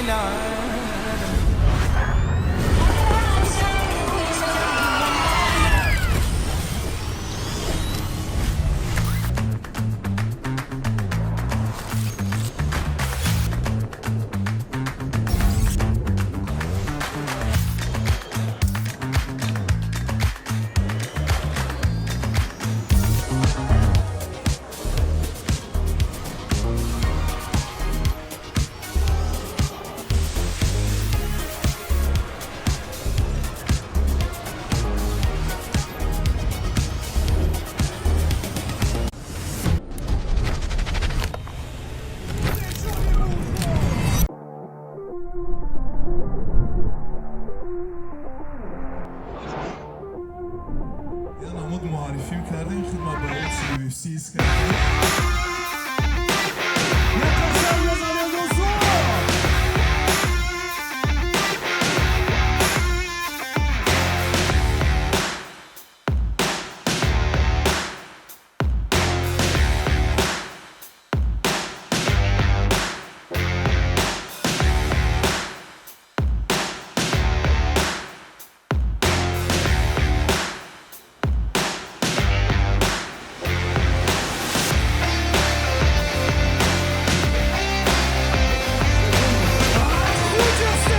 العالم. Я намуд муаррифӣ кардем хидмат ба UFC кардем. Як қарсак бизанед, дӯстон! Встречаем!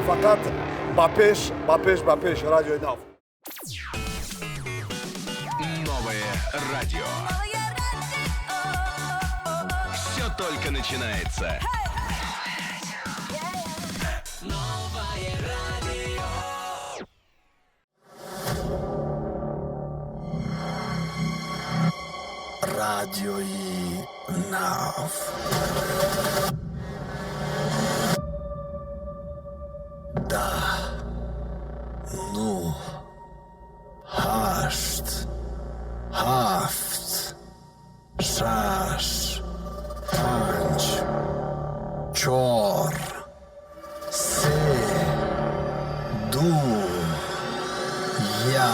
Фақат ба пеш, ба пеш, ба пеш, Радиои Нав. Новое радио. Все только начинается. Новое радио. Радиои Нав. 10, 9, 8, 7, 6, 5, 4, 3, 2, 1.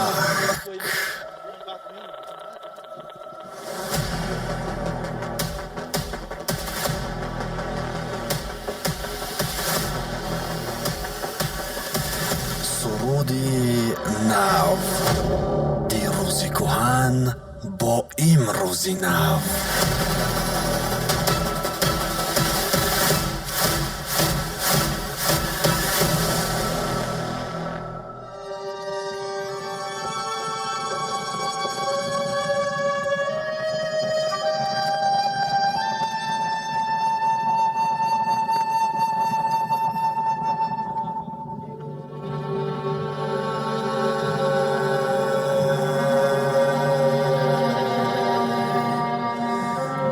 Суруди нав, дирӯзи кӯҳан бо имрӯзи нав.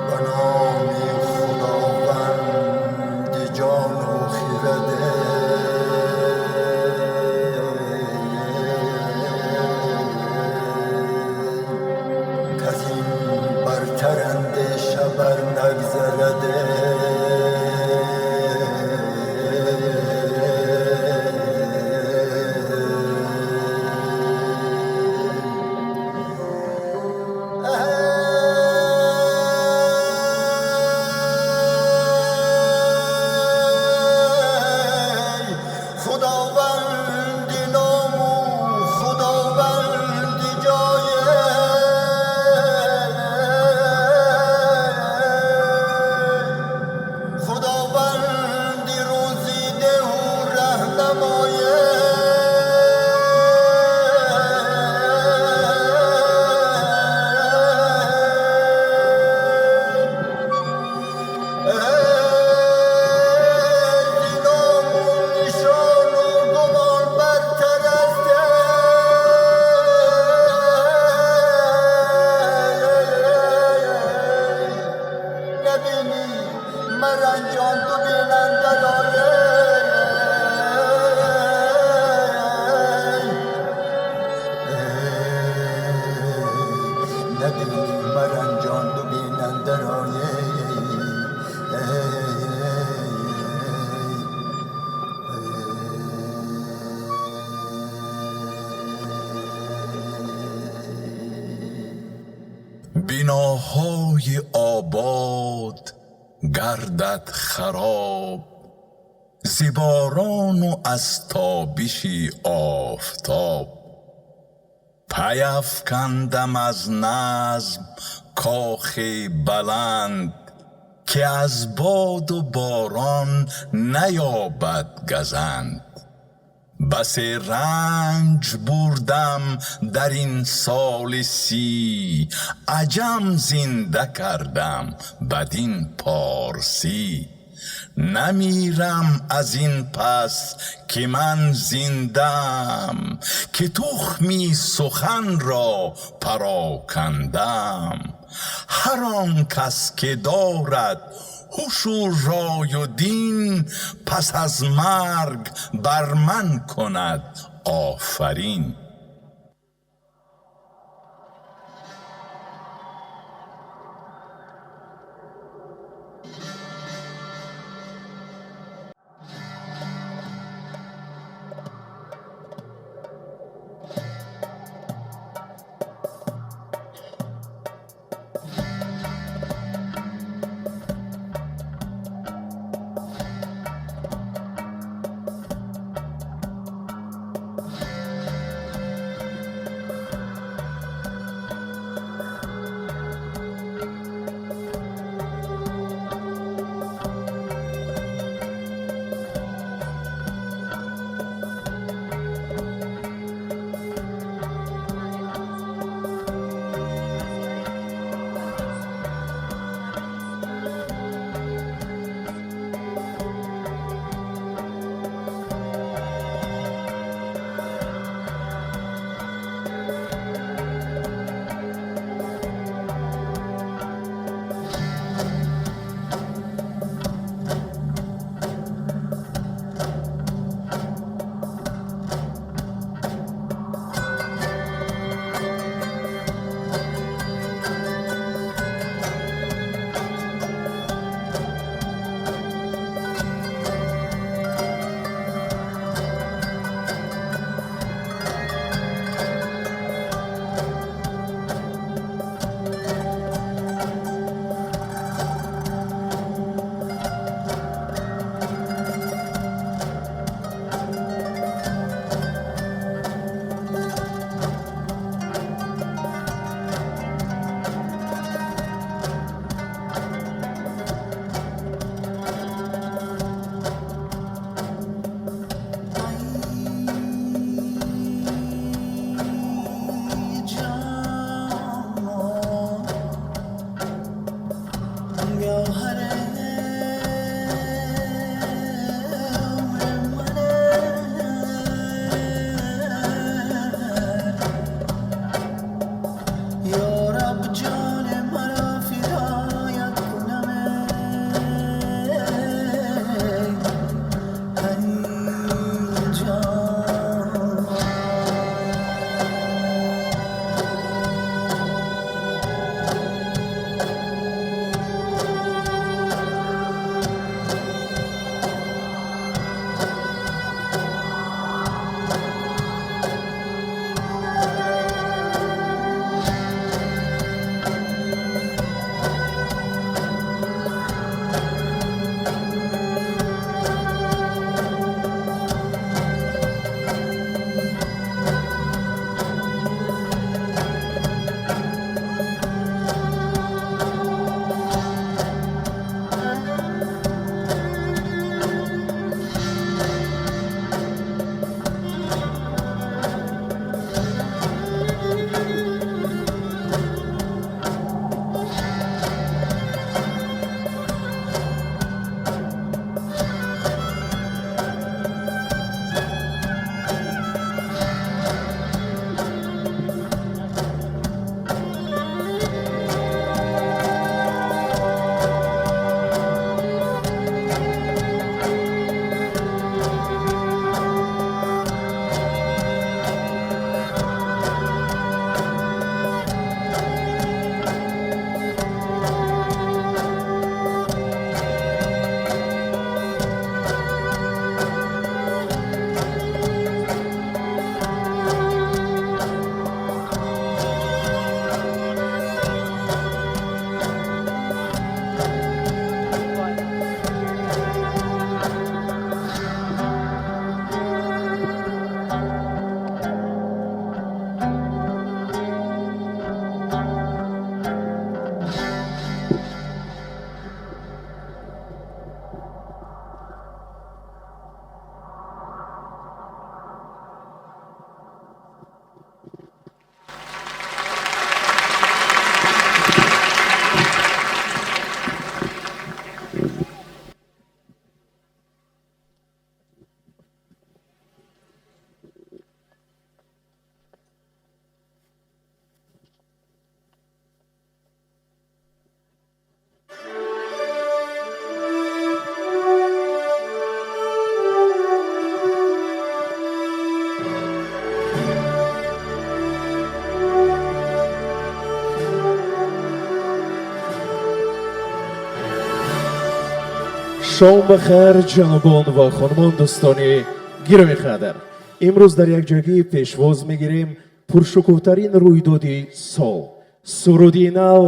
Ба номи Худованди ҷону хирад. Каз ин бартар андеша бар нагзарад. Биноҳои обод гардад хароб зи борону аз тобиши офтоб. Пай афкандам аз назм кохи баланд, ки аз боду борон наёбад газанд. Басе ранҷ бурдам дар ин соли 30, аҷам зинда кардам бадин порсӣ. Намирам аз ин пас ки ман зиндаам, ки тухми суханро парокандам. Ҳар он кас ки дорад ҳушу рою дин, пас аз марг бар ман кунад офарин. Шом бахайр, ҷанобон ва хонумон, дӯстони гиромӣ қадр. Имрӯз дар якҷоягӣ пешвоз мегирем пуршукӯҳтарин рӯйдоди сол, Суруди нав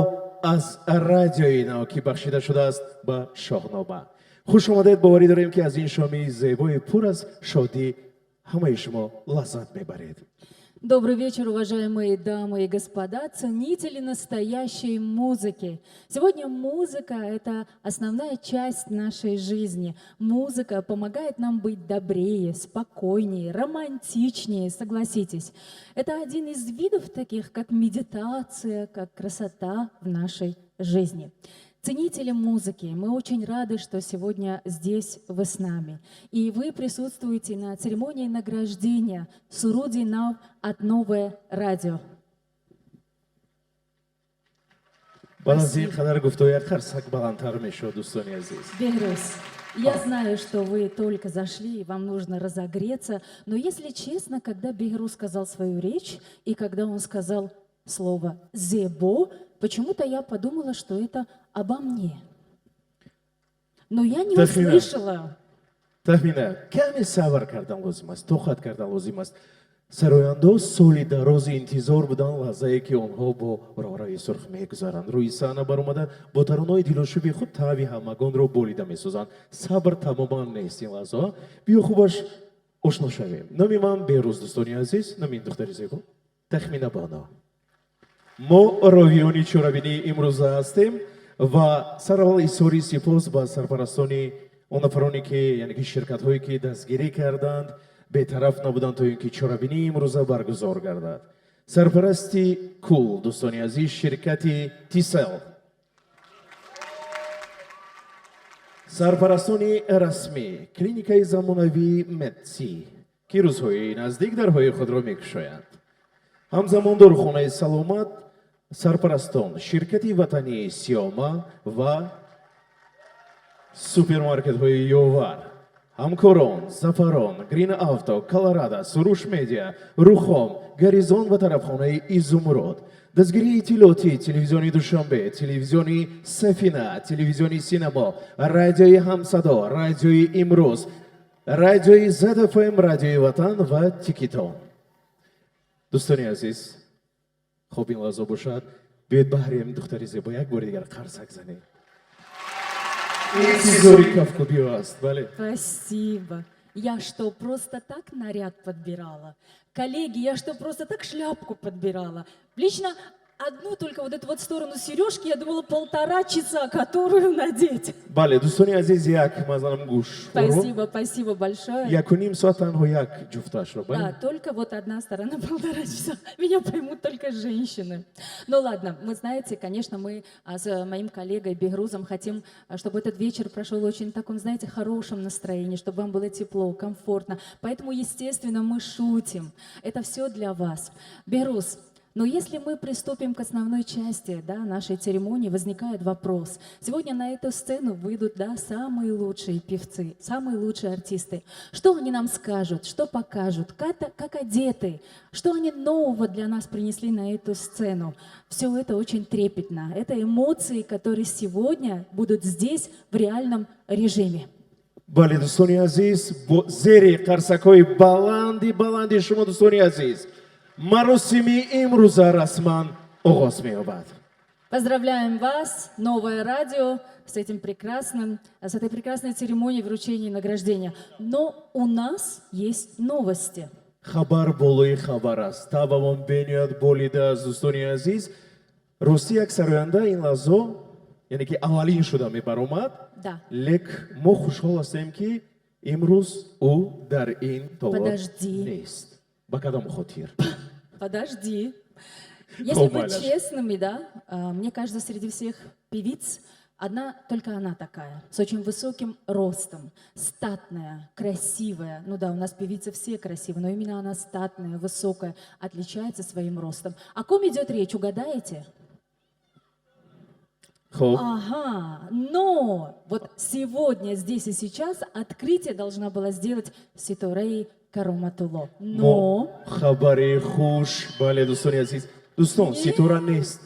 аз Радиои Нав, ки бахшида шудааст ба Шоҳнома. Хуш омадед. Боварӣ дорем, ки аз ин шоми зебои пур аз шодӣ ҳамаи шумо лаззат мебаред. Добрый вечер, уважаемые дамы и господа, ценители настоящей музыки. Сегодня музыка – это основная часть нашей жизни. Музыка помогает нам быть добрее, спокойнее, романтичнее, согласитесь. Это один из видов таких, как медитация, как красота в нашей жизни. Ценители музыки, мы очень рады, что сегодня здесь вы с нами. И вы присутствуете на церемонии награждения Суруди Нав от Новое радио. Баъд аз ин қадар гуфтаҳо як қарсак баландтар мешуд, дӯстони азиз. Бехруз, я знаю, что вы только зашли, и вам нужно разогреться, но если честно, когда Бехруз сказал свою речь, и когда он сказал слово «зебо», почему-то я подумала, что это обо мне. Но я не Тахмина. услышала. Тахмина, каме сабр кардан лозим аст, тоқат кардан лозим аст. Сарояндаҳо соли дарози интизор буданд лаҳзае, ки онҳо бо роҳрави сурх мегузаранд, рӯи саҳна баромада, бо таронаҳои дилошуби худ таъби ҳамагонро болида месозанд. Сабр тамоман нест ин лаҳзаҳо. Биё, хубаш ошно шавем. Номи ман Берӯз, дӯстони азиз, номи ин духтари зебо Тахмина Боно. Мо ровиёни чорабинии имрӯза ҳастем ва сараввал изҳори сипос ба сарпарастони он нафароне, ки, яъне ки ширкатҳое, ки дастгирӣ карданд, бетараф набуданд, то ин ки чорабинии имрӯза баргузор гардад. Сарпарасти кул, дӯстони азиз, ширкати Тисел, сарпарастони расмӣ клиникаи замонавии Медси, ки рӯзҳои наздик дарҳои худро мекушоянд, ҳамзамон дорухонаи Саломат, сарпарастон ширкати ватании Сиёма ва супермаркетҳои Ёвар, ҳамкорон Зафарон, Грин Авто, Колорадо, Суруш Медиа, Рухом, Горизон ва тарафхонаи Изумруд, дастгирии иттилоотӣ телевизиони Душанбе, телевизиони Сафина, телевизиони Синемо, радиои Ҳамсадо, радиои Имрӯз, радиои ЗФМ, радиои Ватан ва Тикитон. Дӯстони азиз, хоб, ин лаҳза бошад, биёед баҳри ҳамин духтари зебо як бори дигар қарсак занем. Интизори кафкӯбиҳо аст, бале. Спасибо. Я что, просто так наряд подбирала? Коллеги, я что, просто так шляпку подбирала? Лично одну только вот эту вот сторону сережки я думала полтора часа, которую надеть. Бале, дӯстони азиз, як мазанам гӯш. Спасибо, спасибо большое. Якуним соат танҳо як ҷуфташро, Да, бале. Только вот одна сторона полтора часа. Меня поймут только женщины. Ну ладно, мы, знаете, конечно, мы с моим коллегой Бехрузом хотим, чтобы этот вечер прошел очень таком, знаете, хорошем настроении, чтобы вам было тепло, комфортно. Поэтому, естественно, мы шутим. Это все для вас. Бехруз, но если мы приступим к основной части, да, нашей церемонии, возникает вопрос. Сегодня на эту сцену выйдут, да, самые лучшие певцы, самые лучшие артисты. Что они нам скажут, что покажут, как одеты, что они нового для нас принесли на эту сцену. Все это очень трепетно. Это эмоции, которые сегодня будут здесь в реальном режиме. Бале, дӯстони азиз, бо зери қарсакҳои баланди баланди шумо, дӯстони азиз, маросими имрӯза расман оғоз меёбад. Поздравляем вас, Новое радио, с этой прекрасной церемонией вручения и награждения. Но у нас есть новости. Хабар болои хабар аст, табамон бениҳоят болида аст, дӯстони азиз. Ростӣ, як сароянда ин лаҳзо, яъне ки аввалин шуда мебаромад. Да. Лек мо хушҳол ҳастем, ки имрӯз ӯ дар ин толор Подожди. Нест. Ба кадом хотир? Подожди. Если быть Майляш. Честными, да, мне кажется, среди всех певиц одна только она такая, с очень высоким ростом, статная, красивая. Ну да, у нас певицы все красивые, но именно она статная, высокая, отличается своим ростом. О ком идет речь, угадаете? Хоб. Ага, но вот сегодня, здесь и сейчас открытие должна была сделать Ситорей Кароматулло. Но Мо хабари хуш, бале, дӯстони азиз, дӯстон, Ситора нест,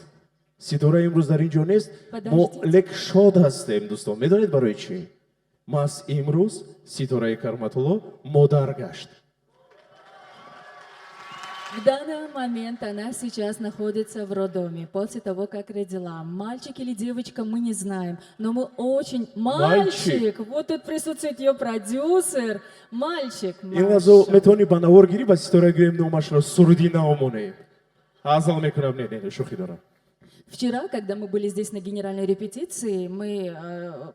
Ситора имрӯз дар ин ҷо нест. Мо Подождите. Лек шод ҳастем, дӯстон, медонед барои чӣ? Маҳз имрӯз Ситораи Кароматулло модар гашт. В данный момент она сейчас находится в роддоме после того, как родила. Мальчик или девочка, мы не знаем, но мы очень... Мальчик! Мальчик! Вот тут присутствует ее продюсер. Мальчик! Ин лаҳзо метавонӣ ба навор гирӣ, ба Ситора гӯем, номашро Суруди нав монем. Ҳазал мекунам, не, не, шӯхӣ дорам. Вчера, когда мы были здесь на генеральной репетиции, мы,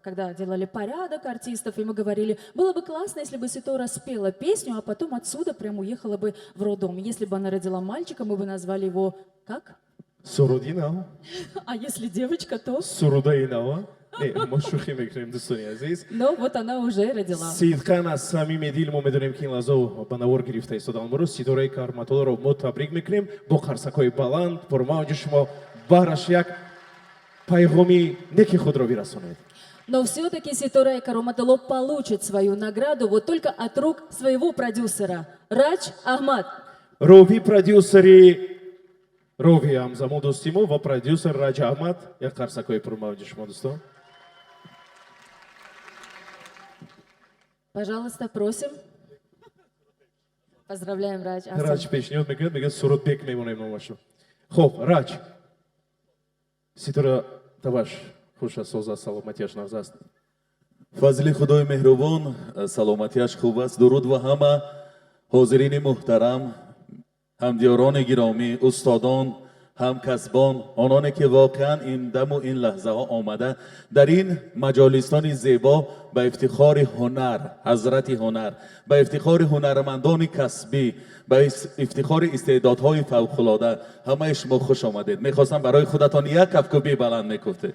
когда делали порядок артистов, и мы говорили, было бы классно, если бы Ситора спела песню, а потом отсюда прям уехала бы в роддом. Если бы она родила мальчика, мы бы назвали его как? Суруди нав. А если девочка, то... Сурудаи нава. Не, мо шӯхӣ мекунем, дӯстони азиз. Но вот она уже родила. Сидқан аз самими дил мо медонем, ки ин лаҳзо ба навор гирифта истодаанд моро. Ситораи Кароматуллоро мо табрик мекунем бо қарсакҳои баланд, пурмавҷи шумо. Баҳраш як пайғоми неки худро бирасонед. Но все-таки Ситора Кароматулло получит свою награду вот только от рук своего продюсера Радж Ахмад. Рови, продюсери рови, ҳамзамон дӯсти мо ва продюсер Раҷ Аҳмад. Як қарсакҳои пурмавҷи шумо, дӯстон. Пожалуйста, просим. Поздравляем, Радж. Раҷ пешниҳод мекунад, мегӯяд, Сурудбек мемонем номашро. Хуб, Раҷ, Ситора табаш хуш аст, соз аст, саломатиаш нағз аст? Фазли Худои меҳрубон, саломатиаш хуб аст. Дуруд ва ҳама ҳозирини муҳтарам, ҳамдиёрони гиромӣ, устодон, ҳамкасбон, ононе ки воқеан ин даму ин лаҳзаҳо омада дар ин маҷолистони зебо ба ифтихори ҳунар, ҳазрати ҳунар, ба ифтихори ҳунармандони касбӣ, ба ифтихори истеъдодҳои фавқулода, ҳамаи шумо хуш омадед. Мехостам барои худатон як кафкӯбии баланд мекуфтед.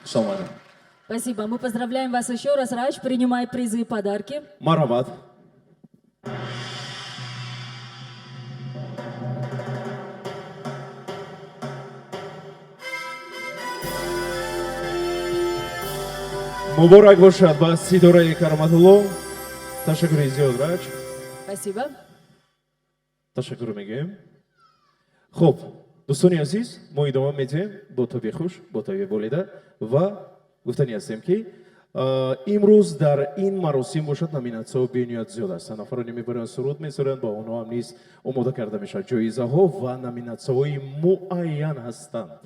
Хуш омадед. Спасибо. Мы поздравляем вас еще раз, Радж. Принимай призы и подарки. Марҳамат. Муборак бошад ба Ситораи Кароматулло. Ташаккури зиёд, Раҷ. Спасибо. Ташаккур мегӯем. Хуб, дӯстони азиз, мо идома медиҳем бо тоби хуш, бо тоби болида ва гуфтанӣ ҳастем, ки имрӯз дар ин маросим бошад, номинатсияҳо бениҳоят зиёд ҳастанд. Нафароне мебаранд, суруд месароянд, ба онҳо ҳам низ омода карда мешавад ҷоизаҳо ва номинатсияҳои муайян ҳастанд.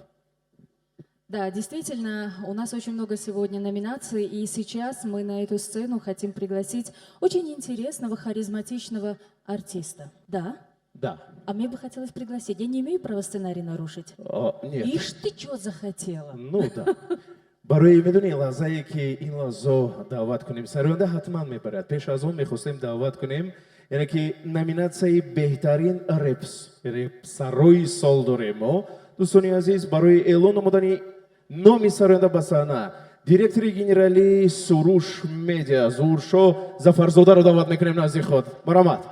Да, действительно, у нас очень много сегодня номинаций, и сейчас мы на эту сцену хотим пригласить очень интересного, харизматичного артиста. Да? Да. А мне бы хотелось пригласить. Я не имею права сценарий нарушить? А, нет. Ишь ты, что захотела? Ну да. Барои медони, лаҳзае ки ин лаҳзо даъват кунем сароянда, ҳатман мебарад. Пеш аз он мехостем даъват кунем, яъне ки номинатсияи беҳтарин репсарои сол дорем мо, дӯстони азиз. Барои эълон намудани номи сароянда ба саҳна директори генералии Суруш Медиа Зуҳуршо Зафарзодаро даъват мекунем назди худ. Марҳамат.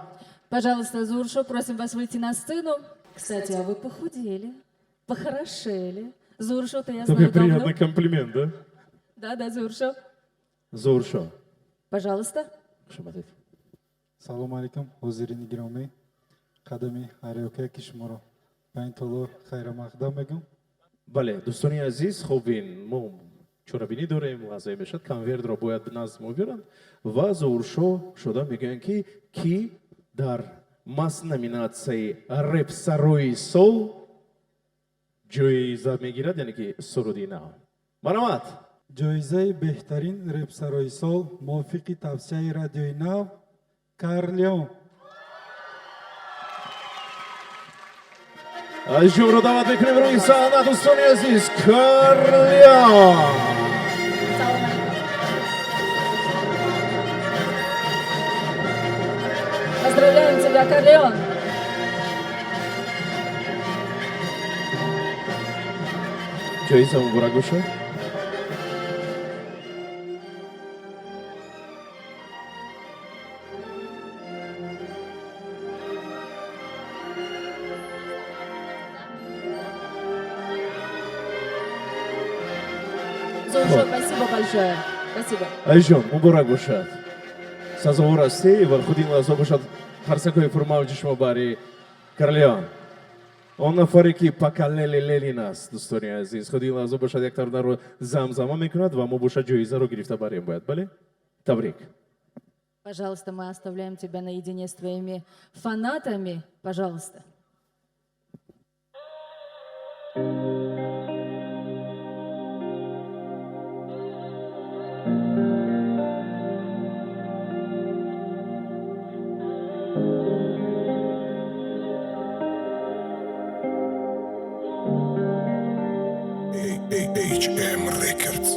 Пожалуйста, Зуршо, просим вас выйти на сцену. Кстати, а вы похудели, похорошели. Зуршо-то я знаю давно. Комплимент, да? Да, да, Зуршо. Зуҳуршо. Пожалуйста. Хуш омадед. Салом алейкум, ҳозирини гиромӣ. Қадами ҳар яке шуморо ба ин толор хайрамақдам мегӯм. Бале, дӯстони азиз, хуб, ин мо чорабинӣ дорем, лаҳзае мешавад, конвертро бояд назд мо биёранд ва Зуҳуршо шуда мегӯянд, ки кӣ дар мас номинатсияи репсарои сол ҷоиза мегирад, яъне ки суруди нав. Марҳамат. Ҷоизаи беҳтарин репсарои сол мувофиқи тавсияи Радиои Нав Карлеон. Азизҷонро даъват мекунем рӯи саҳна, дӯстони азиз, Карлеон. Салом алейкум. Поздравляем тебя, Карлеон. Ҷоиза муборак бошад. Зуршо, спасибо большое. Спасибо. Азизҷон, муборак бошад, сазовор ҳастӣ ва худи ин лаҳза бошад, қарсакҳои пурмавҷи шумо бари Карлеон, он нафаре ки поколение Ленин аст. Дӯстони азиз, худи ин лаҳза бошад, як таронаро замзама мекунад ва мо бошад, ҷоизаро гирифта барем бояд, бале. Табрик. Пожалуйста, мы оставляем тебя наедине с твоими фанатами. Пожалуйста. HM Records.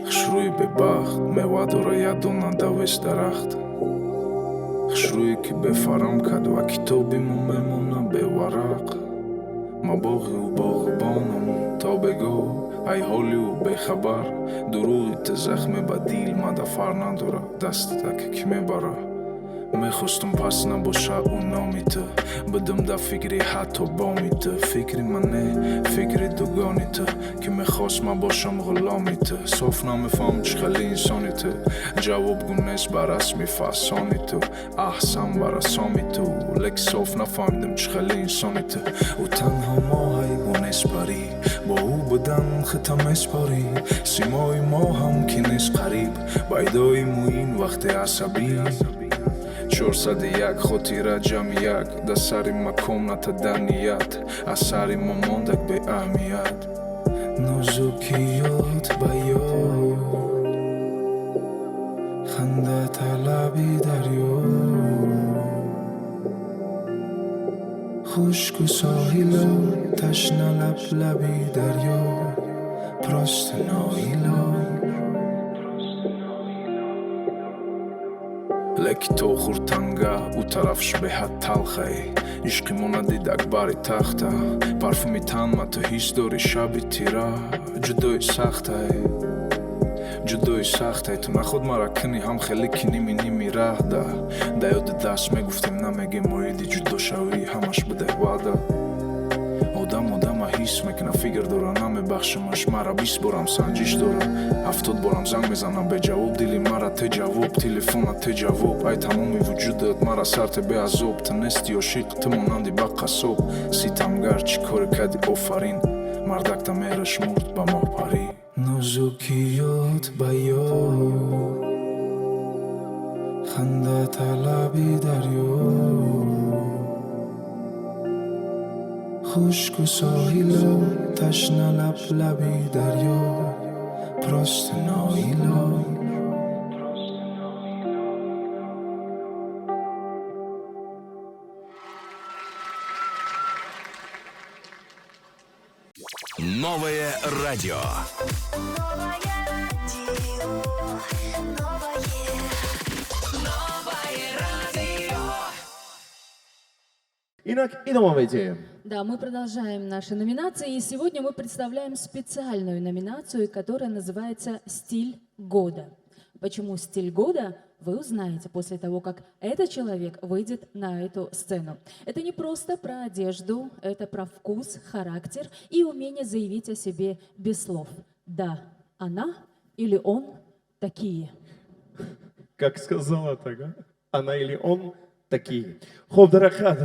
Хушрӯи бебахт мева дора ядона давеш дарахт, хушрӯе ки бефарам кард ва китоби мо мемона беварақ. Ма боғи ӯ боғбонам то бегоҳ, ай ҳоли ӯ бехабар. Дурӯғи ту захме ба дил мадафар надора, дастата ки кӣ мебара. Мехостум пас набоша ӯ номи ту, будум дар фикри ҳатто боми ту. Фикри ман не, фикри дугони ту, ки мехост ман бошам ғуломи ту. Соф намефаҳмам чӣ хеле инсони ту, ҷавобгӯ нест ба расми фасони ту. Аҳсан ба расоми ту, лек соф нафаҳмидам чӣ хеле инсони ту. Ӯ танҳо моҳай, ӯ нест парӣ, бо ӯ будан хита меспорӣ. Симои мо ҳам ки нест қариб, байдои муин вақте асабӣ. 401 хотира ҷамъи як дар сари ма комната дар ният, асари мо мондак беаҳамият. Нозукиёт ба ёд, ханда талаби дарё, хушку соҳило, ташна лаб лаби дарё, просто ноило. Леки то хуртанга ӯ тарафш беҳад талхае, ишқи мо надид акбари тахта. Парфюми танма ту ҳис дорӣ шаби тира, ҷудои сахтае, ҷудои сахтае. Ту наход мара кунӣ ҳам хеле ки ними ними раҳда. Да ёди даст мегуфтем, намегем оиди ҷудошавӣ, ҳамаш будай ваъда. Одам одама ҳис мекуна, фикр дора, намебахшамаш мара, 20 борам санҷиш дора. 70 борам занг мезанам беҷавоб, дили мара те ҷавоб, телефона те ҷавоб. Ай тамоми вуҷудат мара сарте беазоб, ту нести ошиқ, ту монанди ба қассоб. Ситамгар, чӣ коре кардӣ, офарин, мардакта меҳраш мурд ба моҳпарӣ. Нозукиёт ба ёд, ханда талаби дарё, хушку соҳило, ташна лаб лаби дарё, просто ноило. Новое радио. Новое радио, новое, новое радио. Инак идома медиҳем. Да, мы продолжаем наши номинации. И сегодня мы представляем специальную номинацию, которая называется «Стиль года». Почему «Стиль года», вы узнаете после того, как этот человек выйдет на эту сцену. Это не просто про одежду, это про вкус, характер и умение заявить о себе без слов. Да, она или он такие. Как сказала так, а? Она или он такие. Хуб, дар ҳақиқат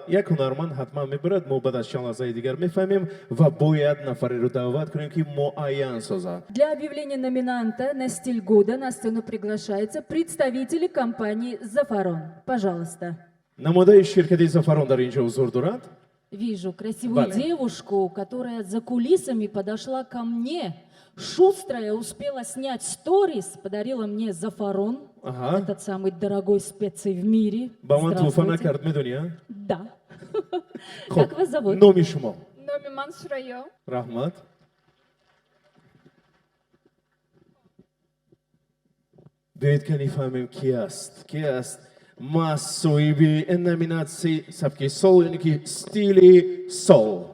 як ҳунарманд ҳатман мебарад, мо баъд аз чанд лаҳзаи дигар мефаҳмем ва бояд нафареро даъват кунем, ки муайян созад. Для объявления номинанта на стиль года на сцену приглашаются представители компании «Зафарон». Пожалуйста. Намояндаи ширкати Зафарон дар ин ҷо ҳузур дорад. Вижу красивую Бале. девушку, которая за кулисами подошла ко мне. Шустрая, успела снять сторис, подарила мне Зафарон, этот самый дорогой специй в мире. Ба ман туҳфа Здравствуйте. накард, медонӣ, а? Да. Хуб, Как вас зовут? Номи шумо? Номи ман Сурайё. Раҳмат. Биёед, ка нифаҳмем, ки аст, ки аст маҳз соҳиби номинатсияи сабки сол, яъне ки стили сол.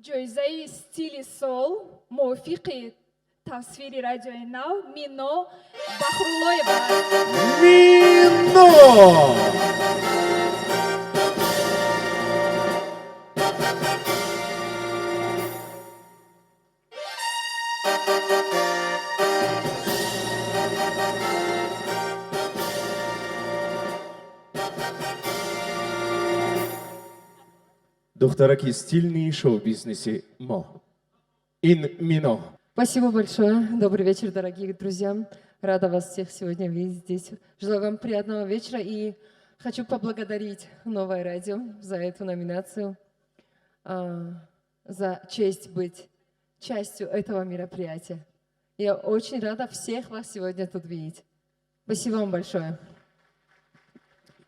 Ҷоизаи стили сол мувофиқи тасвири радиои нав Мино Бахруллоева. Мино! Духтараки стильный шоу-бизнеси мо ин Мино. Спасибо большое. Добрый вечер, дорогие друзья. Рада вас всех сегодня видеть здесь. Желаю вам приятного вечера и хочу поблагодарить Новое радио за эту номинацию, за честь быть частью этого мероприятия. Я очень рада всех вас сегодня тут видеть. Спасибо вам большое.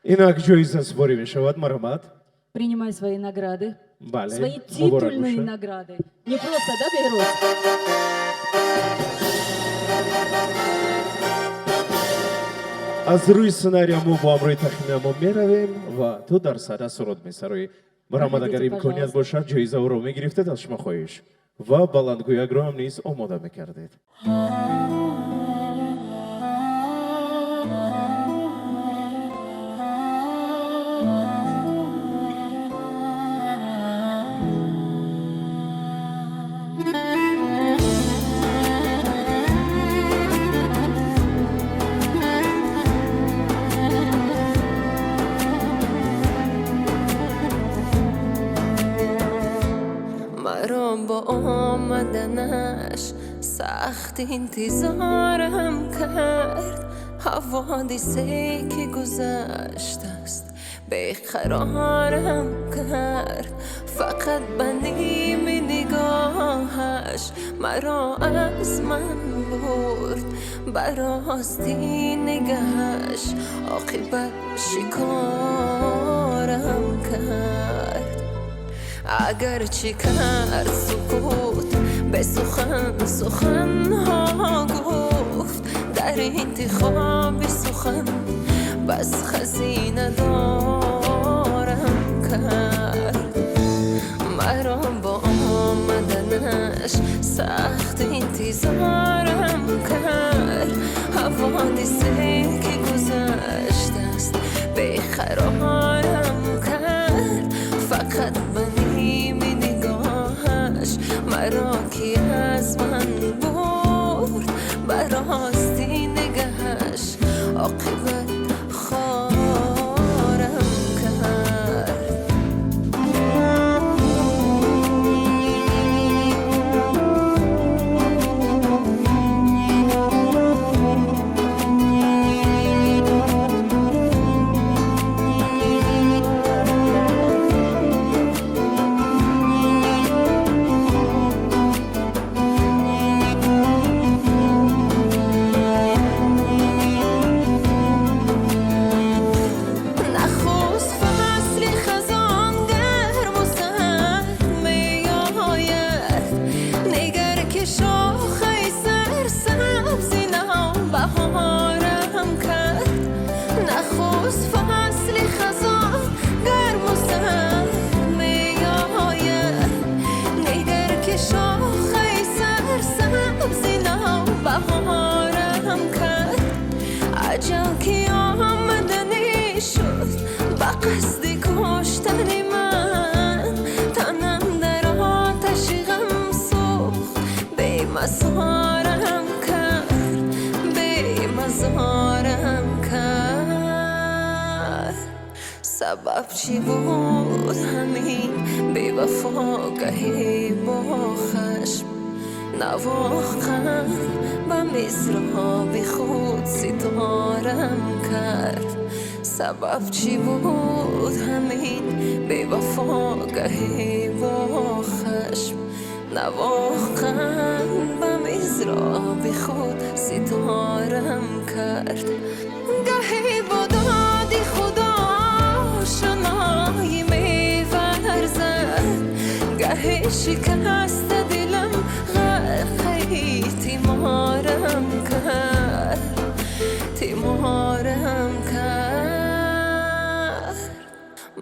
Инак ҷоизасупорӣ мешавад, марҳамат. Принимай свои награды. Бале. Свои Муборак титульные бошад. Награды. Не просто, да, Бехруз? Аз рӯи сценария мо бо ҳамроҳи тахмина мо меравем ва ту дар саҳна суруд месароӣ. Марҳамат, агар Проходите, имконият пожалуйста. Бошад, ҷоизаҳоро мегирифтед, аз шумо хоҳиш, ва баландгӯякро ҳам низ омода мекардед. Маро бо омаданаш сахт интизорам кард, ҳаводисе ки гузаштааст беқарорам кард, фақат ба ними нигоҳаш маро аз ман бурд, ба рости нигаҳаш оқибат шикорам кард. Агарчи кард сукут, бе сухан суханҳо гуфт, дар интихоби сухан бас хазина дорам кард. Маро бо омаданаш сахт интизорам кард, ҳаводисе ки гузаштааст беқарорам кард, фақат ба ними нигоҳаш маро ки аз ман бурд, ба рости нигаҳаш оқибат хорам кард. Нахуст фасли хазон гарму сард меояд, нигар ки шохаи сарсабзи навбаҳорам кард. Нахуст фасли хазон гарму сард меояд, нигар ки шохаи сарсабзи навбаҳорам кард. Аҷал ки омаданӣ шуд ба қасди куштани ман, танам дар оташи ғам сӯхт, бемазорам кард, бемазорам кард. Сабаб чӣ буд ҳамин бевафо гаҳе бо хашм навохтан ба мизроби худ ситорам кард? Сабаб чӣ буд ҳамин бевафо гаҳе бо хашм навохтан ба мизроби худ ситорам кард? Гаҳе бо доди худо шаноӣ меварзад, гаҳе шикаста дилам ғарқаи тиморам кард, тиморам кард.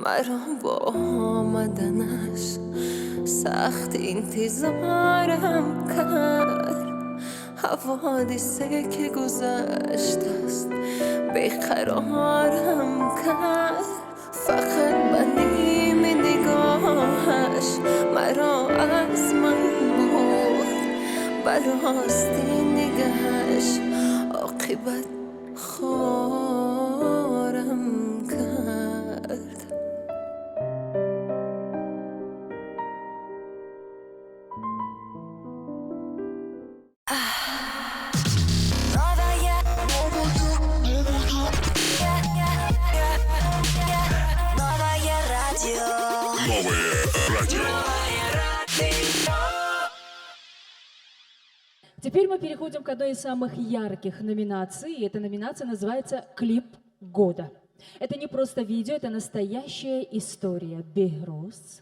Маро бо омаданаш сахт интизорам кард, ҳаводисе ки гузаштааст беқарорам кард, фақат ба ними нигоҳаш маро аз ман бурд, ба рости нигаҳаш оқибат хорам кард. Теперь мы переходим к одной из самых ярких номинаций. И эта номинация называется «Клип года». Это не просто видео, это настоящая история. Бехруз.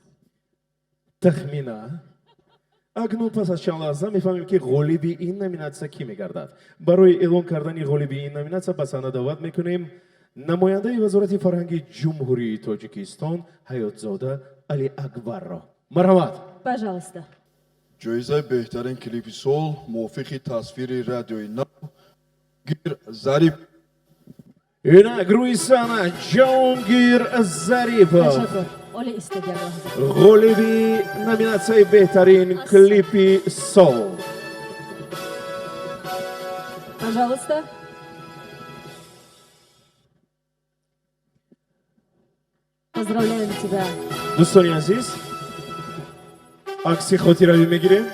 Тахмина, акнун пас аз чанд лаҳза мефаҳмем, ки ғолиби ин номинатсия кӣ мегардад. Барои эълон кардани ғолиби ин номинатсия ба саҳна даъват мекунем намояндаи Вазорати фарҳанги Ҷумҳурии Тоҷикистон Ҳаётзода Али Акбарро. Марҳамат. Пожалуйста. Ҷоизаи беҳтарин клипи сол мувофиқи тасвири Радиои Нав Ҷаҳонгир Зариф. Инак, рӯи саҳна Ҷаҳонгир Зарипов. Ташаккур. Оля истед як лаҳза. Ғолиби номинатсияи беҳтарин клипи сол. Пожалуйста. Поздравляем тебя. Дӯстони азиз, акси хотиравӣ мегирем.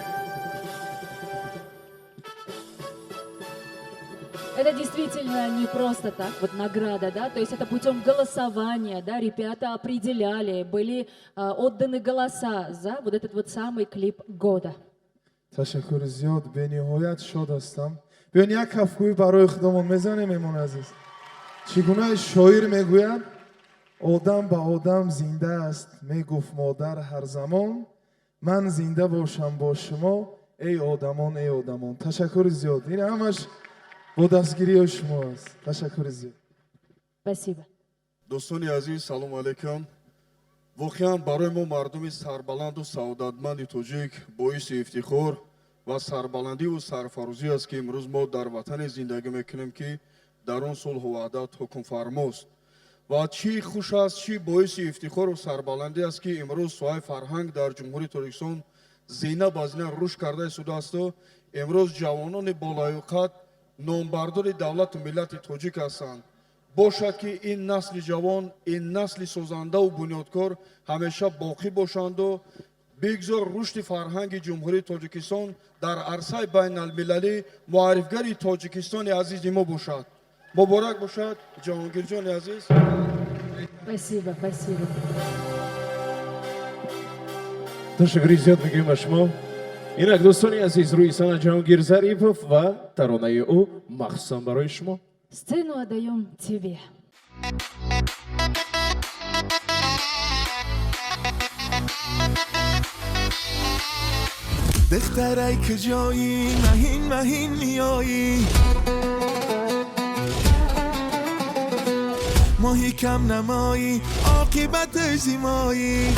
Это действительно не просто так, вот награда, да, то есть это путем голосования, да, ребята определяли, были отданы голоса за вот этот вот самый клип года. Ташаккури зиёд, бениҳоят шод ҳастам. Биён, як кафкӯӣ барои худамон мезанем. Меҳмони азиз, чӣ гуна шоир мегӯяд: одам ба одам зинда аст, мегуфт модар ҳар замон, ман зинда бошам бо шумо, эй одамон, эй одамон. Ташаккури зиёд, ин ҳамаш бо дастгириҳои шумо аст. Ташаккури зиёд. Спасибо. Дӯстони азиз, салому алайкум. Воқеан, барои мо, мардуми сарбаланду саодатманди тоҷик, боиси ифтихор ва сарбаландиву сарфарозӣ аст, ки имрӯз мо дар ватане зиндагӣ мекунем, ки дар он сулҳу ваҳдат ҳукмфармост. Ва чӣ хуш аст, чӣ боиси ифтихору сарбаландӣ аст, ки имрӯз соҳаи фарҳанг дар Ҷумҳурии Тоҷикистон зина ба зина рушд карда истодааст. Имрӯз ҷавонони болаёқат номбардори давлату миллати тоҷик ҳастанд. Бошад, ки ин насли ҷавон, ин насли созандаву бунёдкор ҳамеша боқӣ бошанду бигзор рушди фарҳанги Ҷумҳурии Тоҷикистон дар арсаи байналмилалӣ муаррифгари Тоҷикистони азизи мо бошад. Муборак бошад, Ҷаҳонгирҷони азиз. Спасибо, спасибо. Ташаккури зиёд мегӯем ба шумо. Инак, дӯстони азиз, рӯи саҳна Ҷаҳонгир Зарипов ва таронаи ӯ махсусан барои шумо. Сцену отдаем тебе. دخترای کجایی، مهین مهین میایی، ماهی کم نمایی، عاقبت زیمایی.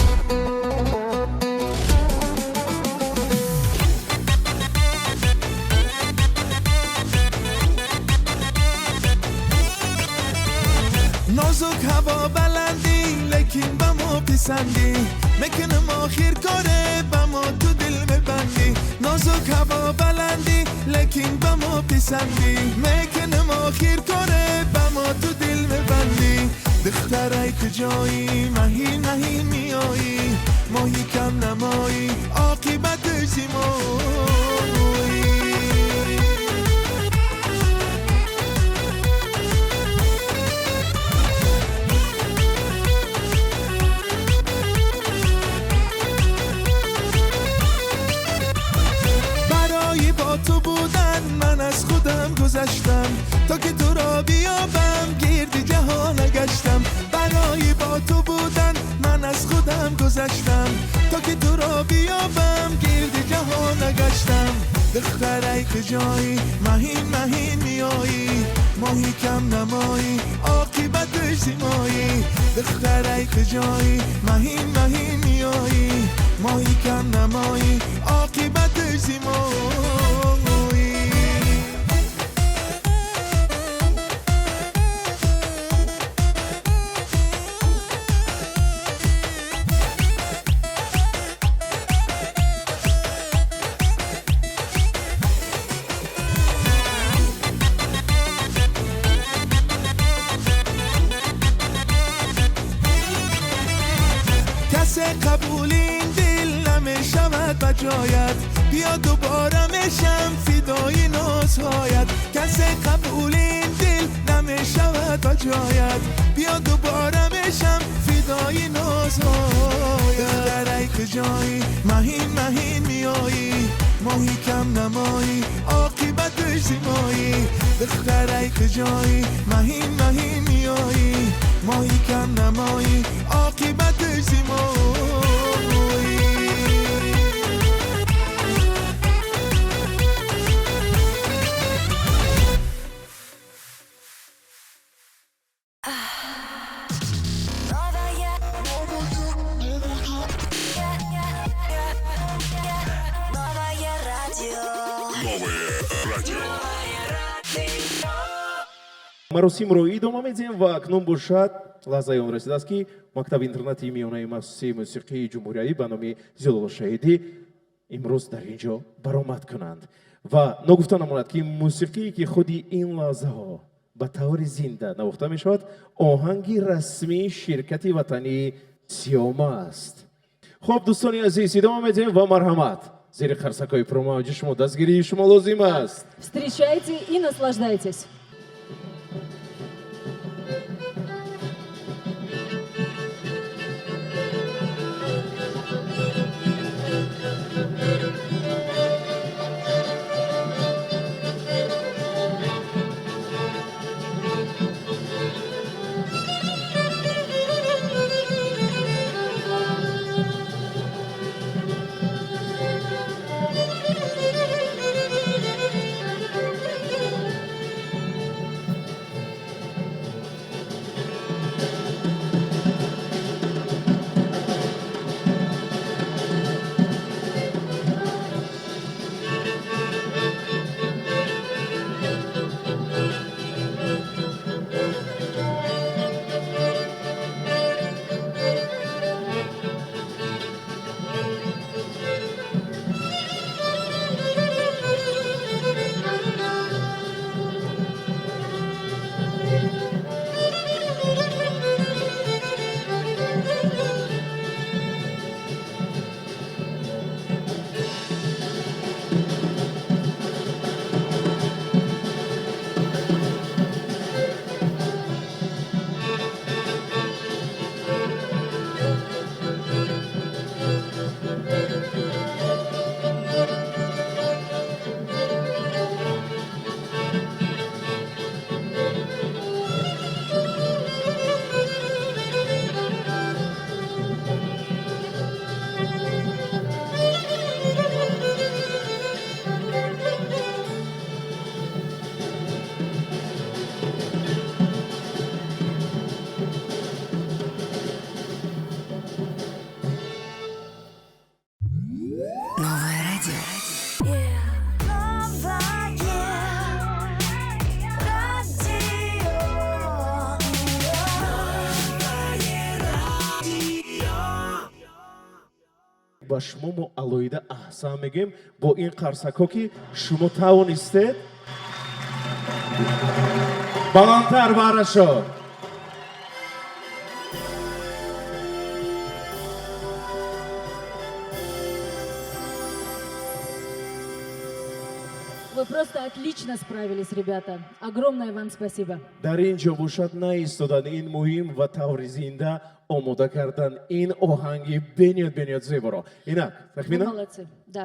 نازک هوا بلندی، لیکن به ما پسندی، میکنم آخر کاره به ما تو دل میبندی. نازک هوا بلندی، لیکن به ما پسندی، میکنم آخر کاره به ما تو دل میبندی. دخترای کجایی، مهین مهین میایی، ماهی کم نمایی، عاقبت زیمایی. برای با تو بودن من از خودم گذشتم، تا که تو را بیابم گرد جهان گشتم. برای با تو بودن من از خودم گذشتم، تا که تو را بیابم گرد جهان گشتم. دخترای کجایی، مهین مهین میایی، ماهی کم نمایی، عاقبت زیمایی. دخترای کجایی، مهین مهین میایی، ماهی کم نمایی، عاقبت زیمایی. کس قبول این دل نمی شود بجایت، بیا دوباره میشم فدای نازهایت. کس قبول این دل نمی شود بجایت، بیا دوباره میشم فدای نازهایت. دخترای کجایی، مهین مهین میایی، ماهی کم نمایی. نمایی، عاقبتش زیبایی. دخترای کجایی، مهین مهین میایی، ماهی کم نمایی، عاقبتش زیبایی. Новое радио. Новое радио. Маросимро идома медиҳем ва акнун бошад лаҳзаи он расидааст, ки мактаби интернатии миёнаи махсусии мусиқии ҷумҳуриявӣ ба номи Зиёдулло Шаҳидӣ имрӯз дар ин ҷо баромад кунанд. Ва ногуфта намонад, ки мусиқие, ки худи ин лаҳзаҳо ба таври зинда навохта мешавад, оҳанги расмии ширкати ватании Сиёма аст. Хуб, дӯстони азиз, идома медиҳем ва марҳамат, зери қарсакҳои пурмавҷи шумо, дастгирии шумо лозим аст. Встречайте и наслаждайтесь. Новое радио. Новое радио. Новое радио. Ба шумо мо алоҳида аҳсан мегӯем бо ин қарсакҳо, ки шумо тавонистед баландтар барашо. Вы просто отлично справились, ребята. Огромное вам спасибо. Дар ин ҷо бошад наистодан, ин муҳим, ва таври зинда омода кардан ин оҳанги бениҳоят бениҳоят зеборо. Инак, Вы Тахмина. Молодцы. Да.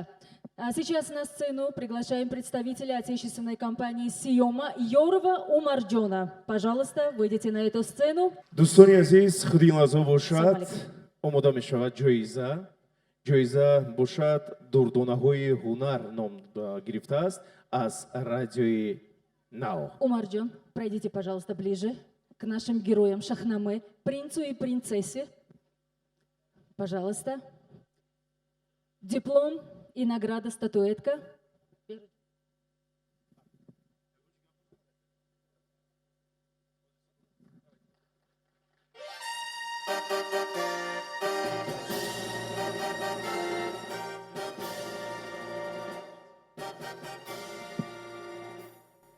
А сейчас на сцену приглашаем представителя отечественной компании «Сиома» Йорова Умарджона. Пожалуйста, выйдите на эту сцену. Дӯстони азиз, худи ин лаҳза Салом бошад алейкум. Омода мешавад ҷоиза. Ҷоиза бошад дурдонаҳои ҳунар ном гирифтааст аз Радиои Нав. Умарджон, пройдите, пожалуйста, ближе к нашим героям Шахнаме, принцу и принцессе. Пожалуйста. Диплом и награда, статуэтка.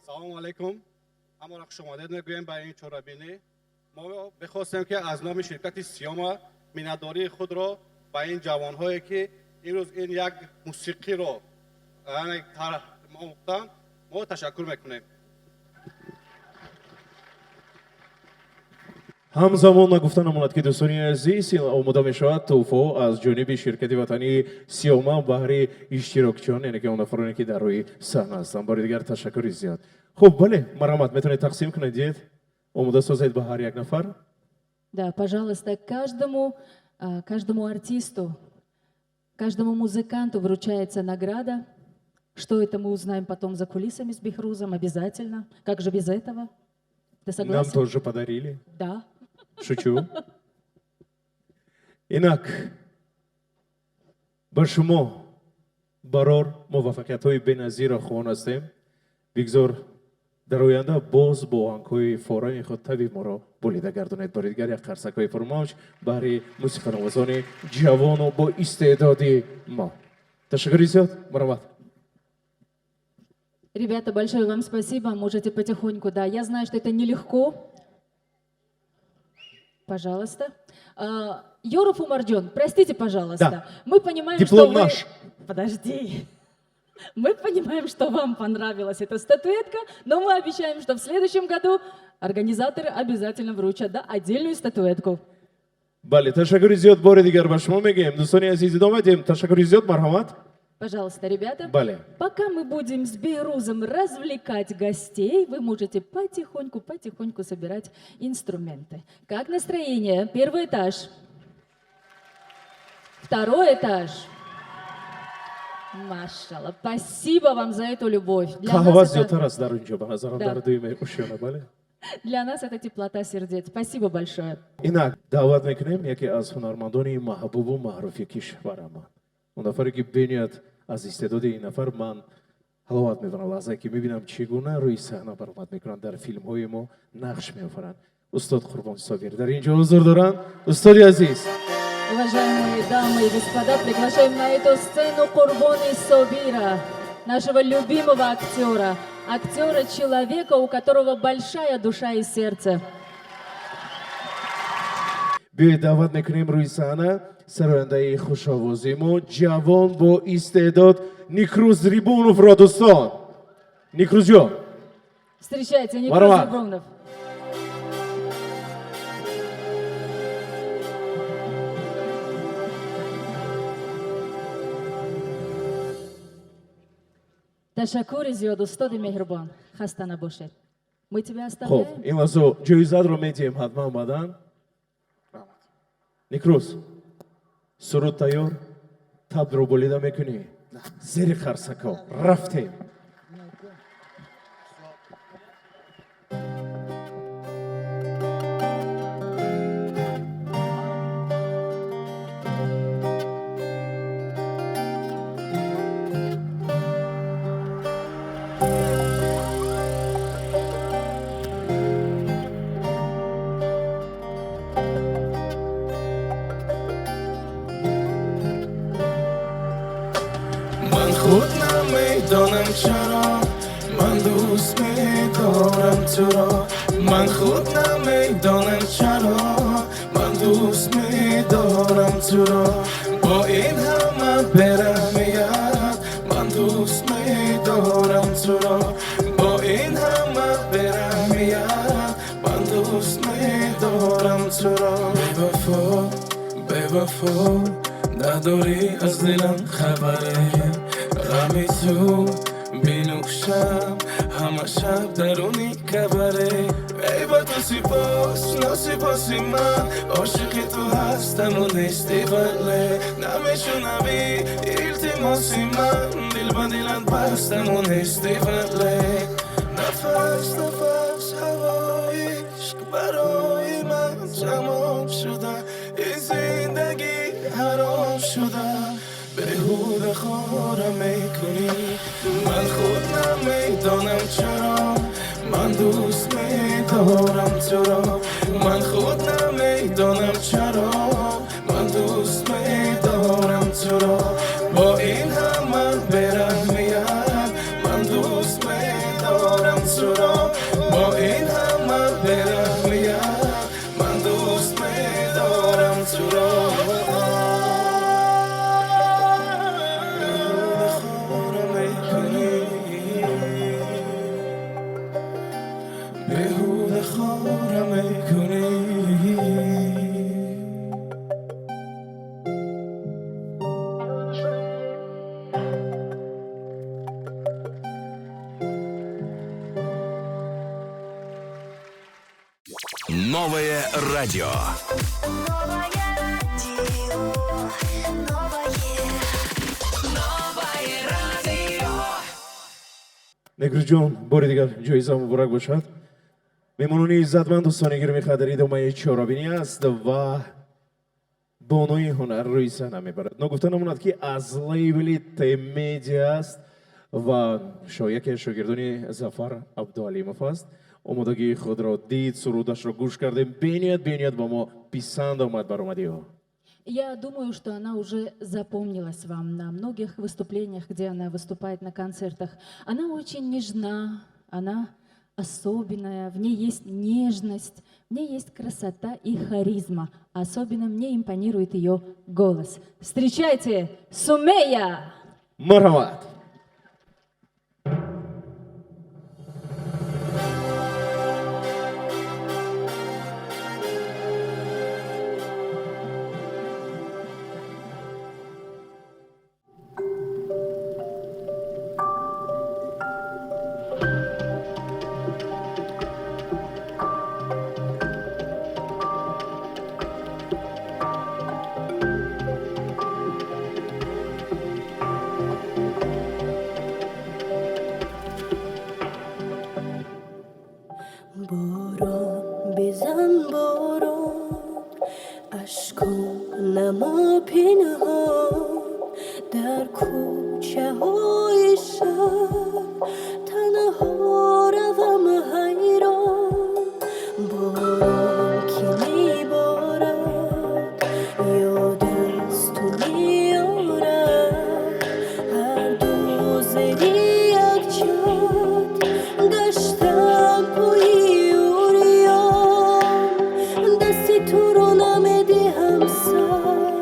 Салому алайкум, ҳамаро хушомадед мегӯем ба ин чорабинӣ. Мо бихостем, ки аз номи ширкати Сиёма миннатдории худро ба ин ҷавонҳое, ки имрӯз ин як мусиқиро яъне тарҳ омӯхтанд, мо ташаккур мекунем. Ҳамзамон нагуфта намонад, ки дӯстони азиз, омода мешавад тӯҳфаҳо аз ҷониби ширкати ватании Сиёма баҳри иштирокчиён, яъне ки он нафароне, ки дар рӯи саҳна ҳастанд. Бори дигар ташаккури зиёд. Хуб, бале, марҳамат, метавонед тақсим кунед, диед, омода созед ба ҳар як нафар. Да, пожалуйста, каждому артисту, каждому музыканту вручается награда. Что это, мы узнаем потом за кулисами с Бехрузом обязательно. Как же без этого? Ты согласен? Нам тоже подарили. Да. Шучу. Инак, ба шумо барор муваффақиятҳои беназирро хоҳон ҳастем. Бигзор дар оянда боз бо оҳангҳои форами худ таби моро болида гардонед. Бори дигар як қарсакҳои пурмавҷ баҳри мусиқанавозони ҷавону бо истеъдоди мо. Ташаккури зиёд, марҳамат. Ребята, большое вам спасибо. Можете потихоньку, да. Я знаю, что это нелегко. Пожалуйста. Йоров Умарджон, простите, пожалуйста. Да. Мы понимаем, Диплом что вы наш. Подожди. Мы понимаем, что вам понравилась эта статуэтка, но мы обещаем, что в следующем году организаторы обязательно вручат, да, отдельную статуэтку. Бале, ташаккури зиёд бори дигар ба шумо мегӯем. Дӯстони азиз, идома диҳем. Ташаккури зиёд, марҳамат. Пожалуйста, ребята. Бале. Пока мы будем с Бехрузом развлекать гостей, вы можете потихоньку, потихоньку собирать инструменты. Как настроение? Первый этаж. Второй этаж. Машалла. Спасибо вам за эту любовь. Для Қаҳва нас это зиёдтар аст дар инҷо, ба назарам, Да. дар дуюми ошёна, бале. Для нас это теплота сердец. Спасибо большое. Инак даъват мекунем яке аз ҳунармандони маҳбубу маъруфи кишварамон, он нафаре, ки бениҳоят аз истеъдоди ин нафар ман ҳаловат мебарам, лаҳзае ки мебинам, чӣ гуна рӯи саҳна баромад мекунанд, дар филмҳои мо нақш меофаранд. Устод Қурбон Собир дар ин ҷо ҳузур доранд. Устоди азиз. Уважаемые дамы и господа, приглашаем на эту сцену Курбона Собира, нашего любимого актера, актера человека, у которого большая душа и сердце. Биёед, даъват мекунем рӯи саҳна сарояндаи хушовози мо, ҷавон бо истеъдод, Никрӯз Рибуновро. Дӯстон, Никрӯзҷон. Встречайте, Некруз Марҳамат. Рибунов. Ташаккури зиёд, устоди меҳрубон. Хаста набошед. Мы тебя Хуб, оставляем. Ин лаҳзо ҷоизаро медиҳем ҳатман баъдан. Никрӯз, суруд тайёр, табро болида мекунӣ зери қарсако. Рафтем. Ман худ намедонам, чаро ман дӯст медорам туро. Ман худ намедонам, чаро ман дӯст медорам туро. Бо ин ҳама бераҳмият ман дӯст медорам туро. Бо ин ҳама бераҳмият ман дӯст медорам туро. Бевафо, бевафо, надорӣ аз дилам хабаре. Ғами ту бинӯшам ҳама шаб даруни кабаре. Эй, ба ту сипос, носипоси ман. Ошиқи ту ҳастаму нестӣ, вале намешунавӣ илтимоси ман. Дил ба дилат бастаму нестӣ, вале нафас нафас ҳавои ишқ барои ман тамом шуда. Ин зиндагӣ ҳаром шуда. Беҳуда хора мекунӣ. Ман худ намедонам, чаро ман дӯст медорам туро. Ман худ намедонам, чаро ман дӯст медорам туро. Бо ин ҳама бераҳмият ман дӯст медорам туро. Бо ин ҳама бераҳмият ман дӯст медорам туро. Беҳуда хора мекунӣ. Беҳуда хора мекунӣ. Новое радио. Новое радио, новое, Новое радио. Некрӯзҷон, бори дигар ҷоиза муборак бошад. Меҳмонони иззатманд, дӯстони гиромиқадр, идомаи чорабинӣ аст ва бонуи ҳунар рӯи саҳна мебарад. Ногуфта намонад, ки аз лейбли Т-Медиа аст ва яке аз шогирдони Зафар Абдуалимов аст. Омодагии худро дид, сурудашро гӯш кардем, бениҳоят, бениҳоят ба мо писанд омад баромадиҳо. Я думаю, что она уже запомнилась вам на многих выступлениях, где она выступает на концертах. Она очень нежна, она особенная, в ней есть нежность, в ней есть красота и харизма. Особенно мне импонирует ее голос. Встречайте, Сумея! Марҳамат. Борон бизан, борон, ашкон намо пинҳон, дар кӯчаҳои шаҳр танҳо равам ҳайрон. Борон ки меборад, ёд аз ту меорад, ҳарду зери як чатр гаштам пӯи урён. Дасти туро намедиҳам сар,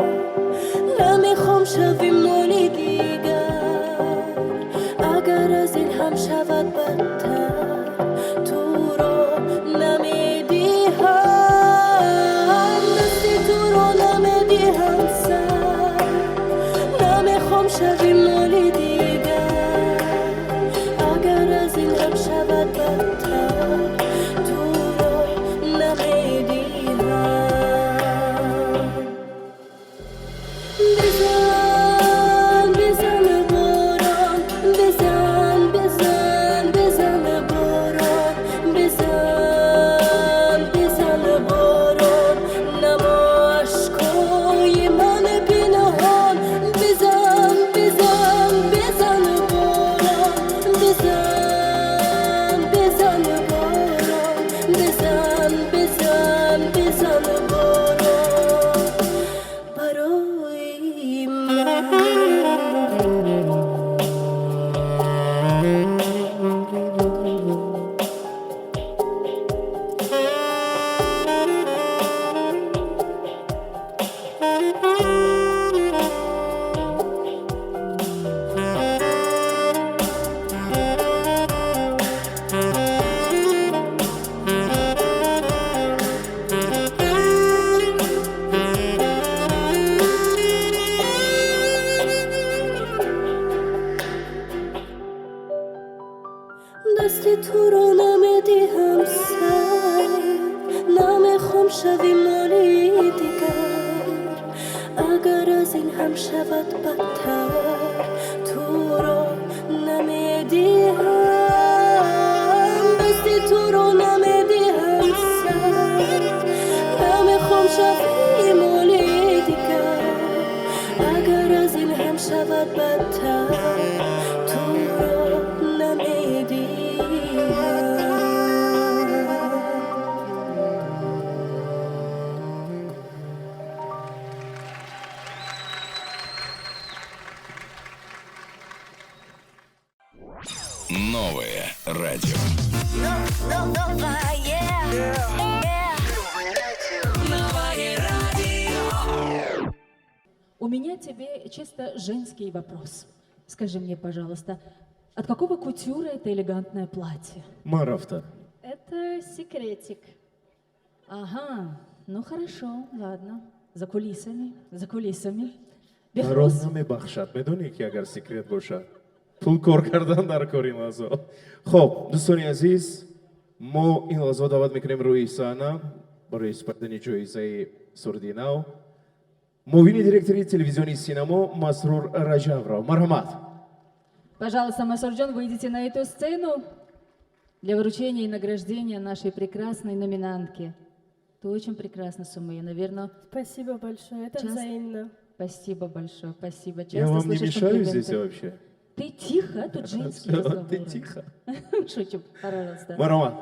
намехом шавем моли дигар, агар аз ин ҳам шавад бадтар, туро намедиҳам. Дасти туро намедиҳам сар, намехом шавем моли дигар, агар аз ин ҳам шавад бадтар, туро намедиҳам. Бизан, бизан, борон, бизан, бизан, бизан, борон, бизан, бизан, борон, намо ашкои ман пинҳон. Бизан, бизан, бизан, борон, бизан, бизан, борон, бизан, бизан, бизан, борон, барои ман. Дасти туро намедиҳам сар, намехом шави моли дигар, агар аз ин ҳам шавад бадтар, туро намедиҳам. Дасти туро намедиҳам сар, намехом шави моли дигар, агар аз ин ҳам шавад бадтар, туро намедиҳам. Новое радио. Новое, Новое радио. У меня тебе чисто женский вопрос. Скажи мне, пожалуйста, от какого кутюра это элегантное платье? Ман рафта. Это секретик. Ага, ну хорошо, ладно. За кулисами, за кулисами. Барон Бехруз, намебахшад, медонӣ, ки агар секрет бошад, пул кор кардан дар кори ин лаҳзо. Хоб, дӯстони азиз, мо ин лаҳзо даъват мекунем рӯи саҳна Барои супоридани ҷоизаи суруди нав муовини директори телевизиони Синамо Масрур Раҷабро. Марҳамат. Пожалуйста, Масрурджон, выйдите на эту сцену для вручения и награждения нашей прекрасной номинантки. Ты очень прекрасна, Сумайя, наверное. Спасибо большое, это взаимно. Спасибо большое, спасибо. Я Часто вам не слышишь мешаю комплименты. здесь вообще? Ты тихо, тут женские Ты разговоры. тихо. Шучу, пожалуйста. Марҳамат.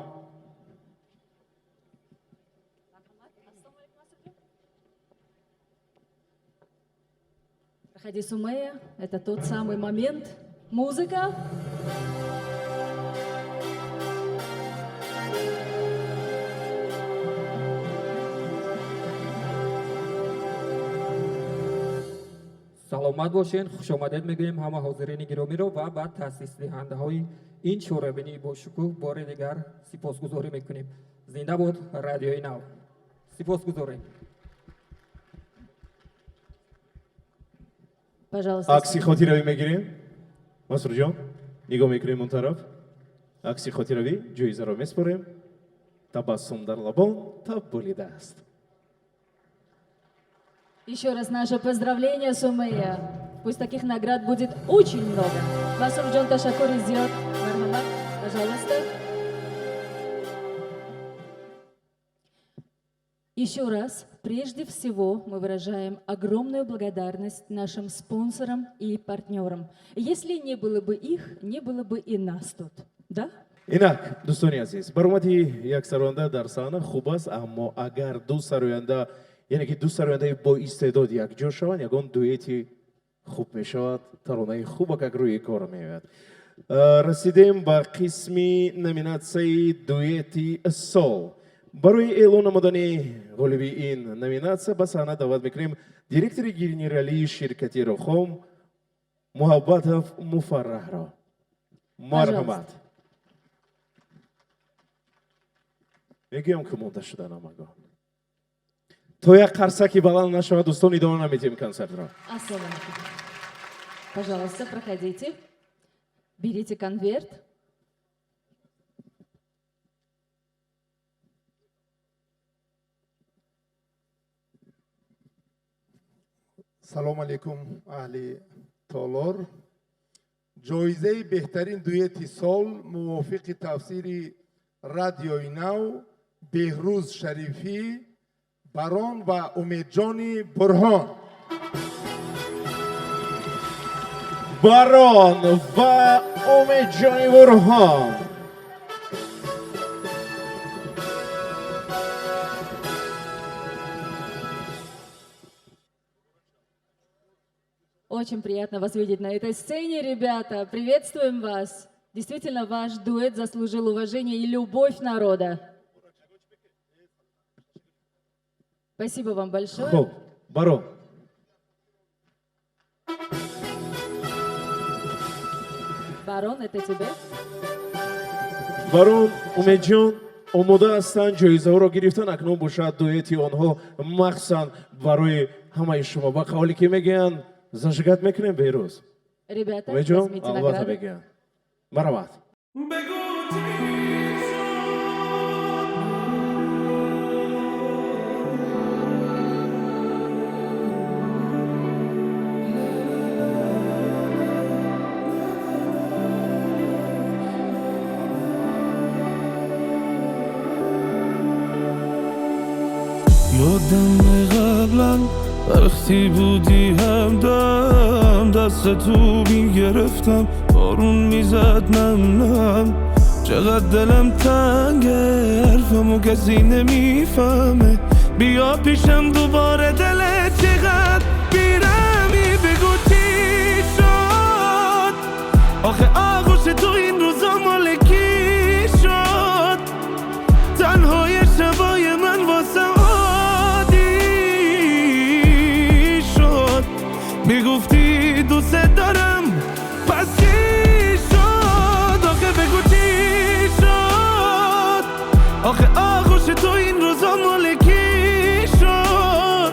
Проходи, Сумея, это тот самый момент. Музыка. Саломат бошед, хушомадед мегӯем ҳама ҳозирини гиромиро ва ба таъсисдиҳандаҳои ин чорабинии бошукӯҳ бори дигар сипосгузорӣ мекунем. Зинда бод Радиои Нав! Сипосгузорем. Пожалуйста. Акси хотиравӣ мегирем. Масрурҷон, нигоҳ мекунем он тараф. Акси хотиравӣ, ҷоизаро меспорем. Табассум дар лабон та болидааст. Еще раз наше поздравление, Сумея. Пусть таких наград будет очень много. Масрурджон, ташаккури зиёд. Марҳамат, пожалуйста. Еще раз, прежде всего, мы выражаем огромную благодарность нашим спонсорам и партнерам. Если не было бы их, не было бы и нас тут. Да? Инак, дӯстони азиз, баромади як сароянда дар саҳна хуб аст, аммо агар ду сароянда, яъне ки ду сарояндаи боистеъдод якҷо шаванд, ягон дуэти хуб мешавад, таронаи хубак як рӯи кор меояд. Расидем ба қисми номинатсияи дуэти сол. Барои эълон намудани ғолиби ин номинатсия ба саҳна даъват мекунем директори генералии ширкати Рухом Муҳаббатов Муфарраҳро. Марҳамат. Мегӯям, ки монда шуда намагон. То як қарсаки баланд нашавад, дӯстон, идома намедиҳем консертро. Ассалому алейкум. Пожалуйста, проходите. Берите конверт. Салом алейкум, аҳли толор. Ҷоизаи беҳтарин дуэти сол мувофиқи тафсири Радиои Нав Беҳрӯз Шарифӣ, Барон ва Умедҷони Бурҳон. Барон ва Умедҷони Бурҳон. Очень приятно вас видеть на этой сцене, ребята. Приветствуем вас. Действительно, ваш дуэт заслужил уважение и любовь народа. Спасибо вам большое. Хуб, Барон. Барон, это тебе. Барон, Умедҷон омода ҳастанд ҷоизаҳоро гирифтан. Акнун бошад, дуэти онҳо махсусан барои ҳамаи шумо. Ба қавле ки мегӯянд, зажигать мекунем, Беҳрӯз. Ребята, Умедҷон, возьмите албатта награды. мегӯянд. Марҳамат. Бегу. یادم قبلا وقتی بودی همدم، دست تو میگرفتم، بارون میزد نم نم. چقدر دلم تنگه، حرفمو کسی نمیفهمه. بیا پیشم دوباره، دلت چقدر بیرحمی، بگو چی شد آخه؟ آغوش تو این روزا مال کی شد؟ تنهای شبای من واسم عادی شد. میگفتی دوست دارم، پس چی شد آخه؟ بگو چی شد آخه؟ آغوش تو این روزا مال کی شد؟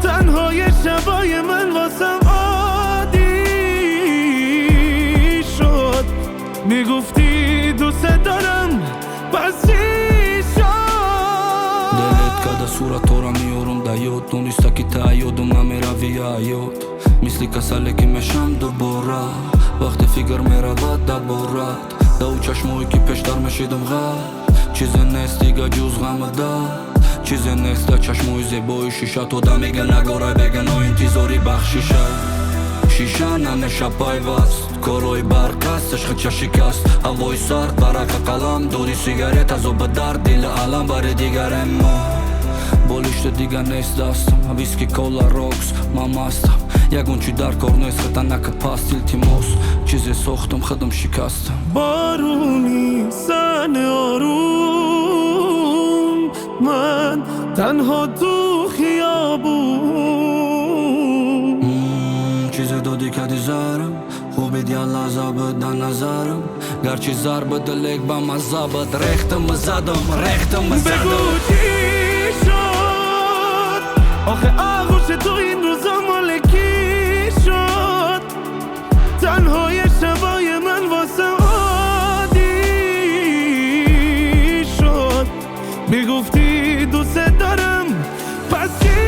تنهای شبای من واسم عادی شد. میگفتی دوست دارم، پس چی شد؟ دل Када суратора меёрум да ёд, дониста ки та ёдум намерави ёд. Мисли касале ки мешам дубора, вақте фикр меравад да борад. Да ӯ чашмое ки пештар мешидам ғарқ, чизе нест дига ҷуз ғаму дард. Чизе нест да чашмои зебои шиша, то да мега нагорай бегано интизори бахшиша. Шиша намеша пайваст, корои барқ аст, ишқи чашикаст. Ҳавои сард, варақа қалам, дуди сигарет, азоби дард, дили алам бари дигарем мо. Болишта дига нест дастам, виски, кола, рокс, ман мастам. Ягон чи дар кор нест, хатанака паст, илтимос. Чизе сохтам, худам шикастам. Боруни зан орум, ман танҳо ту хиёбун. Чизе додӣ кади зарам, хубид я лаҳза буд дар назарам. Гарчи зар буд, лек ба мазза буд, рехтам задам, рехтам задам. Бигӯ чӣ шуд, охе оғӯши ту ин рӯзо моли кӣ шуд? Танҳои шабои ман васа оддӣ шуд. Мегуфтӣ дӯст дорам, пас чӣ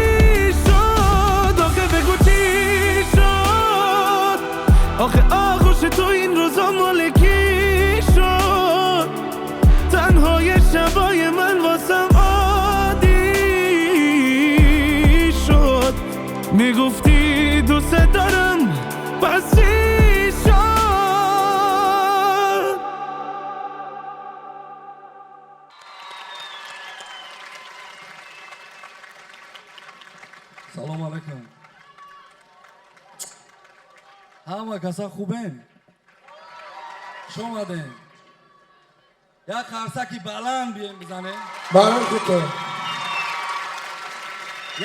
шуд? Охе бигӯ чӣ шуд, охе оғӯши ту ин рӯзо моли кӣ шуд? Танҳои шабои ман васам оддӣ шуд. Мегуфтӣ дӯст дорам, пас чӣ шуд? Салом алейкум. Ҳама каса хубен? Хуш омадем. Як қарсаки баланд бием бизанем. Барон худто.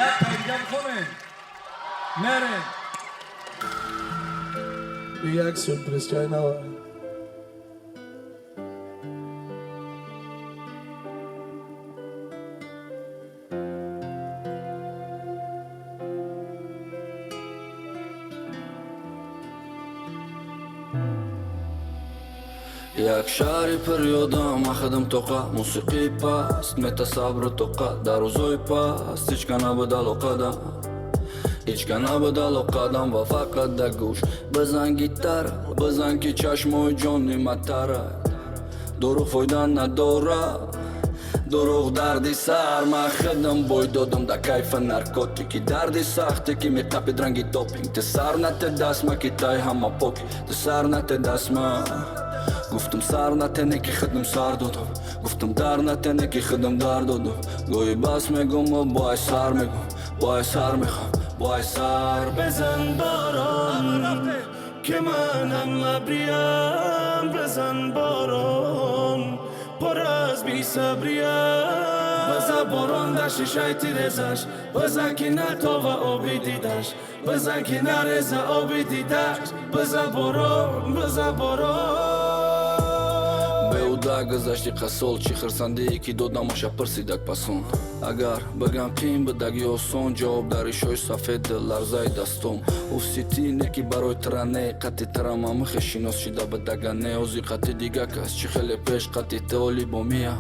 Як тайдига бихонем. Мерем. Як сюрприз чай нава. Як шаҳри пирёдам, ман тоқа, мусиқии паст, мета сабру тоқат. Дар рӯзои паст ҳечка набуд алоқадам, ҳечка набуд алоқадам ва фақат да гӯш. Бизан гитара, бизан ки чашмои ҷони матара. Дурӯғ фоида надорад, дурӯғ дарди сар. Ман худам бой додам да кайфа наркотики, дарди сахте ки меқапид ранги допинг. Ту сар нате дастма ки тай ҳама поки, ту сар нате дастма. Гуфтам сар натене ки худам сар додам, гуфтам дар натене ки худам дар додам. Гоҳи бас мегум бой сар мегум, бой сар мехоҳам, бой сар. Бизан борон ки манам абриям, бизан борон пур аз бесабриям. Бизан борон дар шишаи тирезаш, бизан ки натова оби дидаш, бизан ки нареза оби дидаш. Бизан борон, бизан борон. Беуда гузашти қасол, чӣ хирсандие ки додамаша пирсидак пасон. Агар бигам қин будаг ё осон, ҷавоб дар ишои сафед ларзаи дастом. Уфсити не ки барои тра не, қати тра мамихе шинос шида будага не. Ози қати дига кас чӣ хеле пеш қати ту оли бо мия,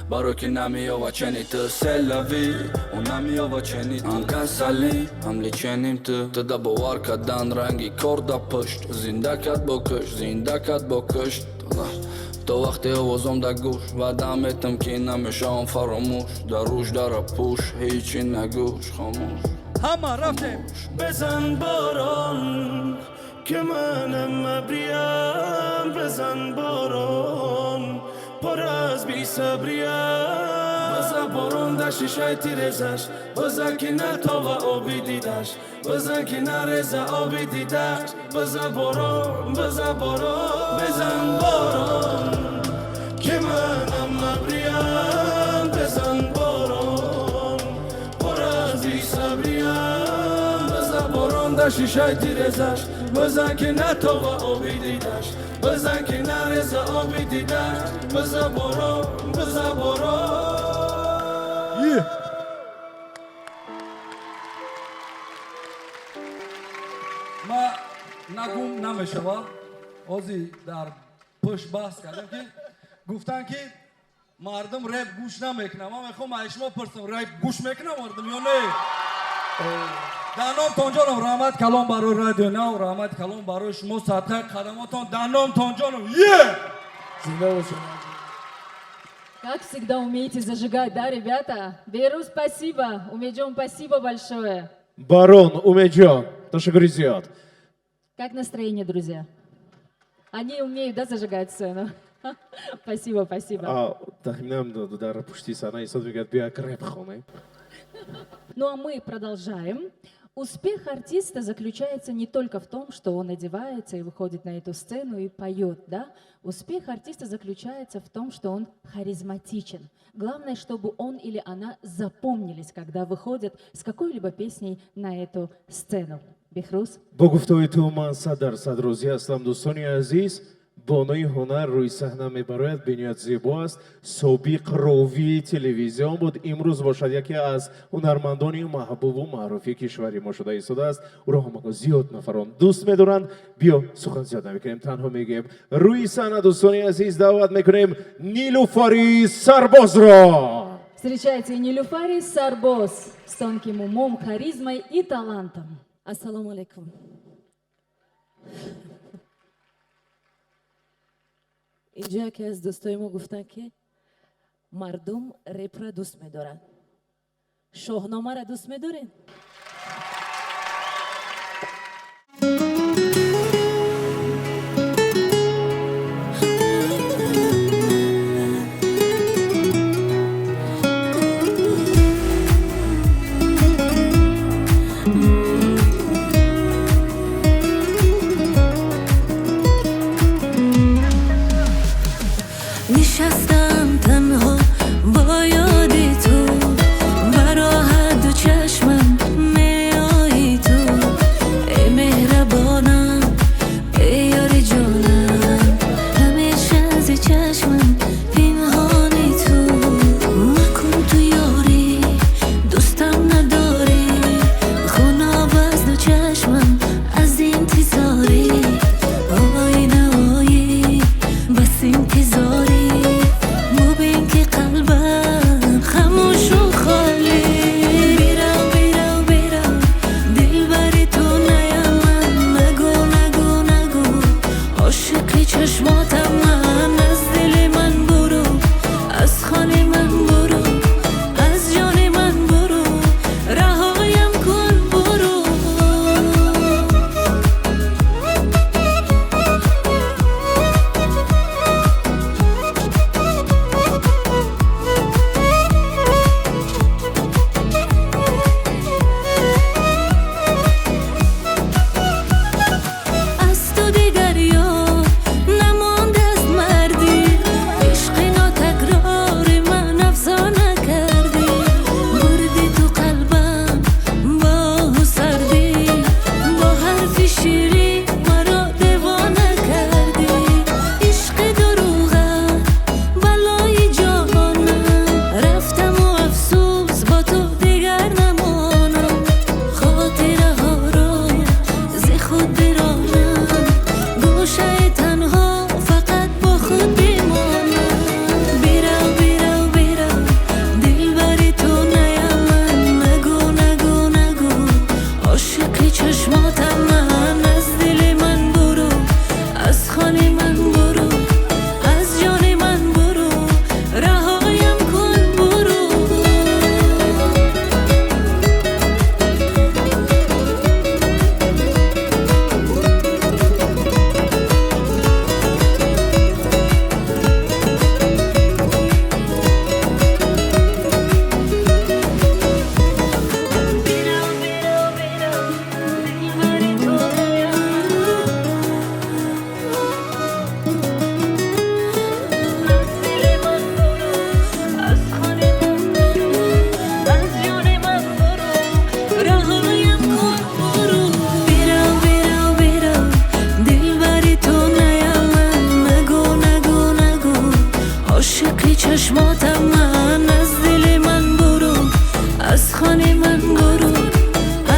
барои ки намеёва чени ту. Селави ӯ намеёва чени ту. Ҳам касалӣ, ҳам леченим ту. Ту да бовар кардан ранги кор да пушт, зинда кад бо кушт, зинда кад бо кушт. То вақте овозом да гӯш, ваъда метам ки намешавам фаромӯш. Дар рӯш дара пӯш, ҳечи нагӯш, хомӯш. Ҳама рафтем. Бизан борон ки манам абриям, бизан борон пур аз бесабриям. Бизан борон дар шишаи тирезаш, бизан ки натова оби дидаш, бизан ки нареза оби дидаш. Бизан борон, бизан борон, бизан борон ки манам абриям, бизан борон пур аз бесабриям. Бизан борон дар шишаи тирезаш, бизан ки натова оби дидаш, бизан ки нареза оби дидаш. Бизан борон, бизан борон. Ма нагум намешавад. Ози дар пушт баҳс кардем ки гуфтанд ки Мардум реп гӯш намекунад. Ман мехоҳам аз шумо пурсам, реп гӯш мекунад мардум ё не? Даном Тонҷонов, раҳмат калом барои Радио Нав, раҳмат калом барои шумо, садқаи қадамотон. Даном Тонҷонов, е! Зинда бошед. Как всегда умеете зажигать, да, ребята? Беру, спасибо. Умеджон, спасибо большое. Барон, Умеджон, ташаккури зиёд. Как настроение, друзья? Они умеют, да, зажигать сцену? Спасибо, спасибо. Тахминам дар пушти саҳна истод, мегӯяд, биё як реп хонем. Ну а мы продолжаем. Успех артиста заключается не только в том, что он одевается и выходит на эту сцену и поет, да? Успех артиста заключается в том, что он харизматичен. Главное, чтобы он или она запомнились, когда выходят с какой-либо песней на эту сцену. Бехруз? Бо гуфтаҳои ту ман 100% розӣ ҳастам, дӯстони азиз. Бонои ҳунар рӯи саҳна мебарояд, бениҳоят зебо аст. Собиқ ровии телевизион буд, имрӯз бошад яке аз ҳунармандони маҳбубу маъруфи кишвари мо шуда истодааст. Ӯро ҳамаго зиёд нафарон дӯст медоранд. Биё, сухан зиёд намекунем, танҳо мегӯем, рӯи саҳна, дӯстони азиз, даъват мекунем Нилуфари Сарбозро. Встречайте, Нилуфари Сарбоз с тонким умом, харизмой и талантом. Ассалому алейкум. Инҷо яке аз дӯстои мо гуфтанд, ки мардум репра дӯст медоранд. Шоҳномаро дӯст медоред? Нишастам танҳо бо ёди ту, бароҳат ду чашмам меои ту. Эй меҳрабонам, эй ёри ҷонам, ҳамеша зи чашмам пинҳони ту. Макун ту ёрӣ, дӯстам надорӣ, хуноб аз ду чашмам аз интизорӣ. Ой наоӣ, бас интизорӣ, мубин ки қалбам хамӯшу холӣ. Бирав, бирав, бирав, дилбари ту наям ман. Нагӯ, нагӯ, нагӯ, ошиқи чашмотам ман. Аз дили ман буру, аз хони ман буру, аз ҷони ман буру, раҳоям кун, буру. Аз ту дигар ёд намондааст мардӣ, ишқи нотакрори ман афсона кардӣ. Бурдӣ ту қалбам бо сардӣ, бо ҳарфи ширин маро девона кардӣ. Ишқи дурӯғат балои ҷонам, рафтаму афсӯс, бо ту дигар намонам. Хотираҳоро зи худ биронам, гӯшаи танҳо фақат бо худ бимонам. Бирав, бирав, бирав, дилбари ту наям ман. Нагӯ, нагӯ, нагӯ, ошиқи чашмотам ман. Аз дили ман буру, аз хони ман буру, аз ҷони ман буру, раҳоям кун, буру. Бирав, бирав, бирав, дилбари ту наям ман. Аз дили ман буру, аз хони ман буру, аз ҷони ман буру, раҳоям кун, буру. Бирав, бирав, бирав, дилбари ту наям ман. Нагӯ, нагӯ, нагӯ, ошиқи чашмотам ман. Аз дили ман буру, аз хони ман буру,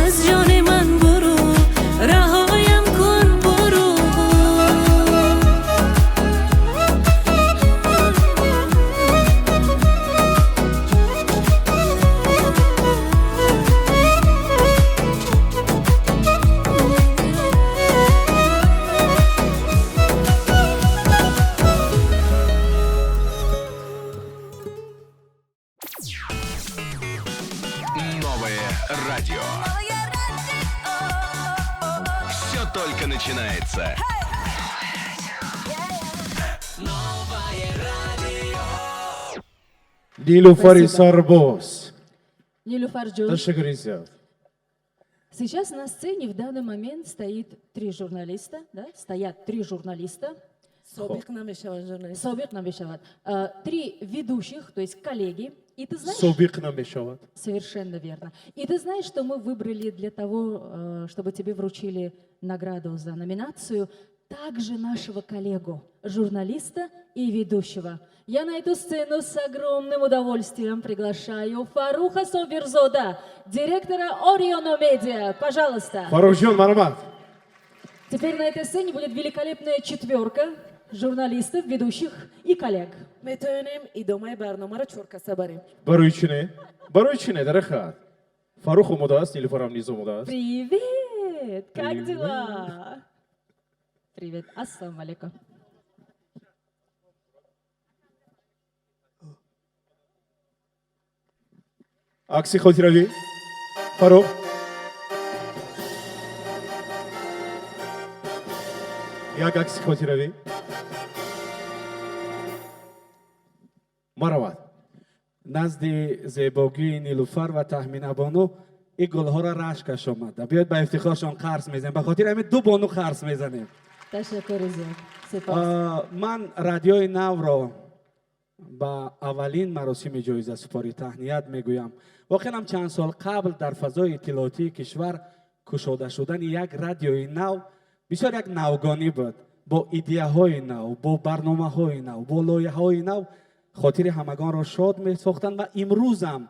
аз ҷони ман буру, раҳоям кун, буру. начинается. Новое радио. Нилуфари Спасибо. Сарбоз. Нилуфар ҷон. Ташаккури зиёд. Сейчас на сцене в данный момент стоит три журналиста, да? Стоят три журналиста. Собиқ намешаванд журналист. Собиқ намешавад. Три ведущих, то есть коллеги. И ты знаешь... Собиқ намешавад. Совершенно верно. И ты знаешь, что мы выбрали для того, чтобы тебе вручили награду за номинацию, также нашего коллегу, журналиста и ведущего. Я на эту сцену с огромным удовольствием приглашаю Фаруха Собирзода, директора Орионо Медиа. Пожалуйста. Фарухҷон, марҳамат. Теперь на этой сцене будет великолепная четверка журналистов, ведущих и коллег. Метавонем идомаи барномаро чоркаса барем. Барои чӣ не? Барои чӣ не, дарахат? Фарух омода аст, Нилуфарам низ омода аст. Привет! Как Привет. дела? Привет. Ассаламу алейкум. Акси хотиравӣ, Фарух. Як акси хотиравӣ, марҳамат. Назди зебогии Нилуфар ва Таҳминабону ин гулҳоро рашкаш омада. Биёед, ба ифтихоршон қарс мезанем. Ба хотири ҳамин ду бону қарс мезанем. Ташаккури зиёд. Сипос. Ман Радиои Навро ба аввалин маросими ҷоизасупорӣ таҳният мегӯям. Воқеан ҳам, чанд сол қабл дар фазои иттилоотии кишвар кушода шудани як радиои нав бисёр як навгонӣ буд, бо идеяҳои нав, бо барномаҳои нав, бо лоиҳаҳои нав хотири ҳамагонро шод месохтанд. Ва имрӯзам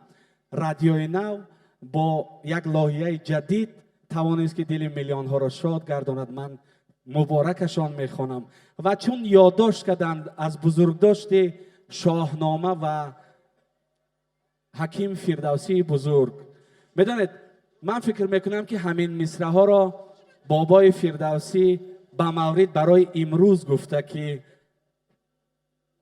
Радиои Нав бо як лоиҳаи ҷадид тавонист, ки дили миллионҳоро шод гардонад. Ман муборакашон мехонам. Ва чун ёддошт карданд аз бузургдошти Шоҳнома ва Ҳаким Фирдавсии бузург, медонед, ман фикр мекунам, ки ҳамин мисраҳоро бобои Фирдавсӣ ба маврид барои имрӯз гуфта, ки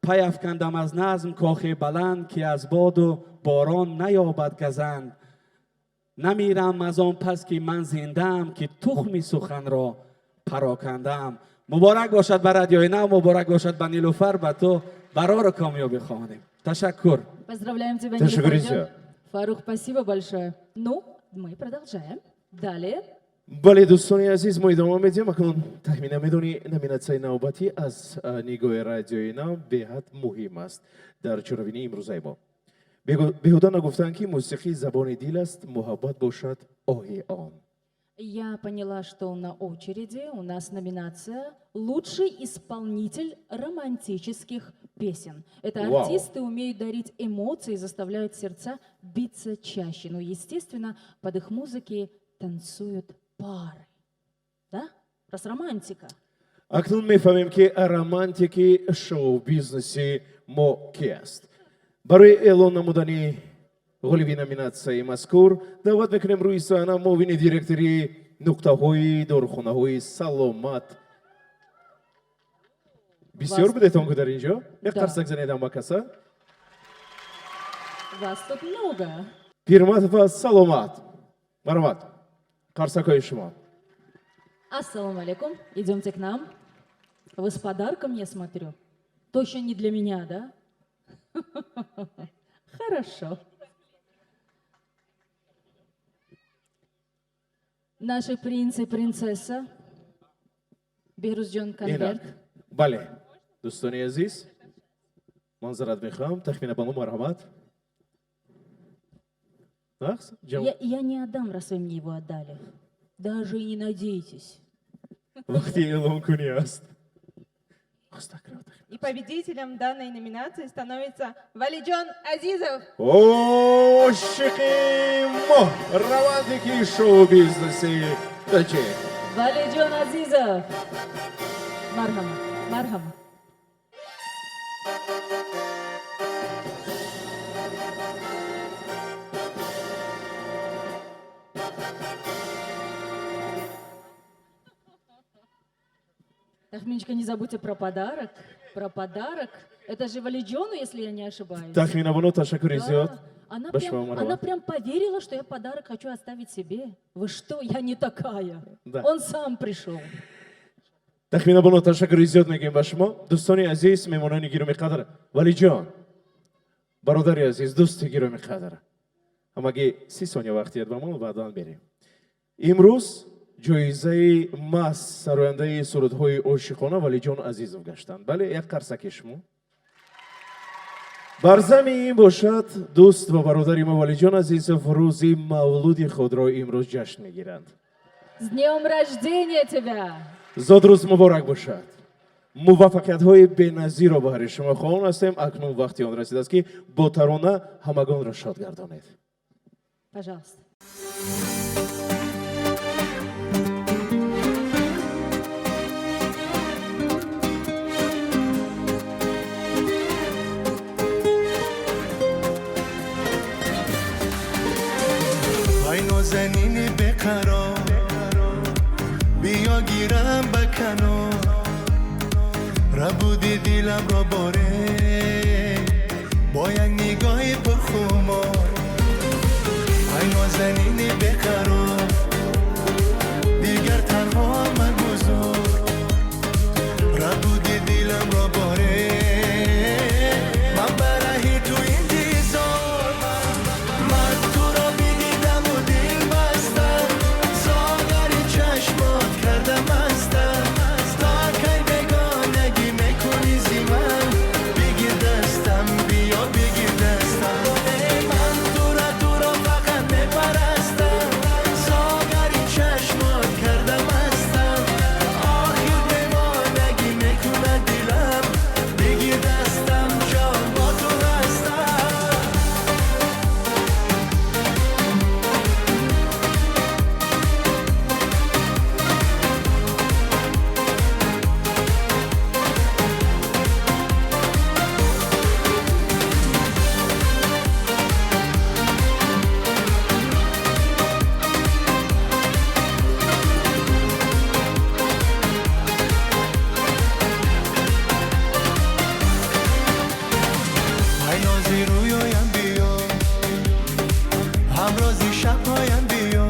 пай афкандам аз назм кохи баланд, ки аз боду борон наёбад газанд. Намирам аз он пас, ки ман зиндаам, ки тухми суханро парокандаам. Муборак бошад ба Радиои Нав, муборак бошад ба Нилуфар, ба ту барору комёбӣ хоҳонем. Ташаккур. Поздравляем тебя, Ташаккури Нилуфар. Зиёд. Фарух, спасибо большое. Ну, мы продолжаем. Далее. Бале, дӯстони азиз, мо идома медиҳем. Акнун, Таҳмина, медонӣ, номинатсияи навбатӣ аз нигоҳи Радиои Нав беҳад муҳим аст дар чорабинии имрӯзаи мо. Беҳуда нагуфтанд, ки мусиқӣ забони дил аст, муҳаббат бошад оҳи он. Я поняла, что на очереди у нас номинация «Лучший исполнитель романтических песен». Это Вау. артисты умеют дарить эмоции, заставляют сердца биться чаще. Ну, естественно, под их музыки танцуют пары. Да? Раз романтика. Акнун мефаҳмем, ки романтики шоу-бизнеси мо ки аст. Барои эълон намудани ғолиби номинатсияи мазкур даъват мекунем рӯи саҳна муовини директори нуқтаҳои дорухонаҳои Саломат. Бисёр будетон ку дар ин ҷо, як Да. қарсак занедам ба каса. Вас тут много. Пирматова Саломат, марҳамат, қарсакҳои шумо. Ассаламу алейкум. Идемте к нам. Вы с подарком, я смотрю. Точно не для меня, да? Хорошо. Наши принц и принцесса. Бехрузджон, конверт. Инак, бале, дӯстони азиз, манзарат мехоҳам. Тахмина Бану, марҳамат. Нақс ҷавоб. Я не отдам, раз вы мне его отдали. Даже и не надейтесь. Вақти эълонкунӣ аст. И победителем данной номинации становится Валиджон Азизов. Ошиқи мо, романтики шоу-бизнеси таҷик. Валиджон Азизов. Марҳама, марҳама. Тахминочка, не забудьте про подарок. Про подарок. Это же Валиджону, если я не ошибаюсь. Тахмина Бону, ташаккури Да. зиёд. Она Ба шумо прям, марҳамат. она прям поверила, что я подарок хочу оставить себе. Вы что, я не такая. Да. Он сам пришел. Тахмина бону, ташаккури зиёд мегӯем ба шумо. Дӯстони азиз, меҳмонони гиромиқадр, Валиҷон, бародари азиз, дӯсти гиромиқадр, ҳамагӣ 30 сония вақт диҳед ба мо, баъдан берем. Имрӯз ҷоизаи маҳз сарояндаи сурудҳои ошиқона Валиҷон Азизов гаштанд. Бале, як қарсаки шумо. Бар зами ин бошад, дӯст ва бародари мо Валиҷон Азизов рӯзи мавлуди худро имрӯз ҷашн мегиранд. С днем рождения тебя! Зодрӯз муборак бошад, муваффақиятҳои беназирро баҳри шумо хоҳон ҳастем. Акнун вақти он расидааст, ки бо тарона ҳамагонро шод гардонед. Пожалуйста. Ай нозанини беқарор, биё гирам ба канор, рабуди диламро боре бо як нигоҳи пурхумор. Ай нозанини беқарор, дигар танҳо магузор, рабуди диламро боре, ман бараҳи ту интизор. Ман туро бидидаму дил бастам, соғари чашмот кардам мастам. То кай бегонагӣ мекунӣ зи ман? Бигир дастам, биё, бигир дастам. Ман туро, туро фақат мепарастам, соғари чашмот кардам мастам. Охир девонагӣ мекунад дилам, бигир дастам, ҷон, бо ту ҳастам. Ай нози рӯёям, биё, ҳамрози шабҳоям, биё,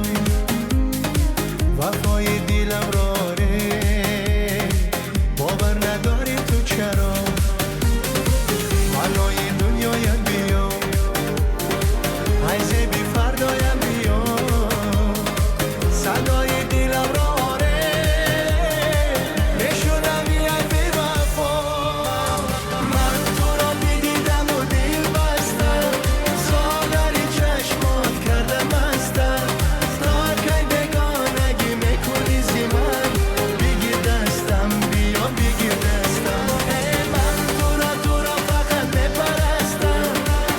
вафои диламро ре бовар надорӣ ту чаро? Маънои дунёям, биё, ай зеби фардоям, биё, садои диламро оре мешунавӣ, ай бевафо. Ман туро бидидаму дил бастам, соғари чашмот кардам мастам. То кай бегонагӣ мекунӣ зи ман? Бигир дастам, биё, бигир дастам. Ман туро, туро фақат мепарастам,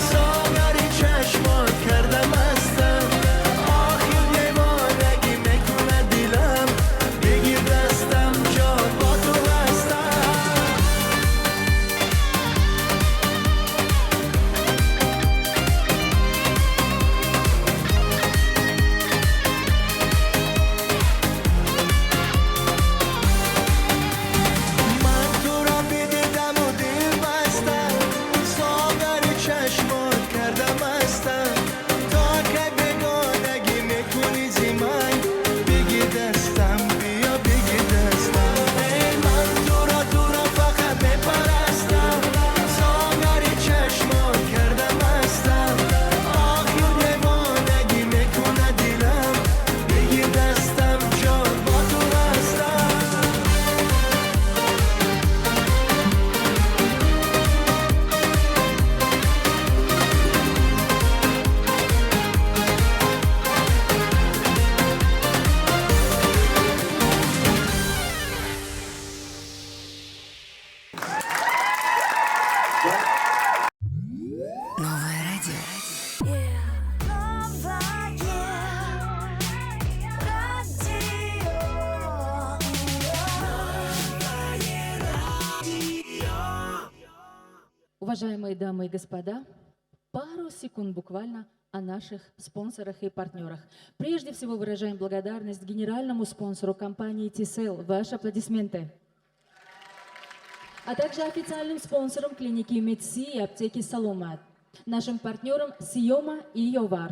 соғари чашмот кардам мастам. Охир девонагӣ мекунад дилам, бигир дастам, ҷон, бо ту ҳастам. Ман туро бидидаму дил бастам, соғари чашмот кардам мастам. То кай бегонагӣ мекунӣ зи ман? Бигир дастам, биё, бигир дастам. Ман туро, туро фақат мепарастам, соғари чашмот кардам мастам. Охир девонагӣ мекунад дилам, бигир дастам, ҷон, бо ту ҳастам. Новое радио. Новое радио. Новое радио. Уважаемые дамы и господа, пару секунд буквально о наших спонсорах и партнерах. Прежде всего выражаем благодарность генеральному спонсору компании Tcell. Ваши аплодисменты. А также официальным спонсорам клиники Медси и аптеки Саломат. Нашим партнерам Сиома и Йовар.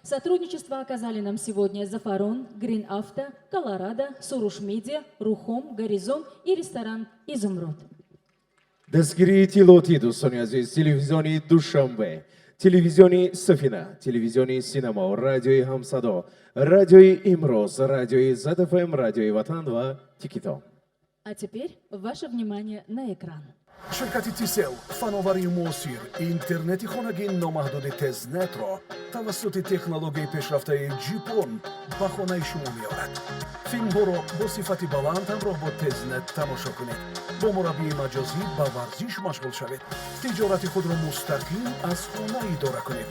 Сотрудничество оказали нам сегодня Зафарон, Грин Авто, Колорадо, Суруш Медиа, Рухом, Горизон и ресторан «Изумруд». Дастгирии иттилоотӣ, дӯстони азиз, телевизиони Душанбе, телевизиони Сафина, телевизиони Синемо, радиои Ҳамсадо, радиои Имрӯз, радиои ЗФМ, радиои Ватан ва Тикито. А теперь ваше внимание на экран. Ширкати Тисел фановарии муосир интернети хонагӣ номаҳдуди Тезнетро тавассути технологияи пешрафтаи GPON ба хонаи шумо меорад. Филмҳоро бо сифати баланд ҳамроҳ бо Тезнет тамошо кунед, бо мураббии маҷозӣ ба варзиш машғул шавед, тиҷорати худро мустақим аз хона идора кунед,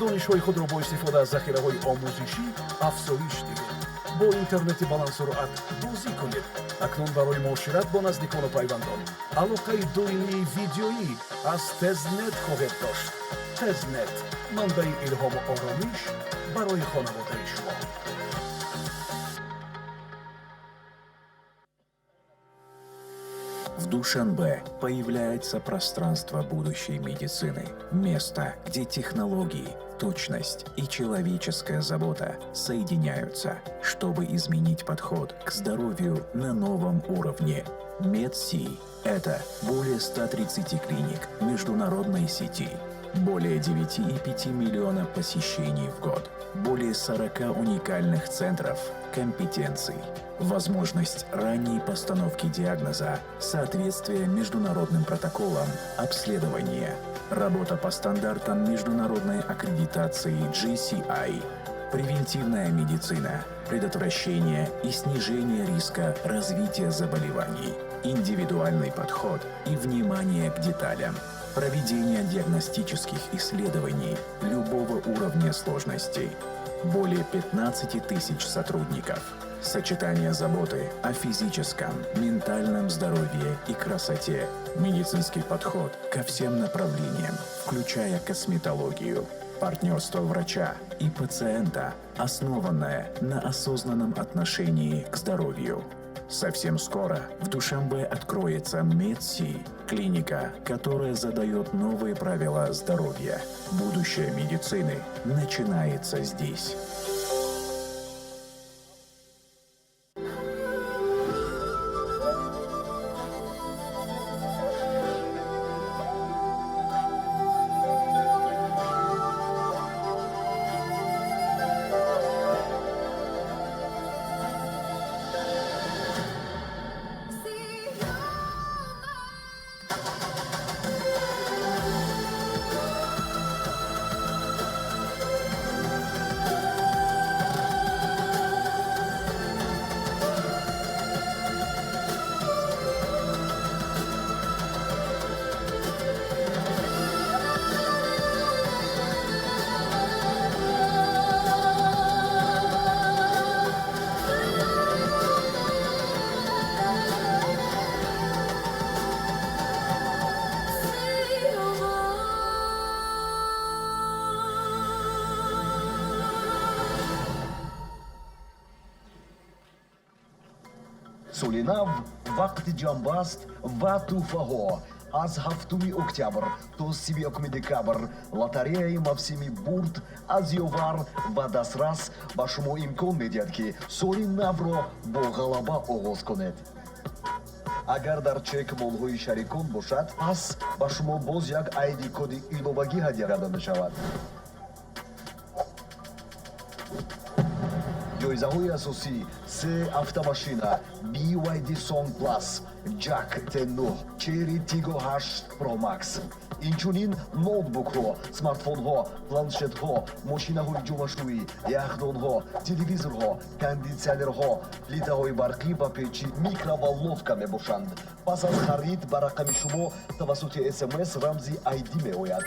донишҳои худро бо истифода аз захираҳои омӯзишӣ афзоиш диҳед, бо интернети баландсуръат бозӣ кунед. Акнун барои муошират бо наздикону пайвандон алоқаи доимии видеоӣ аз Тезнет хоҳед дошт. Тезнет манбаи илҳому оромиш барои хонаводаи шумо. В Душанбе появляется пространство будущей медицины. Место, где технологии, точность и человеческая забота соединяются, чтобы изменить подход к здоровью на новом уровне. МедСи – это более 130 клиник международной сети, более 9,5 миллиона посещений в год, более 40 уникальных центров компетенций, возможность ранней постановки диагноза, соответствие международным протоколам обследования, работа по стандартам международной аккредитации JCI, превентивная медицина, предотвращение и снижение риска развития заболеваний, индивидуальный подход и внимание к деталям, проведение диагностических исследований любого уровня сложности, более 15 тысяч сотрудников, сочетание заботы о физическом, ментальном здоровье и красоте, медицинский подход ко всем направлениям, включая косметологию, партнерство врача и пациента, основанное на осознанном отношении к здоровью. Совсем скоро в Душанбе откроется МедСи, клиника, которая задает новые правила здоровья. Будущее медицины начинается здесь. Соли нав вақти ҷамъбаст ва тӯҳфаҳо. Аз 7 октябр то 31 декабр лотареяи мавсими бурд аз ёвар ва дастрас ба шумо имкон медиҳад, ки соли навро бо ғалаба оғоз кунед. Агар дар чек молҳои шарикон бошад, пас ба шумо боз як айди коди иловагӣ ҳадя карда мешавад. Ҷоизаҳои асосӣ: се автомашина BYD Song Plus, JAC T9, Chery Tiggo 8 Pro Max, инчунин ноутбукҳо, смартфонҳо, планшетҳо, мошинаҳои ҷомашӯӣ, яхдонҳо, телевизорҳо, кондитсионерҳо, плитаҳои барқӣ ва печи микроволновка мебошанд. Пас аз харид ба рақами шумо тавассути СМС рамзи ID меояд.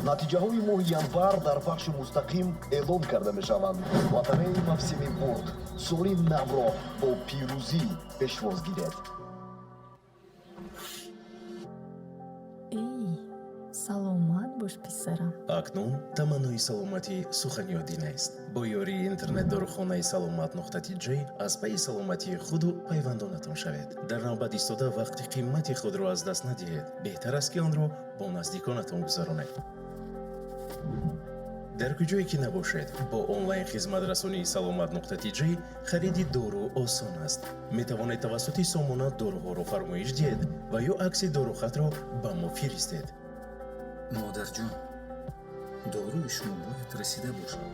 Натиҷаҳои моҳи январ дар пахши мустақим эълон карда мешаванд. Лотареяи мавсими бурд: соли навро бо пирӯзӣ пешвоз гиред. Эй, саломат бош, писарам. Акнун таманнои саломатӣ сухани оддӣ нест. Бо ёрии интернет-дорухонаи Саломат нуқта тиҷ аз пайи саломатии худу пайвандонатон шавед. Дар навбат истода вақти қимати худро аз даст надиҳед. Беҳтар аст, ки онро бо наздиконатон гузаронед. Дар куҷое ки набошед, бо онлайн хизматрасонии Саломат нуқта тж хариди дору осон аст. Метавонед тавассути сомона доруҳоро фармоиш диҳед ва ё акси дорухатро ба мо фиристед. Модарҷон, доруи шумо бояд расида бошад.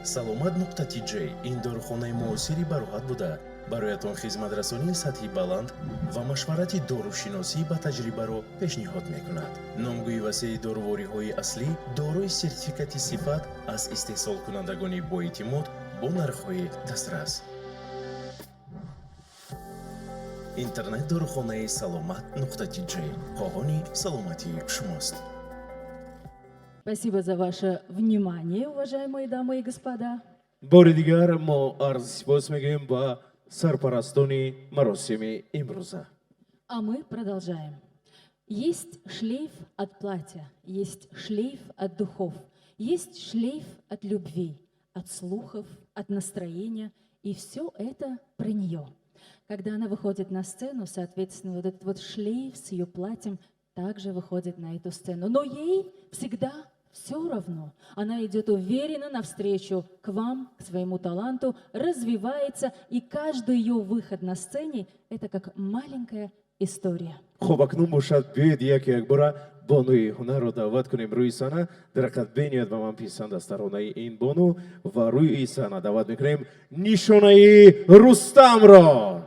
Саломат нуқта тж ин дорухонаи муосири бароҳат буда, бароятон хизматрасонии сатҳи баланд ва машварати дорушиносӣ ба таҷрибаро пешниҳод мекунад. Номгӯи васеи дорувориҳои аслӣ дорои сертификати сифат аз истеҳсолкунандагони боэътимод бо нархҳои дастрас. Интернет дорухонаи Саломат нуқта тж хоҳони саломатии шумост. Спасибо за ваше внимание, уважаемые дамы и господа. Бори дигар мо арзи сипос мегӯем ба сарпарастони маросими имрӯза. А мы продолжаем. Есть шлейф от платья, есть шлейф от духов, есть шлейф от любви, от слухов, от настроения. И все это про нее. Когда она выходит на сцену, соответственно, вот этот вот шлейф с ее платьем также выходит на эту сцену. Но ей всегда все равно. Она идет уверенно навстречу к вам, к своему таланту, развивается, и каждый ее выход на сцене – это как маленькая история. Хуб, акнун бошад, биёед яке якбора бонуи ҳунарро даъват кунем рӯи саҳна. Дар ҳақиқат бениҳоят ба ман писанд аст таронаи ин бону ва рӯи саҳна даъват мекунем Нишонаи Рустамро.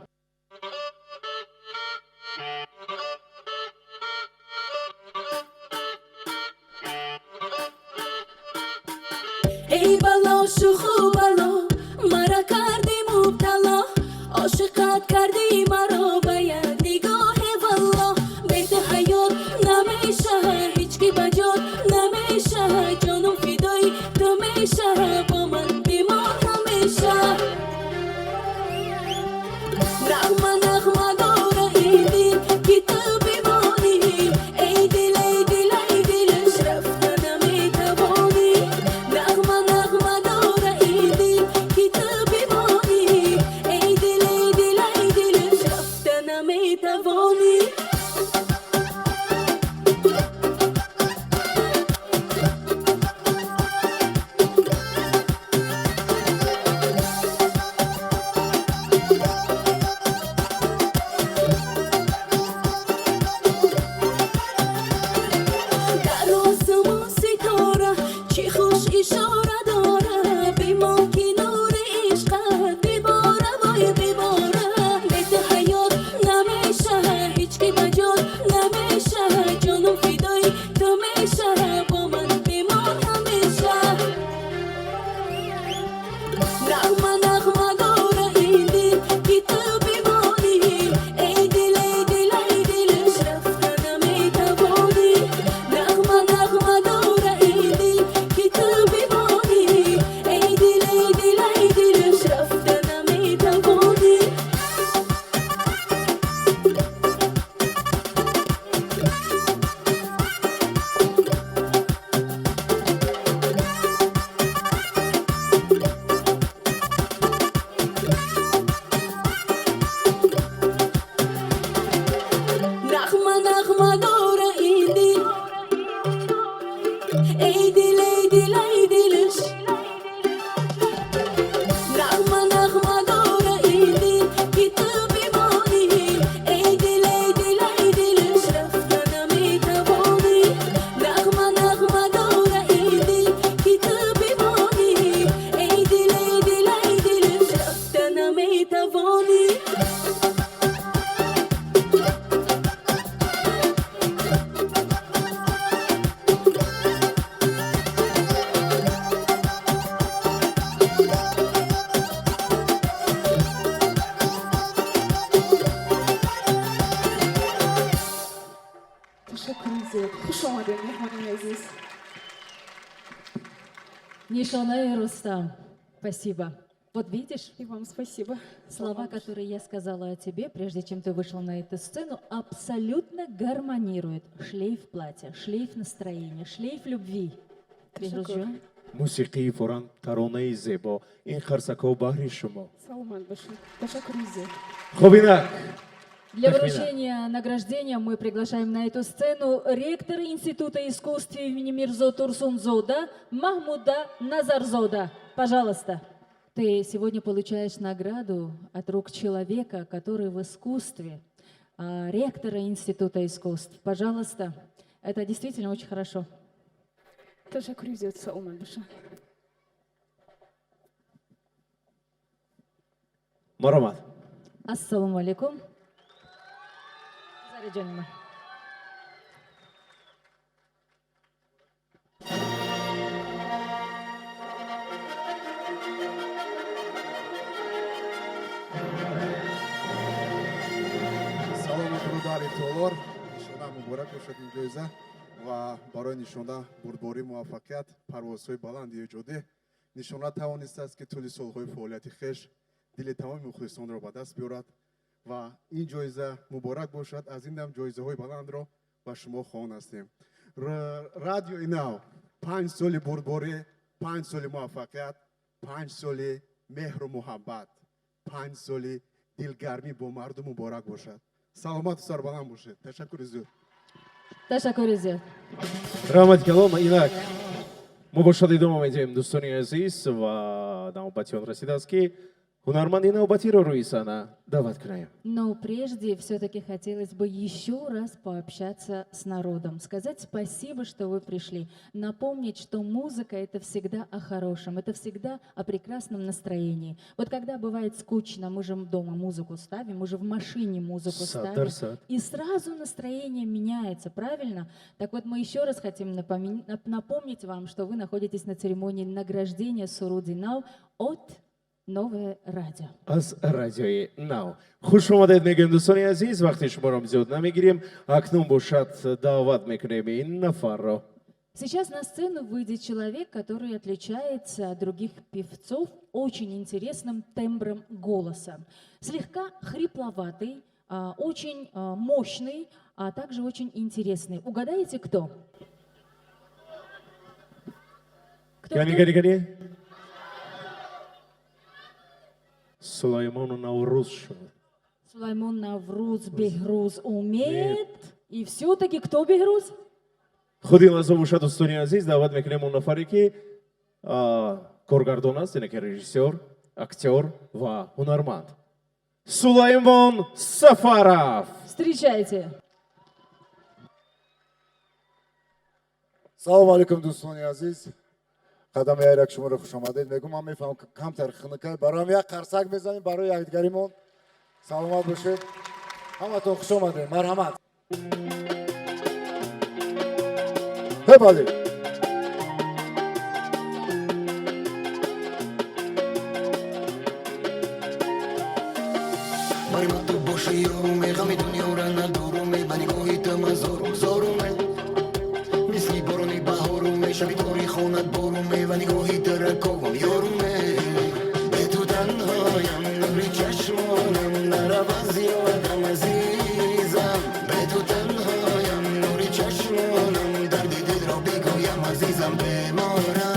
Эй бало, шуху бало, мара кардӣ мубтало, ошиқат кардӣ маро ба як нигоҳе, валло. Бе ту ҳаёт намешаҳа, ҳеҷ ки ба ҷот намешаҳа, ҷонум фидои ту мешаҳа, бо ман бимон ҳамеша. Нағма нағма дора ин дил, ки ту бимонӣ, эй дил, эй дил, эй дилаш рафта наметавонӣ. Нағма нағма дора ин дил, ки ту бимонӣ, эй дил, эй дил, эй дилаш рафта наметавонӣ. Дар осмон ситора чӣ хуш ишора дора, бимон ки нури ишқат бибора, вой бибора. Бе ту ҳаёт намешаҳа, ҳеҷ ки ба ҷот намешаҳа, ҷонум фидои ту мешаҳа, бо ман бимон ҳамеша. Нағма нағма дора ин дил, ки ту бимонӣ, эй дил, эй дил, эй дилаш рафта наметавонӣ. Нағма нағма дора ин дил, ки ту бимонӣ, эй дил, эй дил, эй дилаш рафта наметавонӣ. Нағма нағма дора ин дил, эй дил, эй дил, эй дилаш. Нағма нағма дора ин дил, ки ту бимонӣ, эй дил, эй дил, эй дилаш рафта наметавонӣ. Нағма нағма дора ин дил, ки ту бимонӣ, эй дил, эй дил, эй дилаш рафта наметавонӣ. Ташаккури зиёд, хуш омадед, меҳмонони азиз. Нишонаи Рустам, спасибо. Вот видишь? И вам спасибо. Слова, которые я сказала о тебе, прежде чем ты вышла на эту сцену, абсолютно гармонируют. Шлейф платья, шлейф настроения, шлейф любви. Беҳрӯзҷон? Мусиқии форам, таронаи зебо, ин қарсакҳо баҳри шумо. Саломат бошед, ташаккури зиёд. Хуб, инак Для Тахмина. Вручения награждения мы приглашаем на эту сцену ректора Института искусств имени Мирзо Турсунзода Махмуда Назарзода. Пожалуйста. Ты сегодня получаешь награду от рук человека, который в искусстве, ректора Института искусств. Пожалуйста, это действительно очень хорошо. Ташаккури зиёд, саломат бошед. Марҳамат. Ассалому алайкум. Заре ҷони ман. Салому дуруд аҳли толор. Нишона, муборак бошад ин ҷоиза ва барои Нишона бурдборӣ, муваффақият, парвозҳои баланди эҷодӣ. Нишона тавонистааст, ки тӯли солҳои фаъолияти хеш дили тамоми мухлисонро ба даст биёрад ва ин ҷоиза муборак бошад. Аз ин дам ҷоизаҳои баландро ба шумо хоҳон ҳастем. Радиои Нав, 5 соли бурдборӣ, 5 соли муваффақият, 5 соли меҳру муҳаббат, 5 соли дилгармӣ бо мардум муборак бошад. Саломату сарбаланд бошед. Ташаккури зиёд. Ташаккури зиёд. Раҳмати калом. Инак мо бошад идома медиҳем, дӯстони азиз, ва навбати он расидааст, ки ҳунарманди навбатиро рӯи саҳна даъват кунем. Но прежде все-таки хотелось бы еще раз пообщаться с народом, сказать спасибо, что вы пришли, напомнить, что музыка — это всегда о хорошем, это всегда о прекрасном настроении. Вот когда бывает скучно, мы же дома музыку ставим, мы же в машине музыку Сад ставим, дар сад. И сразу настроение меняется, правильно? Так вот, мы еще раз хотим напомнить вам, что вы находитесь на церемонии награждения Суруди Нав от Новое радио. Аз Радиои Нав хуш омадед мегӯем, дӯстони азиз. Вақти шуморо зиёд намегирем. Акнун бошад даъват мекунем ин нафарро. Сейчас на сцену выйдет человек, который отличается от других певцов очень интересным тембром голоса. Слегка хрипловатый, очень мощный, а также очень интересный. Угадаете, кто? Кто, Кани, кто? кани, кани? Сулаймону Наврӯз шуд. Сулаймон Навруз, Бехруз умеет. И все-таки кто Бехруз? Худи ин лаҳза бошад, дӯстони азиз, даъват мекунем он нафаре, ки коргардон аст, яъне ки режиссёр, актёр ва ҳунарманд, Сулаймон Сафаров. Встречайте. Салому алейкум, дӯстони азиз. Қадами ҳар як шуморо хушомадед мегӯм. Ман мефаҳмам, ки камтар хунукай, бароям як қарсак мезанем барои якдигаримон. Саломат бошед, ҳаматон хуш омадед, марҳамат. Ҳе, бале. Бари ма ту боши ёруме, ғами дунёра надоруме, ба нигоҳи ту ман зорум зоруме, мисли борони баҳоруме, шаби тори хонат боруме ва нигоҳи ту раковам ёруме. Бе ту танҳоям, нури чашмонам, нарав аз ёдам, азизам. Бе ту танҳоям, нури чашмонам, дарди дилро бигӯям, азизам, беморам.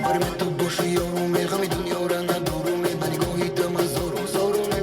Бари ма ту боши ёруме, ғами дунёра надоруме, ба нигоҳи ту ман зорум зоруме.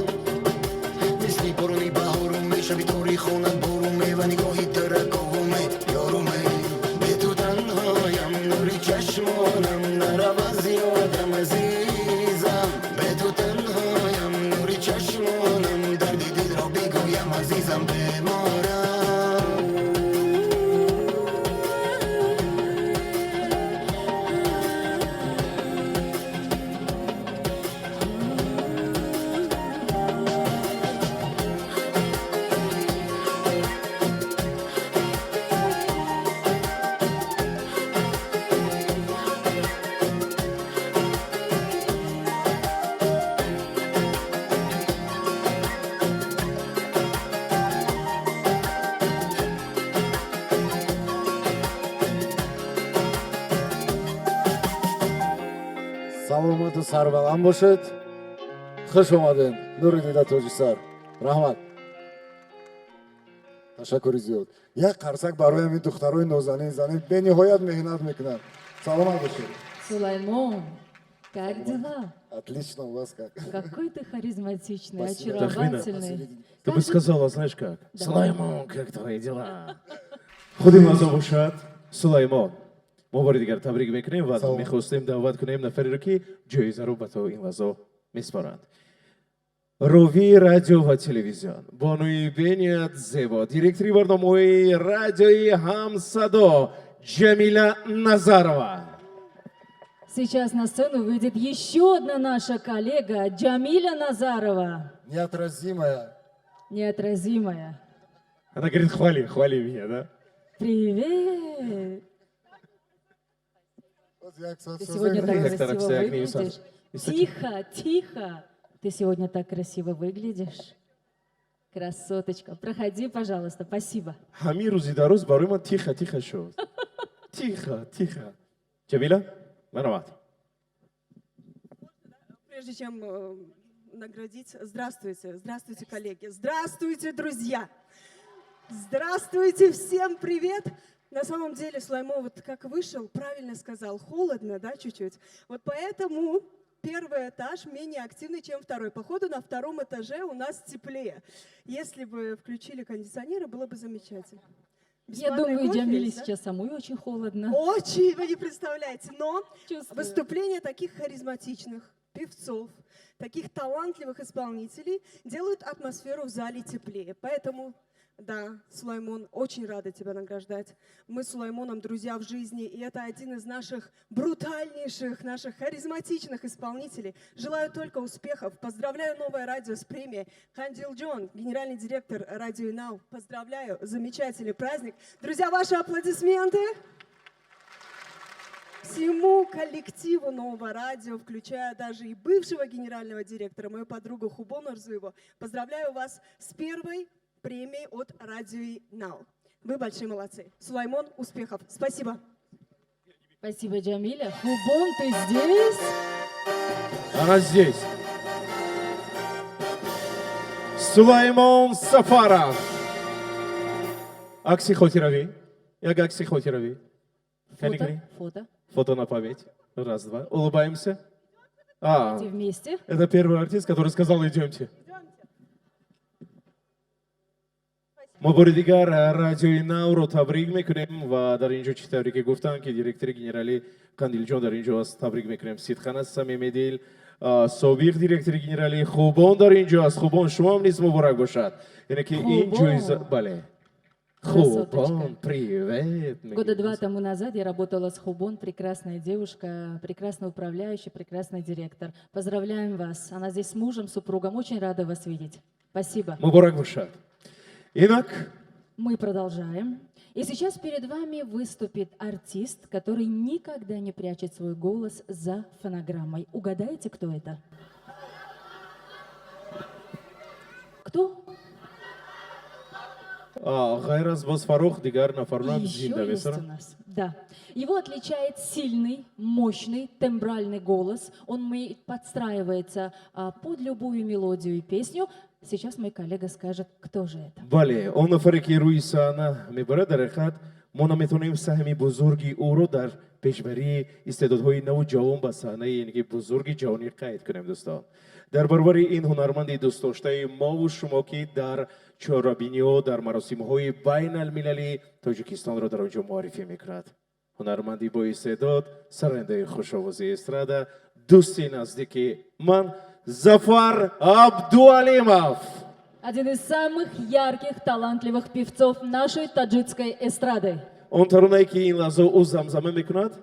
Сарбаланд бошед, хуш омадем, нури дида, тоҷисар. Раҳмат, ташаккури зиёд. Як қарсак барои ҳамин духтарои нозанин занин, бениҳоят меҳнат мекунанд. Саломат бошед. Сулаймон, как дела? Отлично, у вас как? Какой ты харизматичный, Спасибо. очаровательный. Ты бы сказала, знаешь как? Да. Сулаймон, как твои дела? Худи маза бошад, Сулаймон. Мо бори дигар табрик мекунем ва Салом. мехостем даъват кунем нафареро, ки ҷоизаро ба то ин лаҳзо меспоранд. Ровии радио ва телевизион, бонуи бениҳоят зебо, директори барномаҳои радиои Ҳамсадо Ҷамила Назарова. Сейчас на сцену выйдет еще одна наша коллега Джамиля Назарова. Неотразимая. Неотразимая. Она говорит: хвали, хвали меня, да? Привет! Ты сегодня так Как-то красиво Роксия выглядишь. Агнеса. Тихо, тихо. Ты сегодня так красиво выглядишь. Красоточка. Проходи, пожалуйста. Спасибо. Ҳамин рӯзи дароз барои ман тихо, тихо шуд. Тихо, тихо. Ҷамила, марҳамат. Прежде чем наградить, здравствуйте, здравствуйте, коллеги, здравствуйте, друзья, здравствуйте, всем привет! На самом деле, Сулаймон вот как вышел, правильно сказал, холодно, да, чуть-чуть. Вот поэтому первый этаж менее активный, чем второй. Походу, на втором этаже у нас теплее. Если бы включили кондиционеры, было бы замечательно. Я Бесплатный думаю, кофе Джамиле есть, да? сейчас самой очень холодно. Очень, вы не представляете. Но Чувствую. выступления таких харизматичных певцов, таких талантливых исполнителей делают атмосферу в зале теплее. Поэтому, да, Сулаймон, очень рада тебя награждать. Мы с Сулаймоном друзья в жизни, и это один из наших брутальнейших, наших харизматичных исполнителей. Желаю только успехов. Поздравляю Новое радио с премией. Хандил Джон, генеральный директор Радио Нав. Поздравляю, замечательный праздник. Друзья, ваши аплодисменты всему коллективу Нового радио, включая даже и бывшего генерального директора, мою подругу Хубон Арзуеву. Поздравляю вас с первой премией от Радио Нау. Вы большие молодцы. Сулаймон, успехов. Спасибо. Спасибо, Джамиля. Хубон, ты здесь? Она здесь. Сулаймон Сафаров. Акси хотиравӣ. Як акси хотиравӣ. Фото, Кани, фото. Фото на память. Раз, два. Улыбаемся. А, Идите вместе. это первый артист, который сказал: идемте. Мо бори дигар Радиои Навро табрик мекунем ва дар ин ҷо чӣ тавре ки гуфтанд, ки директори генералӣ Қандилҷон дар ин ҷо аст, табрик мекунем сидқан аз самими дил. Собиқ директори генералӣ Хубон дар ин ҷо аст. Хубон, шумоам низ муборак бошад, яъне ки ин Хубон. ҷоиза, бале, Хубон, привет. Года два тому назад я работала с Хубон, прекрасная девушка, прекрасный управляющий, прекрасный директор. Поздравляем вас. Она здесь с мужем, супругом. Очень рада вас видеть. Спасибо. Муборак бошад. Инак Мы продолжаем. И сейчас перед вами выступит артист, который никогда не прячет свой голос за фонограммой. Угадайте, кто это? Кто? Ғайр аз боз Фаррух дигар нафарон Еще зинда есть у месаранд. нас. Да. Его отличает сильный, мощный тембральный голос. Он подстраивается под любую мелодию и песню. Сейчас мой коллега скажет, кто же это. Бале, он нафаре, ки рӯи саҳна мебарад, дар ҳақиқат мо наметавонем саҳми бузурги ӯро дар пешбарии истеъдодҳои наву ҷавон ба саҳнаи, яъне ки бузурги ҷаҳонӣ қайд кунем. Дӯстон, дар баробари ин ҳунарманди дӯстдоштаи мову шумо, ки дар чорабиниҳо, дар маросимҳои байналмилалӣ Тоҷикистонро дар он ҷо муаррифӣ мекунад, ҳунарманди боистеъдод, сарояндаи хушовози эстрада, дӯсти наздики ман Зафар Абдуалимов. Один из самых ярких, талантливых певцов нашей таджикской эстрады. Он таронае, ки ин лаҳза ӯ замзама мекунад,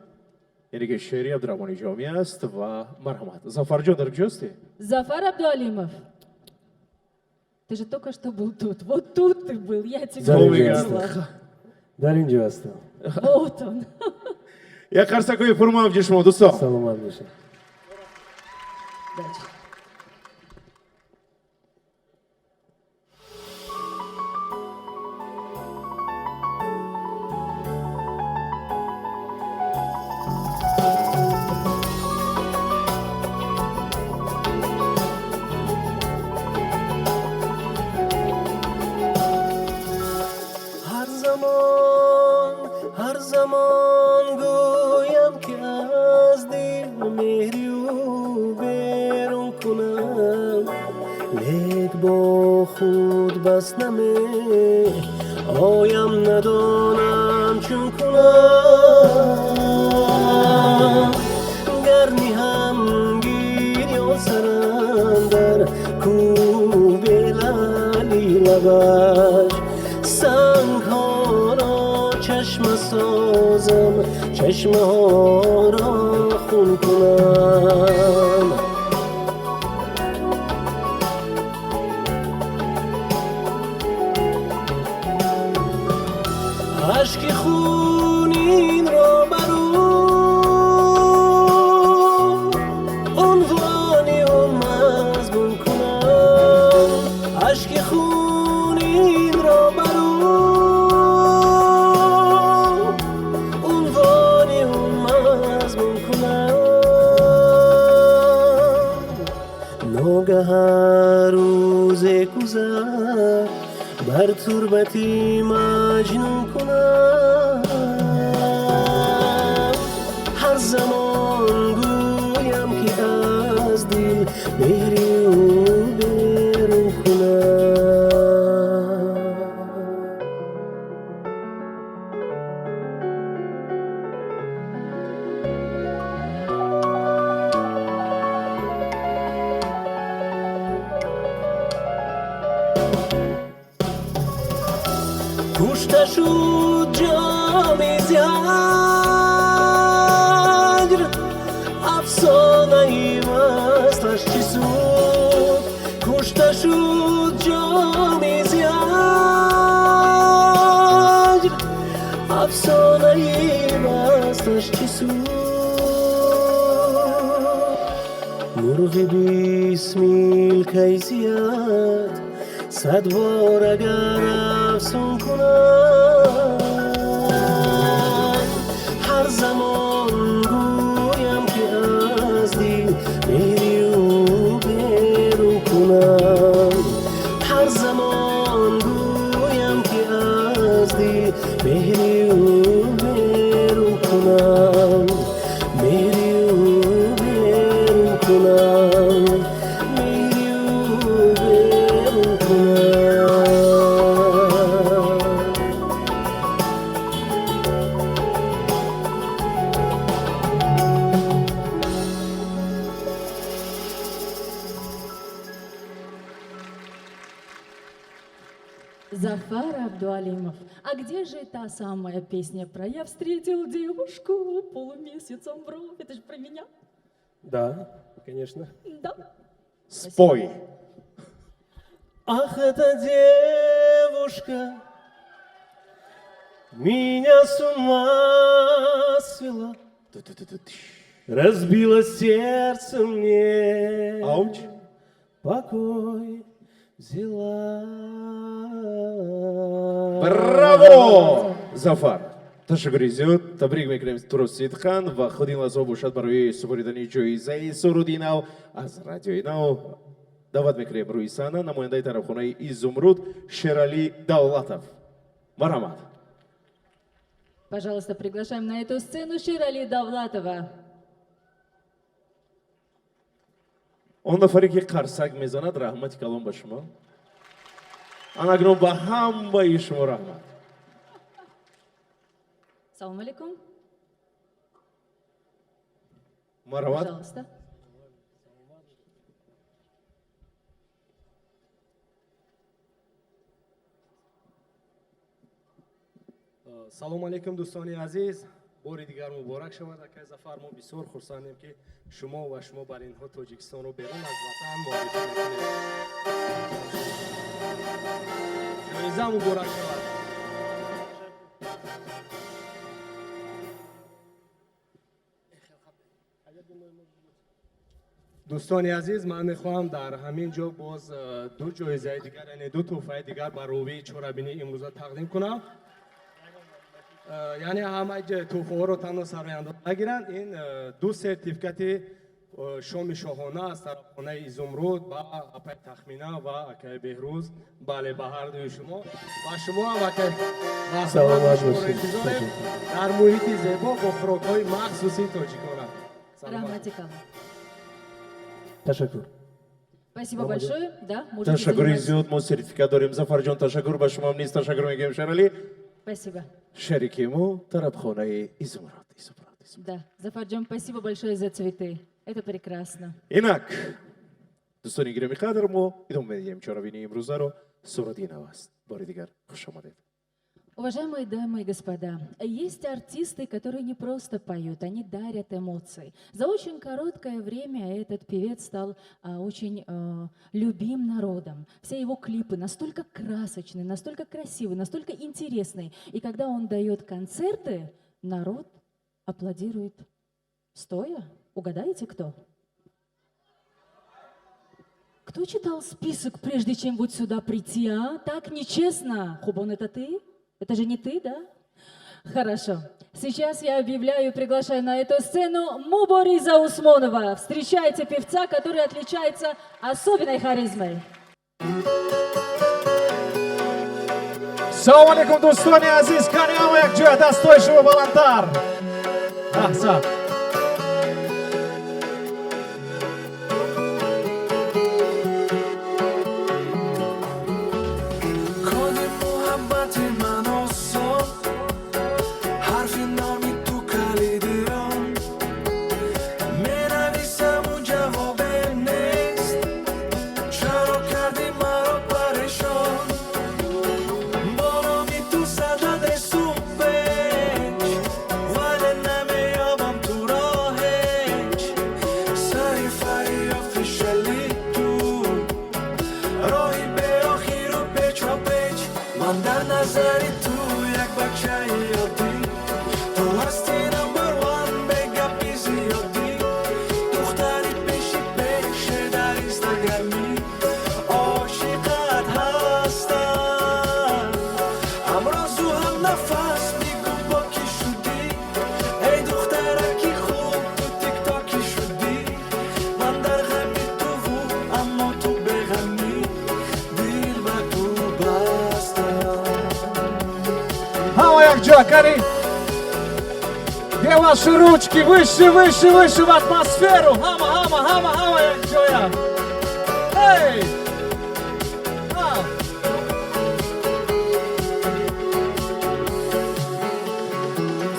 яъне ки шеъри Абдураҳмони Ҷомӣ аст. Ва марҳамат, Зафарҷон, дар куҷоастӣ? Зафар Абдуалимов. Ты же только что был тут. Вот тут ты был, я тебя Дар инҷо увидела. ҳастам. Дар инҷо ҳастам. Вот он. Як қарсакҳои пурмавҷи шумо, дӯстон. Саломат бошед. Дальше. Бо худ бас намеоям, надонам чун кунам. Гар ниҳам гирён сарам дар кӯҳ лали лабаш, сангҳоро чашма созам, чашмаҳоро хун кунам. Ашки хунинро бар ӯ унвони ӯ мазмун кунам, ашки хунинро бар ӯ унвони ӯ мазмун кунам. Ногаҳ рӯзе гузар бар турбати маҷнун кунам, ҳар замон гӯям ки аз дил меҳри ӯ берун кунам. Кушта шуд ҷоми зи ҳаҷр, афсонаи васлаш чӣ суд? Кушта шуд ҷоми зи ҳаҷр, афсонаи васлаш чӣ суд? Мурғи бисмил кай зиёд, сад бор агар афсун кунам, ҳар замон гӯям ки аз дил меҳри ӯ берун кунам, ҳар замон гӯям ки аз дил меҳри ӯ берун кунам, меҳри ӯ берун кунам, меҳри ӯ берун кунам. Зафар Абдуалимов. А где же та самая песня про «Я встретил девушку полумесяцем бровь»? Это же про меня. Да, конечно. Да. Спой. Ах, эта девушка меня с ума свела, разбила сердце мне. Ауч. Покой взяла. Браво! Зафар! Ташаккури зиёд, табрик мекунем туро сидқан ва худи ин лаҳзаҳо бошад барои супоридани ҷоизаи суруди нав аз радиои нав даъват мекунем рӯи саҳна намояндаи тарабхонаи Изумруд Шералӣ Давлатов. Марҳамат. Пожалуйста, приглашаем на эту сцену Шерали Давлатова. Он нафаре ки қарсак мезанад, раҳмати калон ба шумо. Анакнун ба ҳамаи шумо раҳмат. Салом алейкум. Марҳамат. Пожалуйста. Салом алейкум, дӯстони азиз. Бори дигар муборак шавад, акай Зафар. Мо бисёр хурсандем, ки шумо ва шумо бар инҳо Тоҷикистонро берун аз ватан муаррифӣ мекунед. Ҷоиза муборак шавад. Дӯстони азиз, ман мехоҳам дар ҳамин ҷо боз ду ҷоизаи дигар, яъне ду тӯҳфаи дигар ба ровии чорабинии имрӯза тақдим кунам. Яъне ҳамаи тӯҳфаҳоро танҳо сароянда нагиранд. Ин ду сертификати шоми шоҳона аз тарабхонаи Изумруд ба апай Тахмина ва акай Беҳрӯз. Бале, ба ҳар дуи шумо ва шумо ҳам, акай, Саломат шуморо бошед. интизорем дар муҳити зебо бо хӯрокҳои махсуси тоҷикона. Раҳмати калон. Ташаккур. Спасибо большое. Да, можете Ташаккури занимать. зиёд, мо сертификат дорем. Зафарҷон, ташаккур, ба шумоам низ ташаккур мегӯем, Шералӣ. Спасибо. Шарики мо тарабхонаи Изумруд. Да, Зафарджон, спасибо большое за цветы. Это прекрасно. Инак, дӯстони гиромӣ қадр, мо идома медиҳем чорабинии имрӯзаро. Суруди нав аст. Бори дигар хуш омадед. Уважаемые дамы и господа, есть артисты, которые не просто поют, они дарят эмоции. За очень короткое время этот певец стал очень любим народом. Все его клипы настолько красочные, настолько красивые, настолько интересные. И когда он дает концерты, народ аплодирует стоя. Угадаете, кто? Кто читал список, прежде чем вот сюда прийти, а? Так нечестно. Хубон, это ты? Это же не ты, да? Хорошо. Сейчас я объявляю и приглашаю на эту сцену Мубориза Усмонова. Встречайте певца, который отличается особенной харизмой. Салом алейкум, дӯстони азиз, кани ҳама якҷоя, дастҳои шумо баландтар. Аҳсан. Коди муҳаббати ман осон, ҳарфи номи ту калиди он. Менависаму ҷавобе нест, чаро кардӣ маро парешон? Бо номи ту сад адресу печ, вале намеёбам туро ҳеҷ. Саҳифаи офишали ту, роҳи беохиру печопеч. Ман дар назари ту як бачаи оддӣ, ту ҳасти number one, бе гапи зиёдӣ. Духтари пеши пеше дар инстаграмӣ, ошиқат ҳастам, ҳамрозу ҳамнафас. Бигӯ, бо кӣ шудӣ? Эй духтараки хуб, ту тиктокӣ шудӣ. Ман дар ғами туву, аммо ту беғамӣ, дил ба ту бастам. Ҳама якҷоя, кани. Где ваши ручки? Выше, выше, выше в атмосферу. Ҳама, ҳама, ҳама, ҳама якҷоя. Эй! А!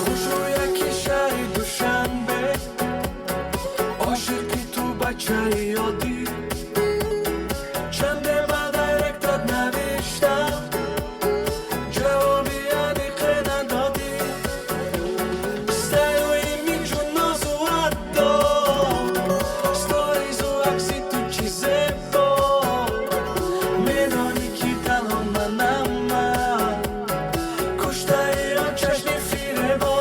Хушрӯяки шаҳри Душанбе, ошиқи ту бачаи оддӣ. Чанде ба директат навиштам, ҷавоби аниқе надодӣ. Стайлу имиҷу нозу адо, сторизу акси ту чӣ зебо. Медонӣ, ки танҳо манама куштаи он чашми фиребо.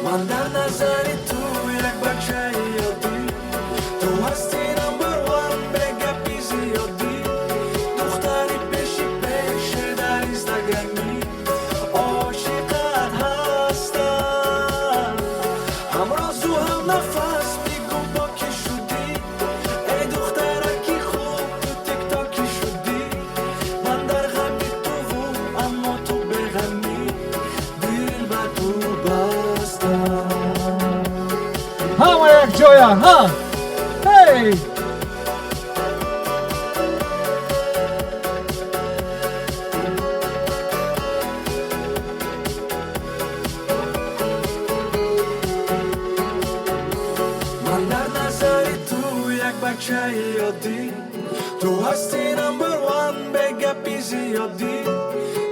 Ман дар назари ту як бачаи оддӣ, ту ҳасти number one, бе гапи зиёдӣ. Духтари пеши пеше дар инстаграмӣ, ошиқат ҳастам, ҳамрозу ҳамнафас. Бигӯ, бо кӣ шудӣ? Эй духтараки хуб, ту тиктокӣ шудӣ. Ман дар ғами туву, аммо ту беғамӣ, дил ба ту бастам. Ҳама якҷоя, ҳа! Эй! Ман дар назари ту як бачаи оддӣ, ту ҳасти number one, бе гапи зиёдӣ.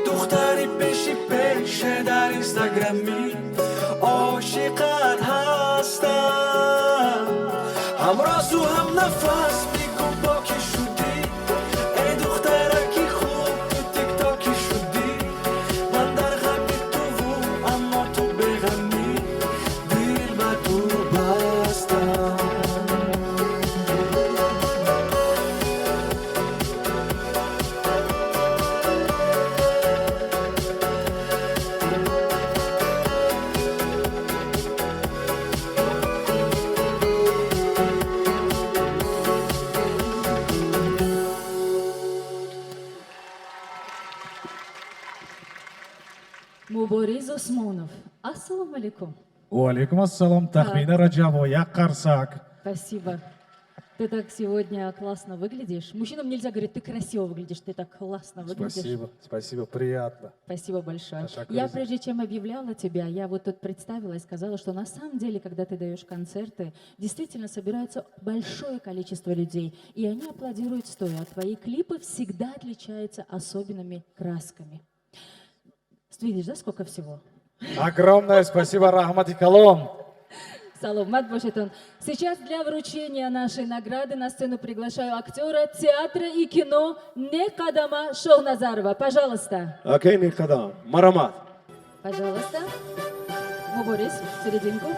Духтари пеши пеше дар инстаграмӣ, ошиқат ҳастам, ҳамрозу ҳамнафас. Бигӯ, бо кӣ шудӣ? Эй духтараки хуб, ту тиктокӣ шудӣ. Ман дар ғами туву, аммо ту беғамӣ, дил ба ту бастам. Мубориз Усмонов. Ассаламу алейкум. Ва алейкум ассалом, Тахмина Раҷабова, як қарсак. Спасибо. Ты так сегодня классно выглядишь. Мужчинам нельзя говорить, ты красиво выглядишь, ты так классно выглядишь. Спасибо, спасибо, приятно. Спасибо большое. Ташаккур. Я, прежде чем объявляла тебя, я вот тут представила и сказала, что на самом деле, когда ты даешь концерты, действительно собирается большое количество людей, и они аплодируют стоя. А твои клипы всегда отличаются особенными красками. Видишь, да, сколько всего? Огромное спасибо, раҳмати калон. Саломат бошедон. Сейчас для вручения нашей награды на сцену приглашаю актера театра и кино Некадама Шохназарова. Пожалуйста. Акай Некадам, марҳамат. Пожалуйста. Мубориз, в серединку.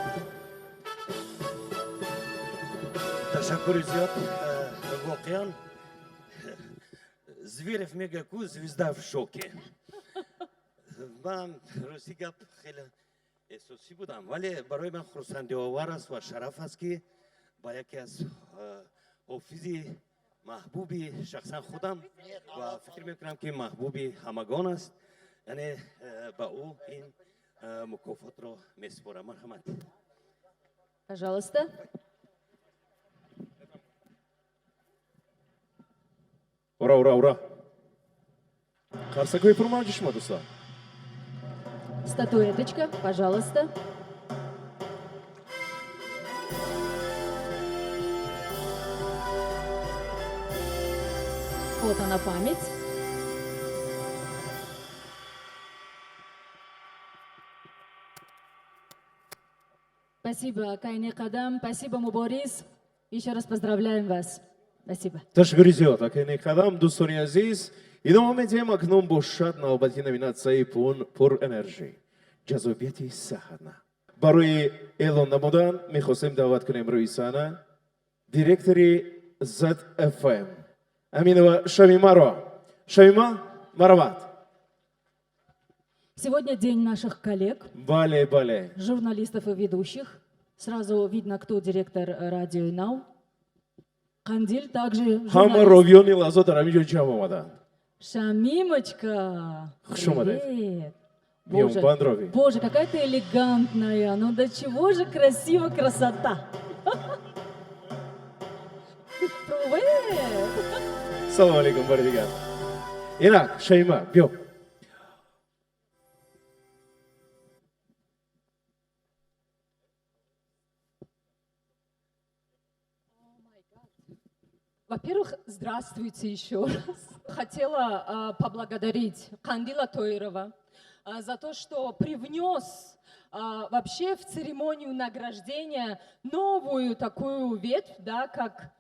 Ташаккури зиёд. Воқеан, Зверев мега ку, звезда в шоке. Ман, рости гап, хеле эҳсосӣ будам, вале барои ман хурсандиовар аст ва шараф аст, ки ба яке аз ҳофизи маҳбуби шахсан худам ва фикр мекунам, ки маҳбуби ҳамагон аст, яъне ба ӯ ин мукофотро месупорам. Марҳамат. Пожалуйста. Ура, ура, ура! Қарсакҳои пурмавҷи шумо, дӯстон. Статуэточка, пожалуйста. Фото на память. Спасибо, акай Некадам. Спасибо, Мубориз. Еще раз поздравляем вас. Спасибо. Ташаккури зиёд, акай Некадам. Дӯстони азиз, идома медиҳем. Акнун бошад навбати номинатсияи пурэнержӣ, ҷаззобияти саҳна. Барои эълон намудан мехостем даъват кунем рӯи саҳна директори ZFM Аминова Шамимаро. Шамима, марҳамат. Сегодня день наших коллег, Бале, бале. Журналистов и ведущих. Сразу видно, кто директор радио Нав. Кандиль также Ҳама журналист. Ровиёни лаҳза дар ҳамин ҷо ҷамъ омаданд. Шамимочка. Хуш омадед. Привет. Боже, Миёнбанд ровӣ. Боже, какая ты элегантная. Ну до чего же красиво красота. Привет. Салому алейкум бори дигар. Инак, Шамима, биё. Во-первых, здравствуйте еще раз. Хотела поблагодарить Кандила Тоирова за то, что привнес вообще в церемонию награждения новую такую ветвь, да, как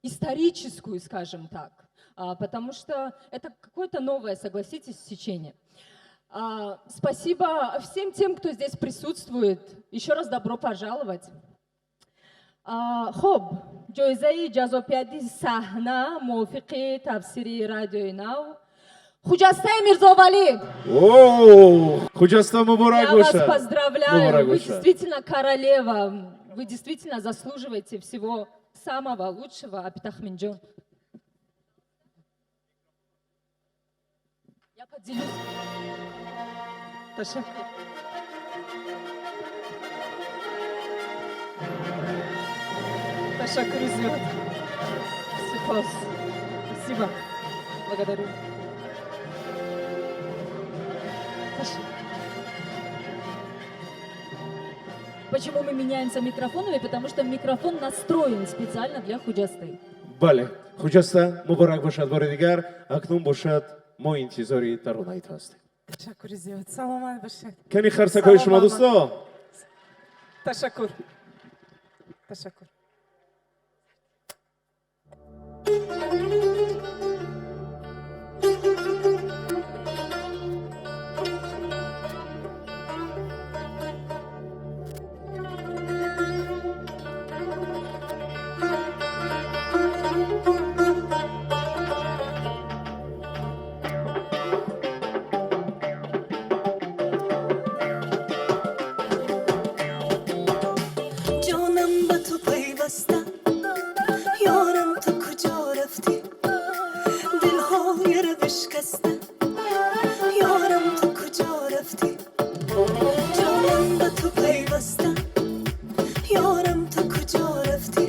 историческую, скажем так. Потому что это какое-то новое, согласитесь, течение. Спасибо всем тем, кто здесь присутствует. Еще раз добро пожаловать. Хуб, ҷоизаи ҷаззобияти саҳна мувофиқи тафсири Радиои Нав, Хуҷастаи Мирзовалӣ. О, Хуҷаста, муборак Я вас бошад. поздравляю. Муборак Вы бошад. действительно королева. Вы действительно заслуживаете всего самого лучшего. Апи Тахминҷон. Я поделюсь. Ташаккур. Ташаккури зиёд. Сипос. Спасибо. Благодарю. Ташаккур. Почему мы меняемся микрофонами? Потому что микрофон настроен специально для Худжасты. Бале, Хуҷаста, муборак бошад бори дигар. Акнун бошад мо интизори таронаи ту ҳастем. Ташаккури зиёд, саломат бошед. Кани қарсакҳои шумо, дӯстон. Ташаккур, ташаккур. Ҷонам ба ту пайваста, ёрам, ту куҷо рафтӣ? Дилҳояро бишкаста, ёрам, ту куҷо рафтӣ? Ҷонам ба ту пайваста, ёрам, ту куҷо рафтӣ?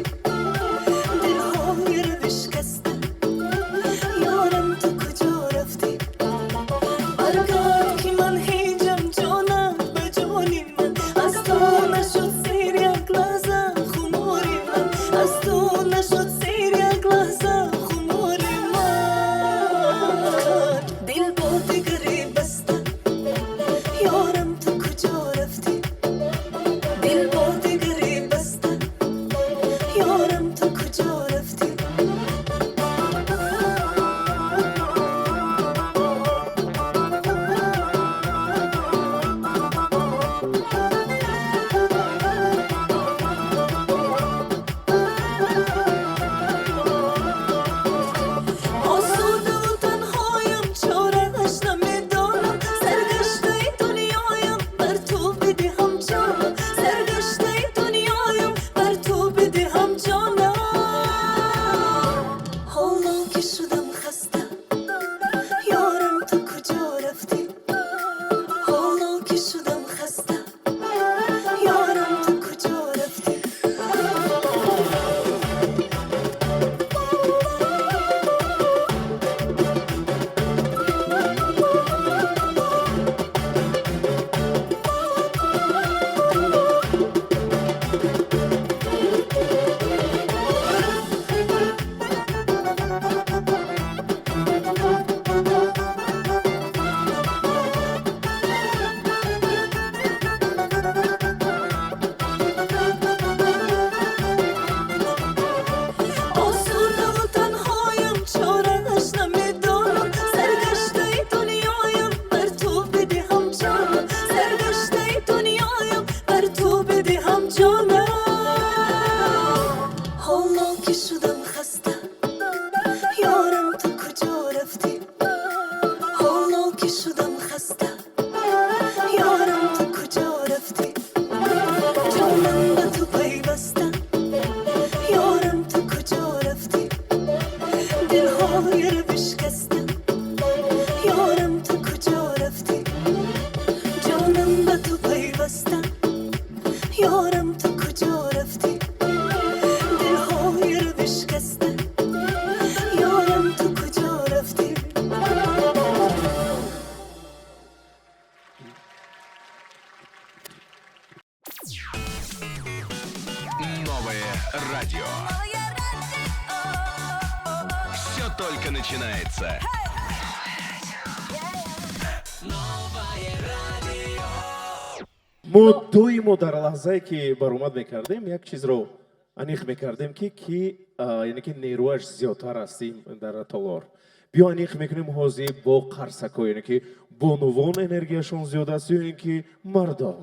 رو بشکستم، یارم تو کجا رفتی؟ جانم به تو پیوستم، یارم تو کجا رفتی؟ دلهای رو بشکستم، یارم تو کجا رفتی؟ Новое радио. Все только начинается. Новое радио. Мо доимо дар лаҳзае ки баромад мекардем, як чизро аниқ мекардем, ки яъне ки нерӯаш зиёдтар аст дар толор. Биё, аниқ мекунем ҳозир бо қарсако, яъне ки бонувон энергияшон зиёд аст ё ин ки мардон.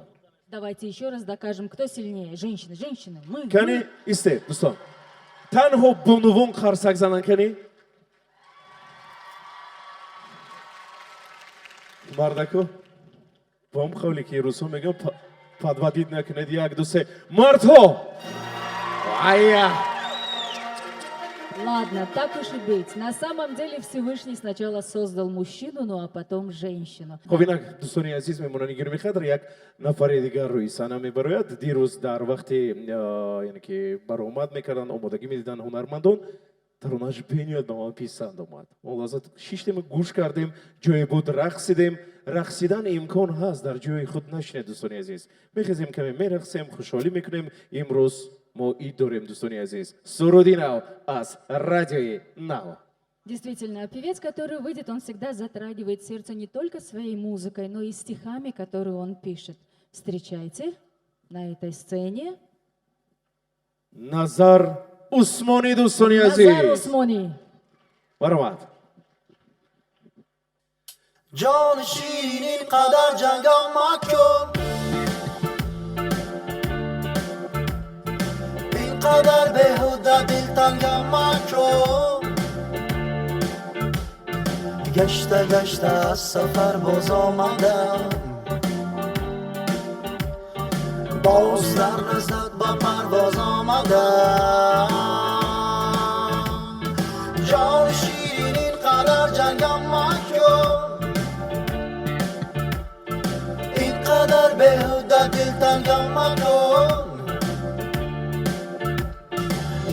Давайте еще раз докажем, кто сильнее. Женщины, женщины, мы. Кани, мы. Истед, дӯстон, танҳо бонувон қарсак зананд. Кани, мардако, бо ҳам қавле ки русҳо мегӯянд, подводить накунед. Як, ду, се, мардҳо, ая! Ладно, так уж и быть. На самом деле Всевышний сначала создал мужчину, ну а потом женщину. Хоб, инак, дӯстони азиз, меҳмонони гиромиқадр, як нафари дигар рӯи саҳна мебарояд. Дирӯз дар вақти яъне ки баромад мекарданд, омодагӣ медиданд ҳунармандон, таронаш бениҳоят ба ман писанд омад. Он лаҳза шиштем, гӯш кардем, ҷое буд, рақсидем. Рақсидан имкон ҳаст, дар ҷои худ нашинед, дӯстони азиз. Мехезем, каме мерақсем, хушҳолӣ мекунем. Имрӯз мо ид дорем, дӯстони азиз. Суруди нав аз радиои нав. Действительно, певец, который выйдет, он всегда затрагивает сердце не только своей музыкой, но и стихами, которые он пишет. Встречайте на этой сцене Назар Усмонӣ, дӯстони азиз. Назар Усмони. Баромад. Ҷони ширин, ин қадар ҷангам макун, ин қадар беҳуда дилтангам макун. Гашта гашта аз сафар боз омадам, боз дар наздат ба парвоз омадам. Ҷони ширин, ин қадар ҷангам макун, ин қадар беҳуда дилтангам макун.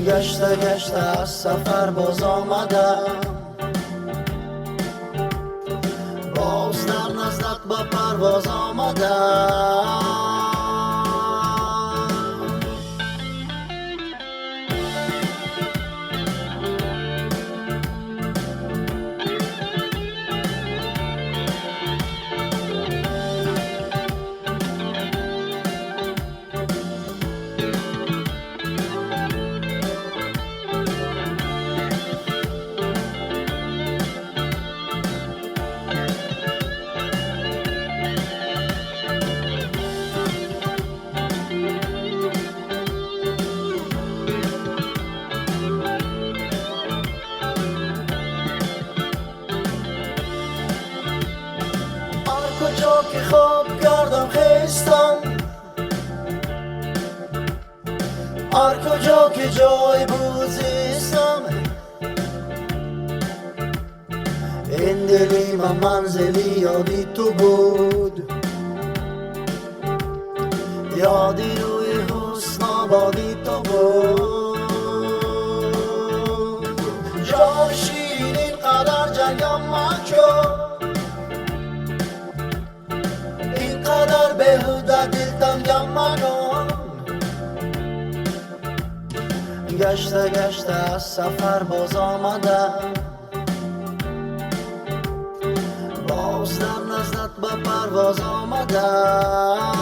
Гашта гашта аз сафар боз омадам, боз дар наздат ба парвоз омадам. Ҳар куҷо ки хоб кардам, хестам, ҳар куҷо ки ҷой буд, зистам. Ин дили ман манзили ёди ту буд, ёди рӯи ҳусн ободи ту буд. Ҷони ширин, ин қадар ҷангам макун, ин қадар беҳуда дилтангам макун. Гашта гашта аз сафар боз омадам, боз дар наздат ба парвоз омадам.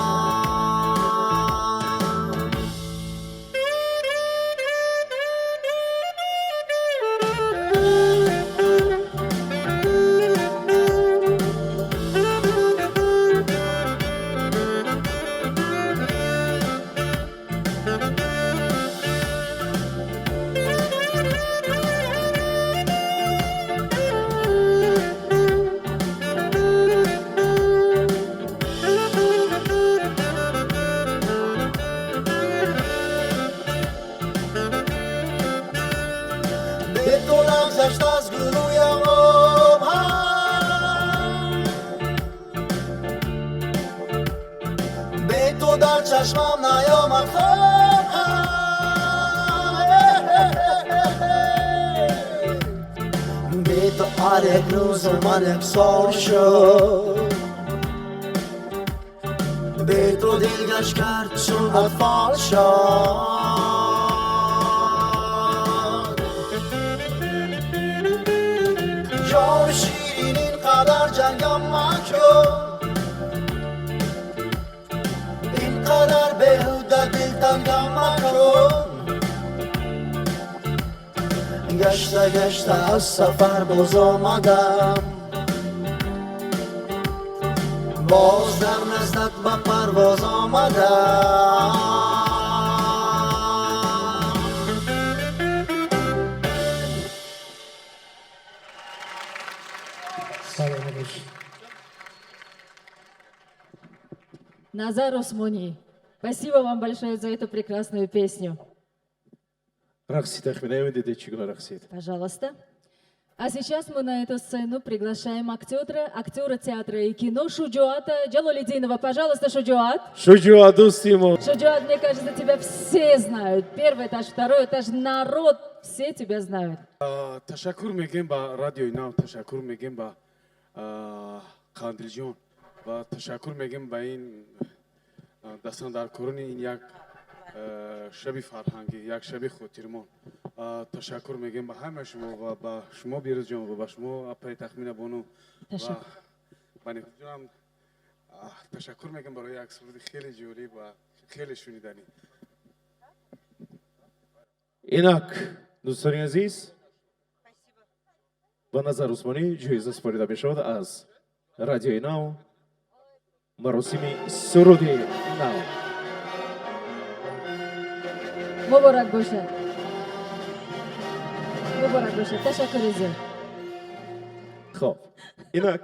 Чашмам наёмад хоб. Бе ту ҳар як рӯзу ман як сол шуд, бе ту дил гашт кард чун атфол шуд. Ҷони ширин, ин қадар ҷангам макун, ин қадар беҳуда дилтангам макун. Гашта гашта аз сафар боз омадам, боз дар наздат ба парвоз омадам. Саломат бошед. Назар Усмони, спасибо вам большое за эту прекрасную песню. Рақсид, Тахмина, медидед, чӣ гуна рақсид. Пожалуйста. А сейчас мы на эту сцену приглашаем актера театра и кино Шуджоата Джалолидинова. Пожалуйста, Шуджоат. Шуҷоат, дӯсти мо. Шуджоат, мне кажется, тебя все знают. Первый этаж, второй этаж, народ, все тебя знают. Ташаккур мегӯем ба Радиои Нав, ташаккур мегӯем ба Қандилҷон ва ташаккур мегӯем ба ин дастандаркорони ин як шаби фарҳангӣ, як шаби хотирмон. Ташаккур мегӯем ба ҳамаи шумо ва ба шумо, Берӯзҷон, ва ба шумо, апаи Тахмина бону, ва ба Нифҷонам ташаккур мегӯем барои як суруди хеле ҷолиб ва хеле шуниданӣ. Инак, дӯстони азиз, ба Назар Усмонӣ ҷоиза супорида мешавад аз Радиои Нав, маросими суруди нав. Муборак бошад. Муборак бошад. Ташаккури зиёд. Хоб, инак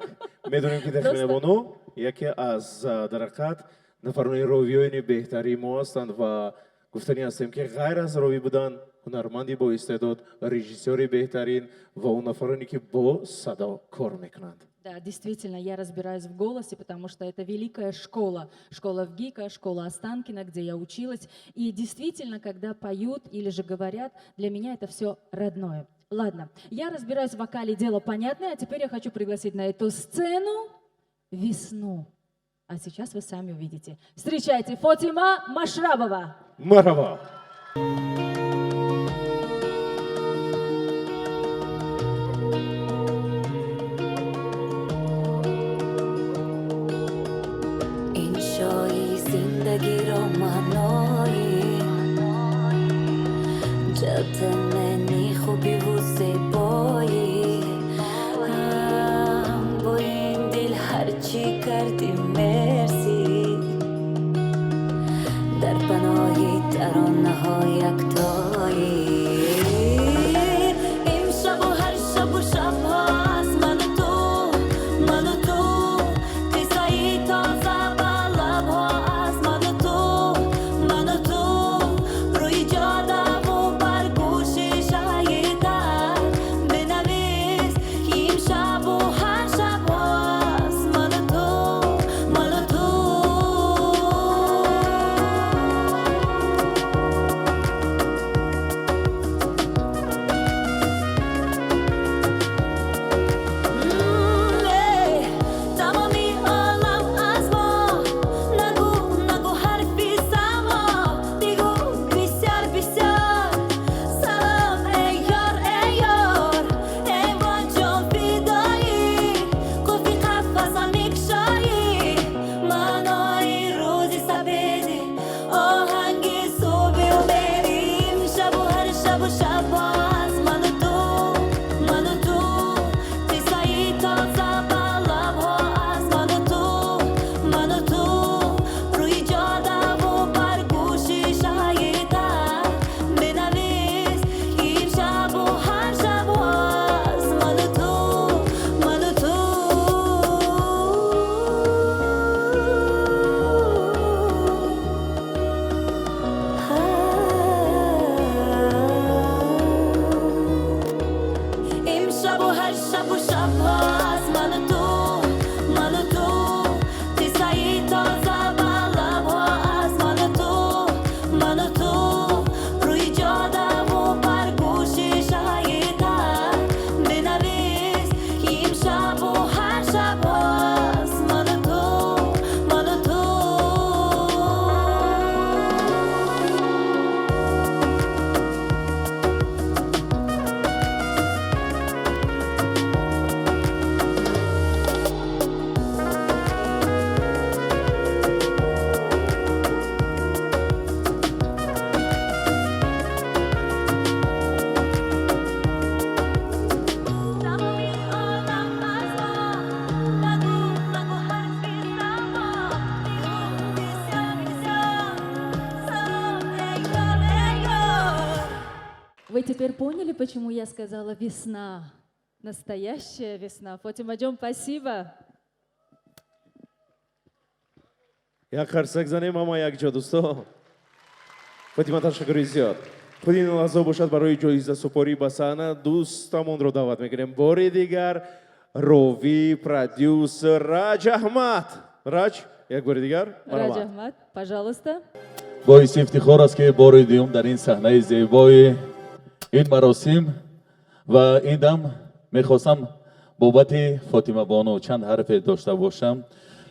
медонем, ки Тахмина бону яке аз дар ҳақиқат нафарони ровиёни беҳтарини мо ҳастанд ва гуфтанӣ ҳастем, ки ғайр аз ровӣ будан, ҳунарманди боистеъдод, режиссёри беҳтарин ва он нафароне, ки бо садо кор мекунанд. Да, действительно, я разбираюсь в голосе, потому что это великая школа. Школа ВГИКа, школа Останкина, где я училась. И действительно, когда поют или же говорят, для меня это все родное. Ладно, я разбираюсь в вокале, дело понятное, а теперь я хочу пригласить на эту сцену весну. А сейчас вы сами увидите. Встречайте, Фотима Машрабова. Марҳабо. Иншои зиндагиро маънои ҷатанени хубиву зебоӣ, бо ин дил ҳарчӣ кардӣ, мерсӣ, дар паноҳи таронаҳо яктоӣ. Имшабу ҳар шабу шабҳо аз ману ту, ману ту, қиссаи тоза ба лабҳо аз ману ту, ману ту, рӯи ҷодаву бар гӯши шаҳидтар бинавис, ки имшабу ҳар шабҳо аз ману ту, ману ту. Тамоми олам аз мо, нагӯ, нагӯ ҳарфи само, бигӯ бисёр, бисёр салом, эй ёр, эй ёр, эй боҷон фидоӣ, қуфли қафасам мекушоӣ, маънои рӯзи сапедӣ, оҳанги субҳи умедӣ. Имшабу ҳар шабу шабҳо аз ману ту, ману ту, қиссаи тоза ба лабҳо аз ману ту, ману ту, рӯи ҷодаву бар гӯши шаҳидтар бинавис, ки имшабу ҳар шабҳо аз ману ту, ману ту. Имшабу ҳар шабу шабҳо аз ману ту, ману ту, қиссаи тоза ба лабҳо аз ману Вы теперь поняли, почему я сказала весна? Настоящая весна. Фотимаджон, спасибо. Як қарсак занем ҳама якҷо, дӯсто. Фотима, ташаккури зиёд. Худи ин лаҳза бошад, барои ҷоизасупорӣ ба саҳна дӯстамонро даъват мекунем. Бори дигар ровӣ, продюсер Раҷ Аҳмад. Раҷ, як бори дигар. Раҷ Аҳмад, пожалуйста. Боиси ифтихор аст, ки бори дуюм дар ин саҳнаи зебои ин маросим ва ин дам мехостам бобати Фотимабону чанд ҳарфе дошта бошам,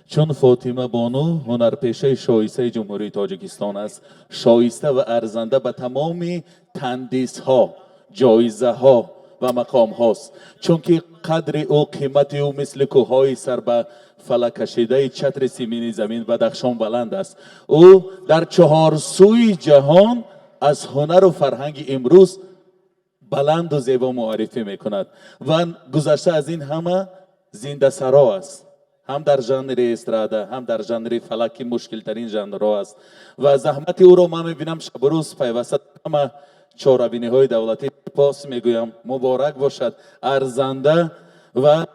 чун Фотимабону ҳунарпешаи шоистаи Ҷумҳурии Тоҷикистон аст, шоиста ва арзанда ба тамоми тандисҳо, ҷоизаҳо ва мақомҳост, чунки қадри ӯ, қимати ӯ мисли кӯҳҳои сар ба фалак кашидаи чатри симини замин Бадахшон баланд аст. Ӯ дар чаҳорсӯи ҷаҳон аз ҳунару фарҳанги имрӯз баланду зебо муаррифӣ мекунад ва гузашта аз ин ҳама зиндасаро аст, ҳам дар жанри эстрада, ҳам дар жанри фалак, ки мушкилтарин жанрҳо аст, ва заҳмати ӯро ман мебинам шабурӯз пайваста ҳама чорабиниҳои давлатӣ. Сипос мегӯям, муборак бошад, арзанда ва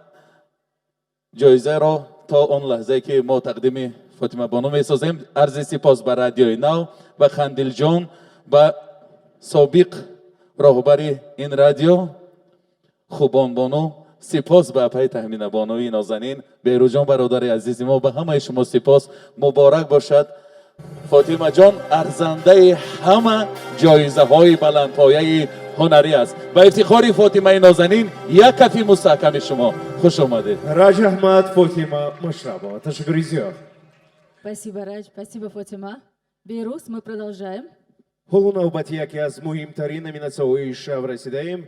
ҷоизаро то он лаҳзае ки мо тақдими Фотимабону месозем, арзи сипос ба Радиои Нав, ба Хандилҷон, ба собиқ роҳбари ин радио Хубонбону, сипос ба апаи Таҳминабонуи нозанин, Беҳрӯзҷон, бародари азизи мо, ба ҳамаи шумо сипос. Муборак бошад, Фотимаҷон арзандаи ҳама ҷоизаҳои баландпояи ҳунарӣ аст. Ба ифтихори Фотимаи нозанин як кафи мустаҳками шумо. Хуш омадед. Раҷ Аҳмад, Фотима Машрабова, ташаккури зиёд. Спасибо, Радж, спасибо, Фотима. Беҳрӯз, мы продолжаем. Ҳоло навбати яке аз муҳимтарин номинатсияҳои шаб расидаем.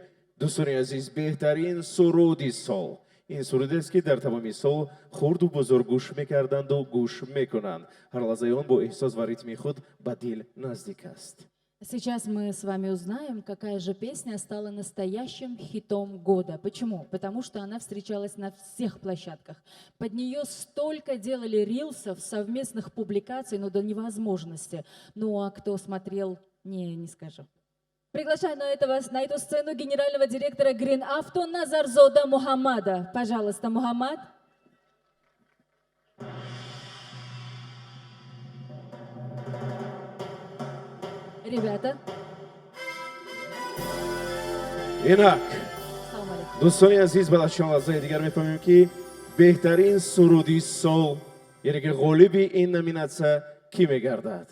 Дӯстони азиз, беҳтарин суруди сол. Ин сурудест, ки дар тамоми сол хурду бузург гӯш мекарданду гӯш мекунанд. Ҳар лаҳзаи он бо эҳсос ва ритми худ ба дил наздик аст. Сейчас мы с вами узнаем, какая же песня стала настоящим хитом года. Почему? Потому что она встречалась на всех площадках. Под нее столько делали рилсов, совместных публикаций, ну до невозможности. Ну а кто смотрел, не, не скажу. Приглашаю на эту сцену генерального директора Green Auto Назарзода Мухаммада. Пожалуйста, Мухаммад. Ребята. Инак, Салом алейкум. Дӯстони азиз, баъд аз чанд лаҳзаи дигар мефаҳмем, ки беҳтарин суруди сол, яъне ки ғолиби ин номинатсия кӣ мегардад.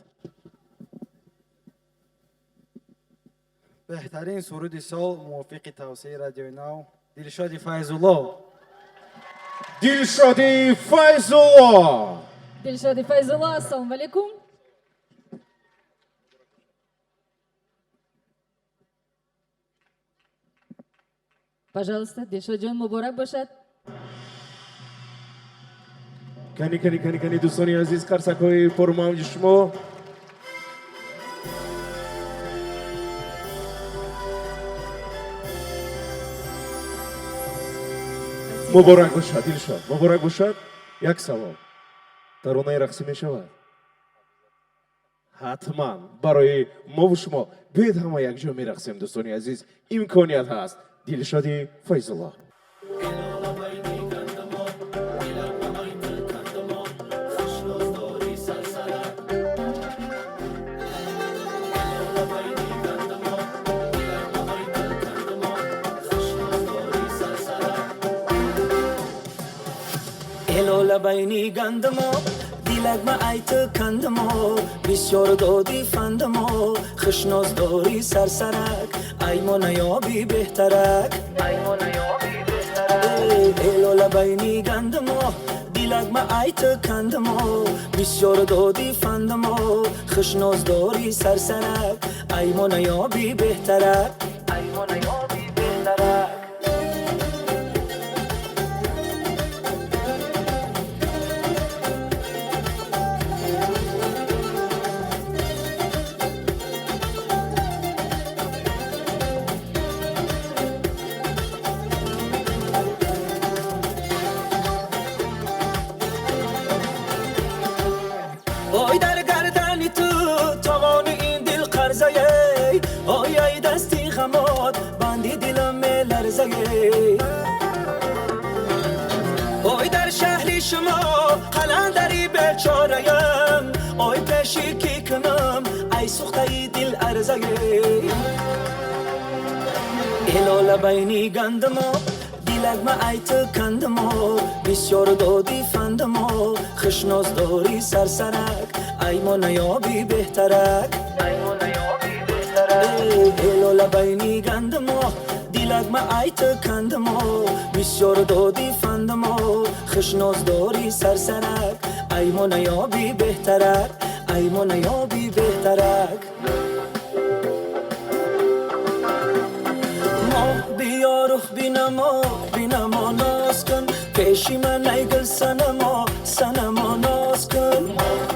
Беҳтарин суруди сол мувофиқи тавсияи Радиои Нав Дилшоди Файзулло. Дилшоди Файзулло. Дилшоди Файзулло, ассалому алейкум. Пожалуйста, Дилшодҷон, муборак бошад. Кани, кани, кани, кани, дӯстони азиз, қарсакҳои пурмавҷи шумо. Муборак бошад, Дилшод, муборак бошад. Як савол: таронаи рақсӣ мешавад? Ҳатман барои мову шумо. Биёед, ҳама якҷо мерақсем, дӯстони азиз, имконият ҳаст. Дилшоди Файзулло. Элола байни гандамо, дилак ма айты кандамо, бисёр доди фандамо, хушноз дори сарсарак, аймо наёби беҳтарак. Элола байни гандамо, дилак ма айты кандамо, бисёр доди фандамо, хушноз дори сарсарак, аймо наёби беҳтарак. Аймо наёби беҳтарак. Ой, дар гардани ту тоғони ин дил қарзае, ой, ай дасти ғамо. Шумо қаландари бечораям, ой пеши кӣ кунам, ай сӯхтаи дил арзае. Элола байни гандумо, дилакма ай ту кандумо, бисёр доди фандумо, хушноз дори сарсарак, ай мо наёби беҳтарак. Элола байни гандумо, дилакма ай ту кандумо, бисёр доди фандумо, хушноз дори сарсарак, ай мо наёби беҳтарак, ай мо наёби беҳтарак. Биё рух бинамо, бинамо ноз кун, пеши ман ай гул санамо, санамо ноз кун.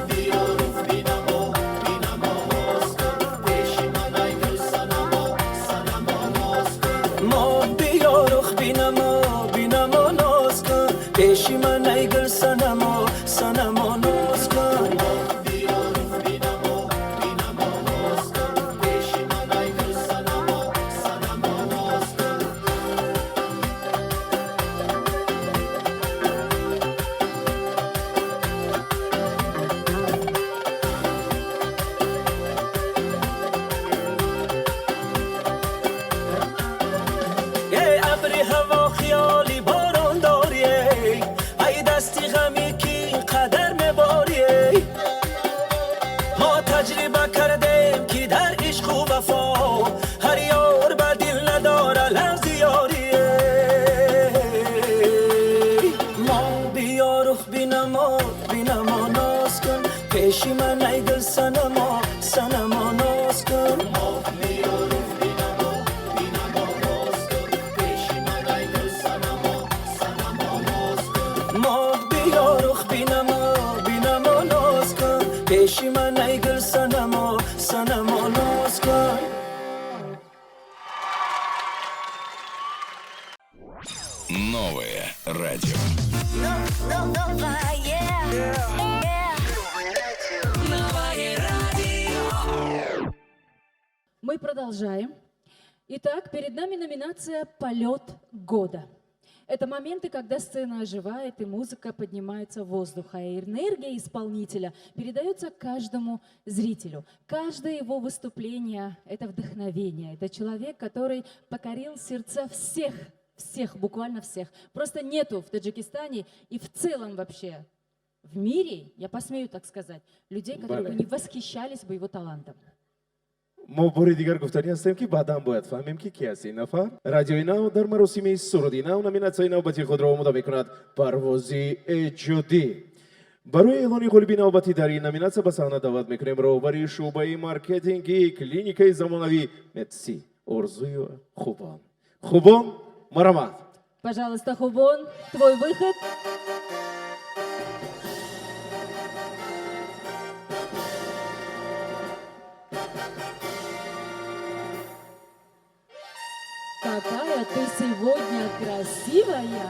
Биё рух бинамо, бинамо ноз кун, пеши ман ай гул санамо, санамо ноз кун. Моҳ биё рух бинамо, бинамо ноз кун, пеши ман ай гул санамо, санамо ноз кун. Биё рух бинамо, бинамо ноз кун, пеши ман ай гул санамо, санамо ноз кун. Эй абри ҳаво хиёли борон дорӣ, ай дасти ғаме ки қадар меборӣ. Мо таҷриба кардем ки дар ишқу вафо ҳар ёр ба дил надора лафзи ёрӣ. Мо биё рух бинамо, бинамо ноз кун, пеши ман ай гул санамо, санамо ноз кун. Биё рух бинамо, бинамо ноз кун, пеши ман ай гул санамо, санамо ноз кун. Моҳ биё рух бинамо, бинамо ноз кун, пеши ман ай гул санамо, санамо ноз кун. Новое радио. Новое радио. Мы продолжаем. Итак, перед нами номинация «Полет года». Это моменты, когда сцена оживает и музыка поднимается в воздух, а энергия исполнителя передается каждому зрителю. Каждое его выступление – это вдохновение. Это человек, который покорил сердца всех, всех, буквально всех. Просто нету в Таджикистане и в целом вообще в мире, я посмею так сказать, людей, которые бы Бале. не восхищались бы его талантом. Мо бори дигар гуфтанӣ ҳастем, ки баъдан бояд фаҳмем, ки ки аст ин нафар. Радиои Нав дар маросими суруди нав номинатсияи навбатии худро омода мекунад: парвози эҷодӣ. Барои эълони ғолиби навбатӣ дар ин номинатсия ба саҳна даъват мекунем роҳбари шӯъбаи маркетинги клиникаи замонавӣ Медси Орзую Хубон. Хубон, марҳамат. Пожалуйста, Хубон, твой выход. Какая ты сегодня красивая!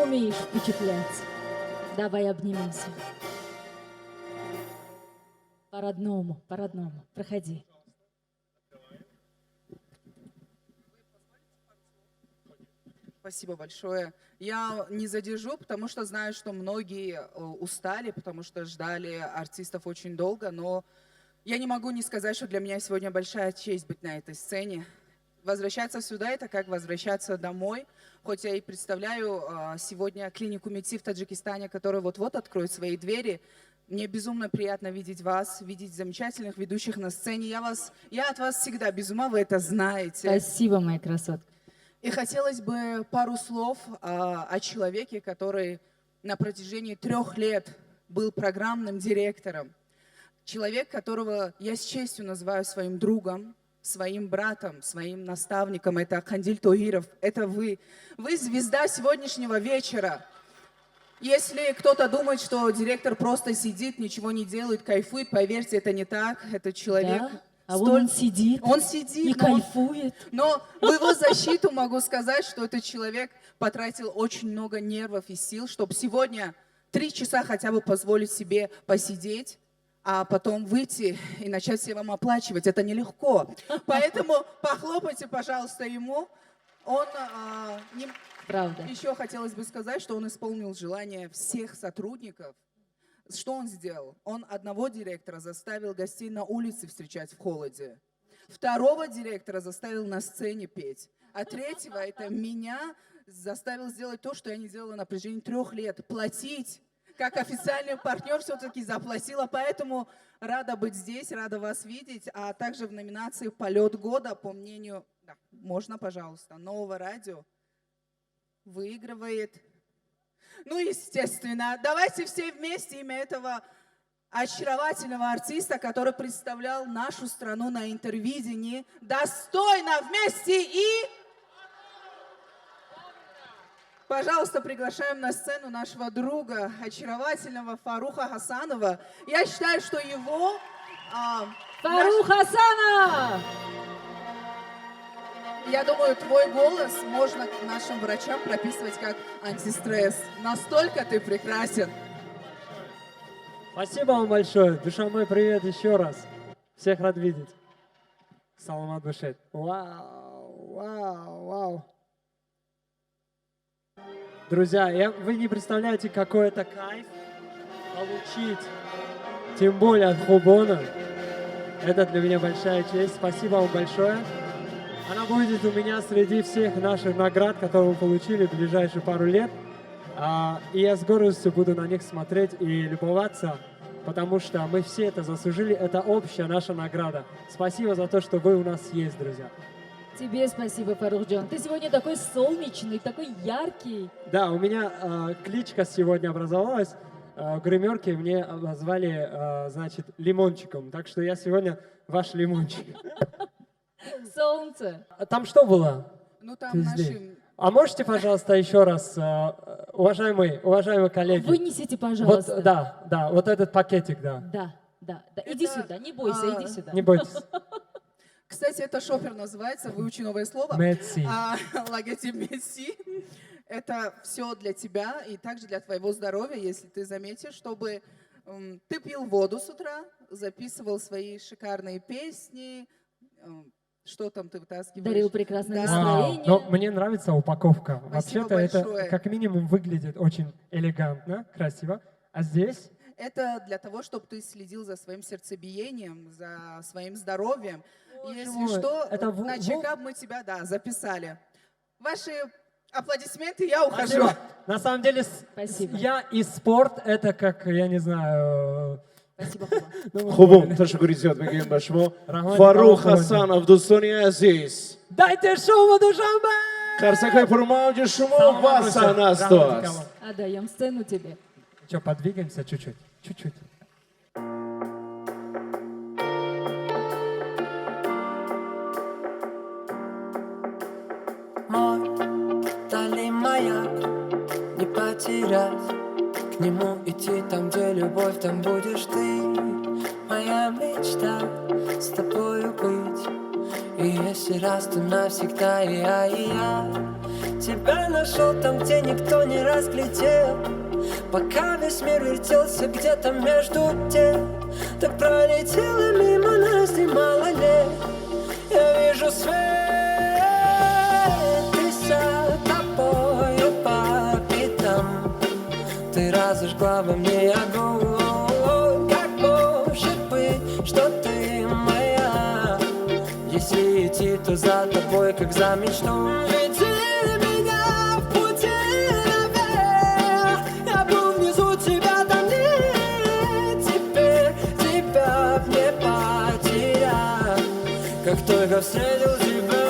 Умеешь впечатлять. Давай обнимемся. По-родному, по-родному. Проходи. Спасибо большое. Я не задержу, потому что знаю, что многие устали, потому что ждали артистов очень долго, но я не могу не сказать, что для меня сегодня большая честь быть на этой сцене. Возвращаться сюда – это как возвращаться домой. Хоть я и представляю сегодня клинику МЕДСИ в Таджикистане, которая вот-вот откроет свои двери. Мне безумно приятно видеть вас, видеть замечательных ведущих на сцене. Я от вас всегда без ума, вы это знаете. Спасибо, моя красотка. И хотелось бы пару слов о человеке, который на протяжении 3 лет был программным директором. Человек, которого я с честью называю своим другом, своим братом, своим наставником. Это Кандиль Тоиров, это вы. Вы звезда сегодняшнего вечера. Если кто-то думает, что директор просто сидит, ничего не делает, кайфует, поверьте, это не так. Это человек. Да? А вон он сидит. Он сидит. И кайфует. Но в его защиту могу сказать, что этот человек потратил очень много нервов и сил, чтобы сегодня 3 часа хотя бы позволить себе посидеть, а потом выйти и начать все вам оплачивать. Это нелегко. Поэтому похлопайте, пожалуйста, ему. Он не, Правда. Еще хотелось бы сказать, что он исполнил желание всех сотрудников. Что он сделал? Он одного директора заставил гостей на улице встречать в холоде. Второго директора заставил на сцене петь. А третьего, это меня, заставил сделать то, что я не делала на протяжении 3 лет. Платить. Как официальный партнер все-таки заплатила. Поэтому рада быть здесь, рада вас видеть. А также в номинации «Полет года», по мнению, да, можно, пожалуйста, Нового радио выигрывает. Ну, естественно, давайте все вместе имя этого очаровательного артиста, который представлял нашу страну на Интервидении, достойно вместе и... Пожалуйста, приглашаем на сцену нашего друга, очаровательного Фаруха Хасанова. Я считаю, что его... Фарух Хасанов! Я думаю, твой голос можно нашим врачам прописывать как антистресс. Настолько ты прекрасен. Спасибо вам большое. Душанбе, привет еще раз. Всех рад видеть. Саломат бошед. Вау, вау, вау. Друзья, вы не представляете, какой это кайф получить, тем более от Хубона. Это для меня большая честь. Спасибо вам большое. Она будет у меня среди всех наших наград, которые мы получили в ближайшие пару лет. И я с гордостью буду на них смотреть и любоваться, потому что мы все это заслужили. Это общая наша награда. Спасибо за то, что вы у нас есть, друзья. Тебе спасибо, Фарухджон. Ты сегодня такой солнечный, такой яркий. Да, у меня кличка сегодня образовалась. В гримерке мне назвали, значит, лимончиком. Так что я сегодня ваш лимончик. Солнце. А там что было? Ну, там Ты наши... здесь. А можете, пожалуйста, еще раз, уважаемые коллеги? Вынесите, пожалуйста. Вот, да, вот этот пакетик, да. Да. Иди сюда, не бойся, иди сюда. Не бойтесь. Кстати, это шопер называется, выучи новое слово. Медси. Логотип Медси. Это все для тебя и также для твоего здоровья, если ты заметишь, чтобы ты пил воду с утра, записывал свои шикарные песни, что там ты вытаскиваешь. Дарил прекрасное Да. Вау. настроение. Но мне нравится упаковка. Спасибо Вообще-то это большое. как минимум выглядит очень элегантно, красиво. А здесь? Это для того, чтобы ты следил за своим сердцебиением, за своим здоровьем. Если мой, что, это на чекап мы тебя, да, записали. Ваши аплодисменты, я ухожу. Спасибо. На самом деле, Спасибо. я и спорт, это как, я не знаю... Спасибо. Ну, Хубон, ташаккури зиёд мегӯем ба шумо. Раҳмати Фаррух Аллоҳ. Ҳасанов, дӯстони азиз. Дайте шуму, Душанбе! Қарсакҳои пурмавҷи шумо ва саҳна аз то аст. Отдаем сцену тебе. Что, подвигаемся чуть-чуть? Чуть-чуть. Мой вдали маяк, не потерять. К нему идти там, где любовь, там будешь ты. Моя мечта с тобою быть. И если раз, то навсегда и я тебя нашел там, где никто не разглядел. Пока весь мир вертелся где-то между тем, так пролетело мимо нас немало лет. Я вижу свет и за тобою по пятам. Ты разожгла во мне огонь. Как может быть, что ты моя? Если идти, то за тобой, как за мечтой. Веди меня в пути наверх. Я был внизу, тебя там нет. Теперь тебя мне потерять. Как только встретил тебя,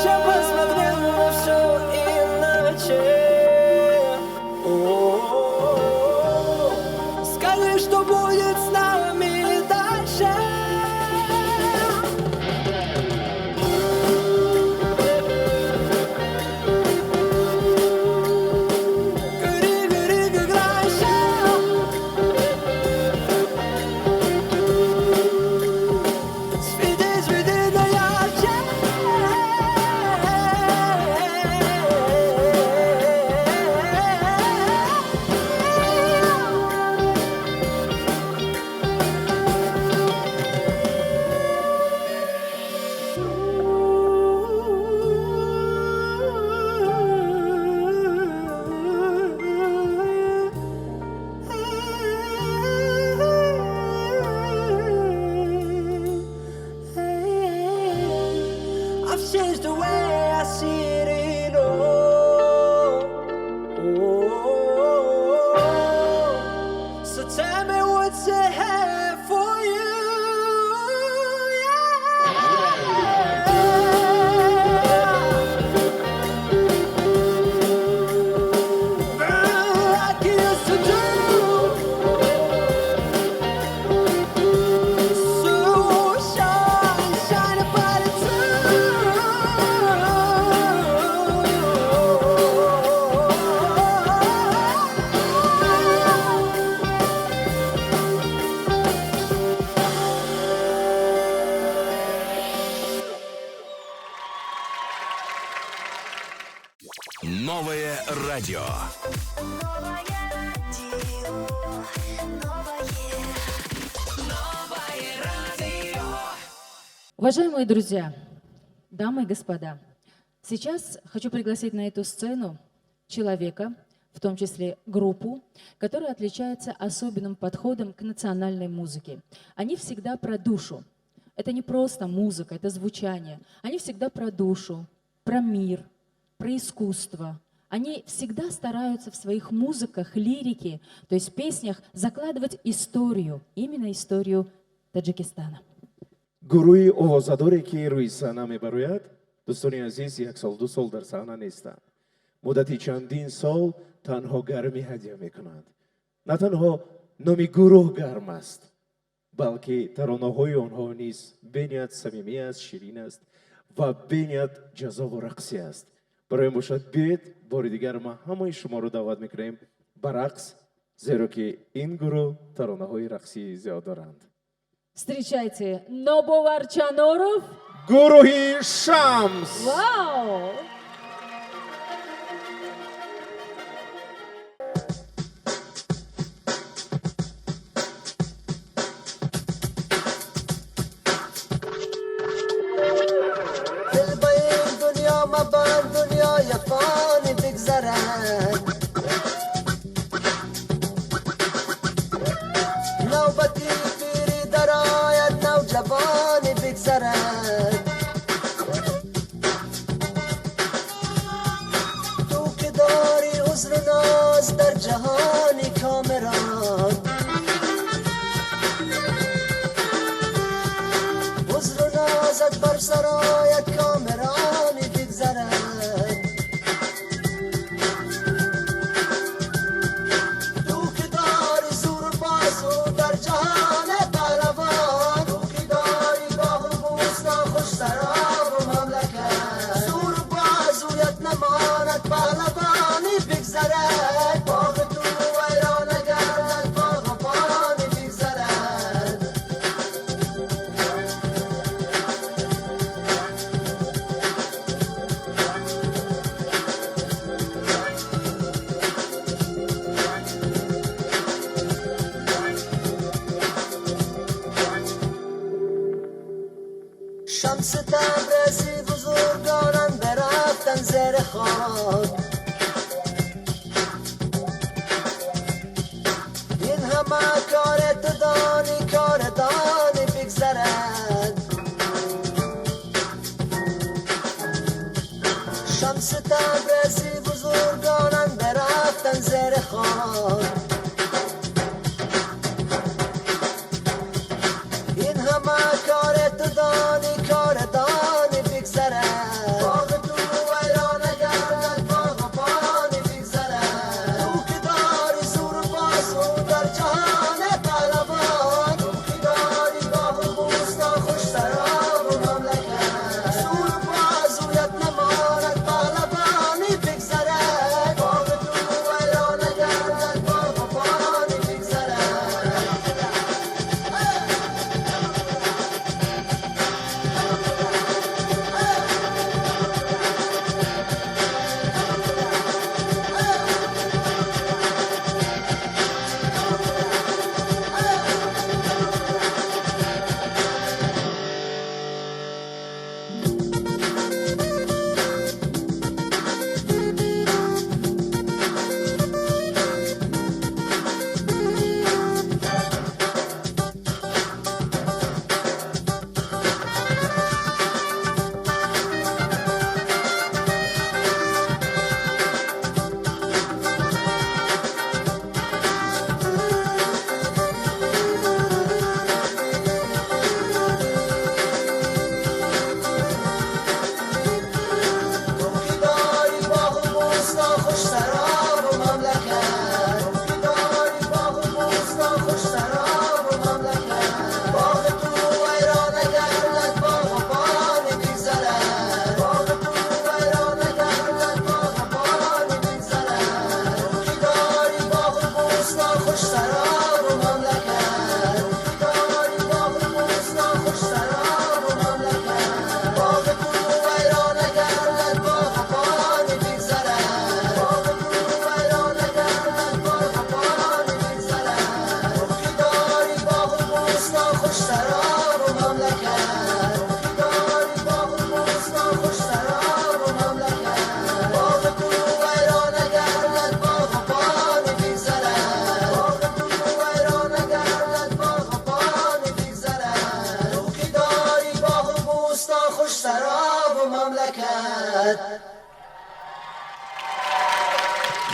я посмотрел на все иначе. О-о-о. Скажи, что будет с нами дальше. Гори, гори, как раньше. Сведи Новое радио. Новое радио, новое, новое радио. Уважаемые друзья, дамы и господа, сейчас хочу пригласить на эту сцену человека, в том числе группу, которая отличается особенным подходом к национальной музыке. Они всегда про душу. Это не просто музыка, это звучание. Они всегда про душу, про мир, про искусство. Они всегда стараются в своих музыках, лирике, то есть песнях закладывать историю, именно историю Таджикистана. Гурӯҳи овозадоре, ки рӯи саҳна мебарояд, дӯстони азиз, як сол, ду сол дар саҳна нестанд. Муддати чандин сол танҳо гармӣ ҳадя мекунанд. На танҳо номи гурӯҳ гарм аст, балки таронаҳои онҳо низ бениҳоят самимӣ аст, ширин аст ва бениҳоят ҷаззобу рақсӣ аст. Барои ин бошад, биёед, бори дигар ма ҳамаи шуморо даъват мекунем ба рақс, зеро ки ин гурӯҳ таронаҳои рақсии зиёд доранд. Встречайте, Нобовар Чаноров. Гурӯҳи Шамс. Вау! دل به این دنیا مبند، دنیای فانی بگذرد. نوبتی پیری درآید، نوجوانی بگذرد. تو که داری عذر و ناز در جهانی کامران، عذر و نازت بر سرایت کامرانی بگذرد. تو که داری زور و بازو در جهان پهلوان، تو که داری باغ و بوستان، خوش سرا و مملکت، زور و بازویت نماند، پهلوانی بگذرد. باغ تو ویران نگردد، باغبانی بگذرد. شمس تبریزی بزرگانم برفتن زیر خاک، این همه کار تو دانی، کار دانی بگذرد. شمس تبریزی بزرگانم برفتن زیر خاک، این همه کار تو دانی، کار دانی بگذرد. باغ تو ویران گردد، باغبانی بگذرد. تو که داری زور و بازو در جهان پهلوان، تو که داری باغ و بوستان، خوش سرا و مملکت، زور و بازویت نماند، پهلوانی بگذرد. باغ تو ویران گردد، باغبانی.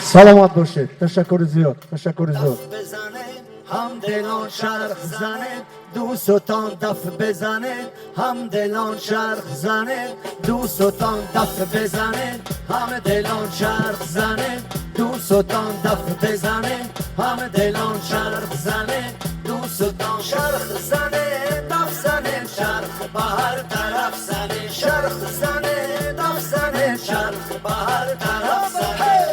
Саломат бошед, ташаккури зиёд, ташаккури зиёд. Ҳамдилон чарх занед, дӯстон даф бизанед, ҳамдилон чарх занед, дӯстон даф бизанед, ҳамдилон чарх занед, дӯстон даф бизанед, ҳамдилон чарх занед, дӯстон чарх занед, даф занед, чарх ба ҳар тараф занед, чарх занед, даф занед, чарх ба ҳар тараф занед.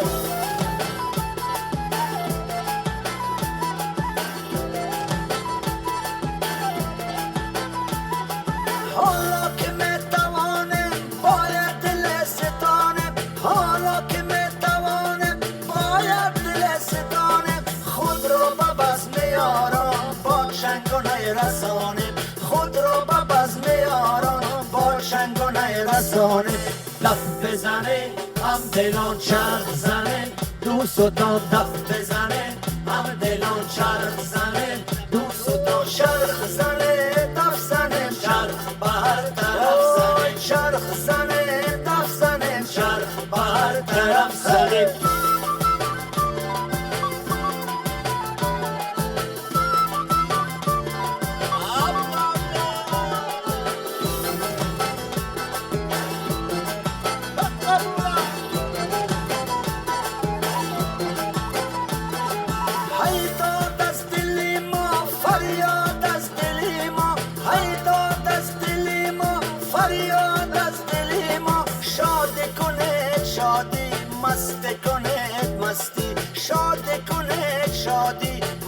دف بزنه هم دلان چرخ زنه، دوستان دف بزنه، هم دلان چرخ زنه، دوستان چرخ زنه، دف زنه، چرخ به هر طرف زنه، چرخ زنه، دف زنه، چرخ به هر طرف زنه.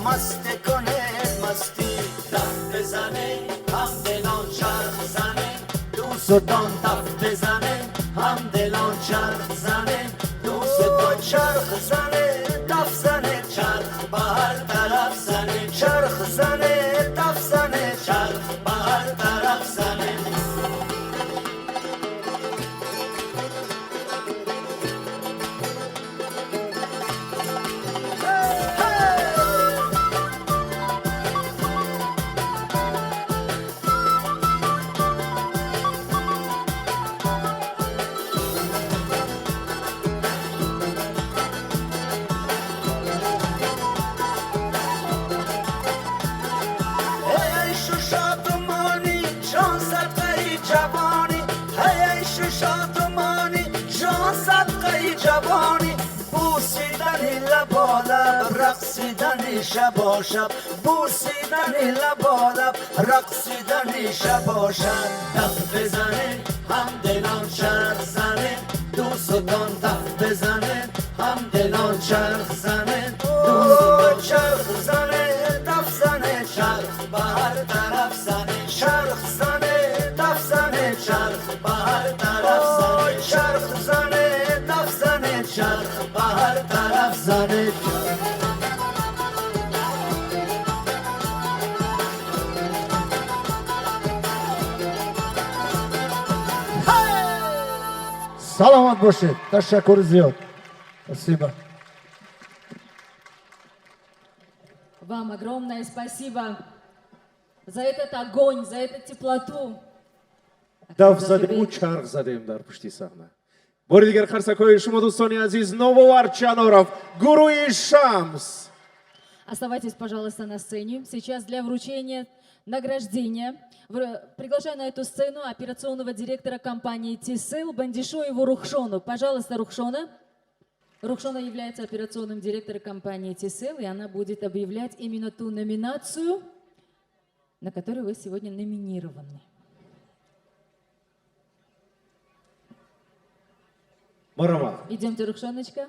مست کنه مستی، دف بزنه هم دلان چرخ زنه، دوستان دف بزنه، هم دلان چرخ زنه، دوستان چرخ زنه، دف زنه، چرخ به هر طرف زنه، چرخ زنه، دف زنه، چرخ به هر طرف زنه. شبا شب بوسیدن لبالب، رقصیدن شبا شب، دف بزنه هم دلان چرخ زنه، دوستان دف بزنه، هم دلان چرخ زنه، دوستان چرخ زنه، دف زنه، چرخ به هر طرف زنه، چرخ زنه، دف زنه، چرخ به هر طرف زنه، چرخ زنه، دف زنه، چرخ به هر طرف زنه. Саломат бошед, ташаккури зиёд. Спасибо. Вам огромное спасибо за этот огонь, за эту теплоту. Даф задему, чарх задем дар пушти саҳна. Бори дигар қарсакҳои шумо, дӯстони азиз, Нобовар Чаноров, гурӯҳи Шамс. Оставайтесь, пожалуйста, на сцене. Сейчас для вручения награждения приглашаю на эту сцену операционного директора компании Tcell Бандишоеву Рухшону. Пожалуйста, Рухшона. Рухшона является операционным директором компании Tcell, и она будет объявлять именно ту номинацию, на которую вы сегодня номинированы. Марама. Идемте, Рухшоночка.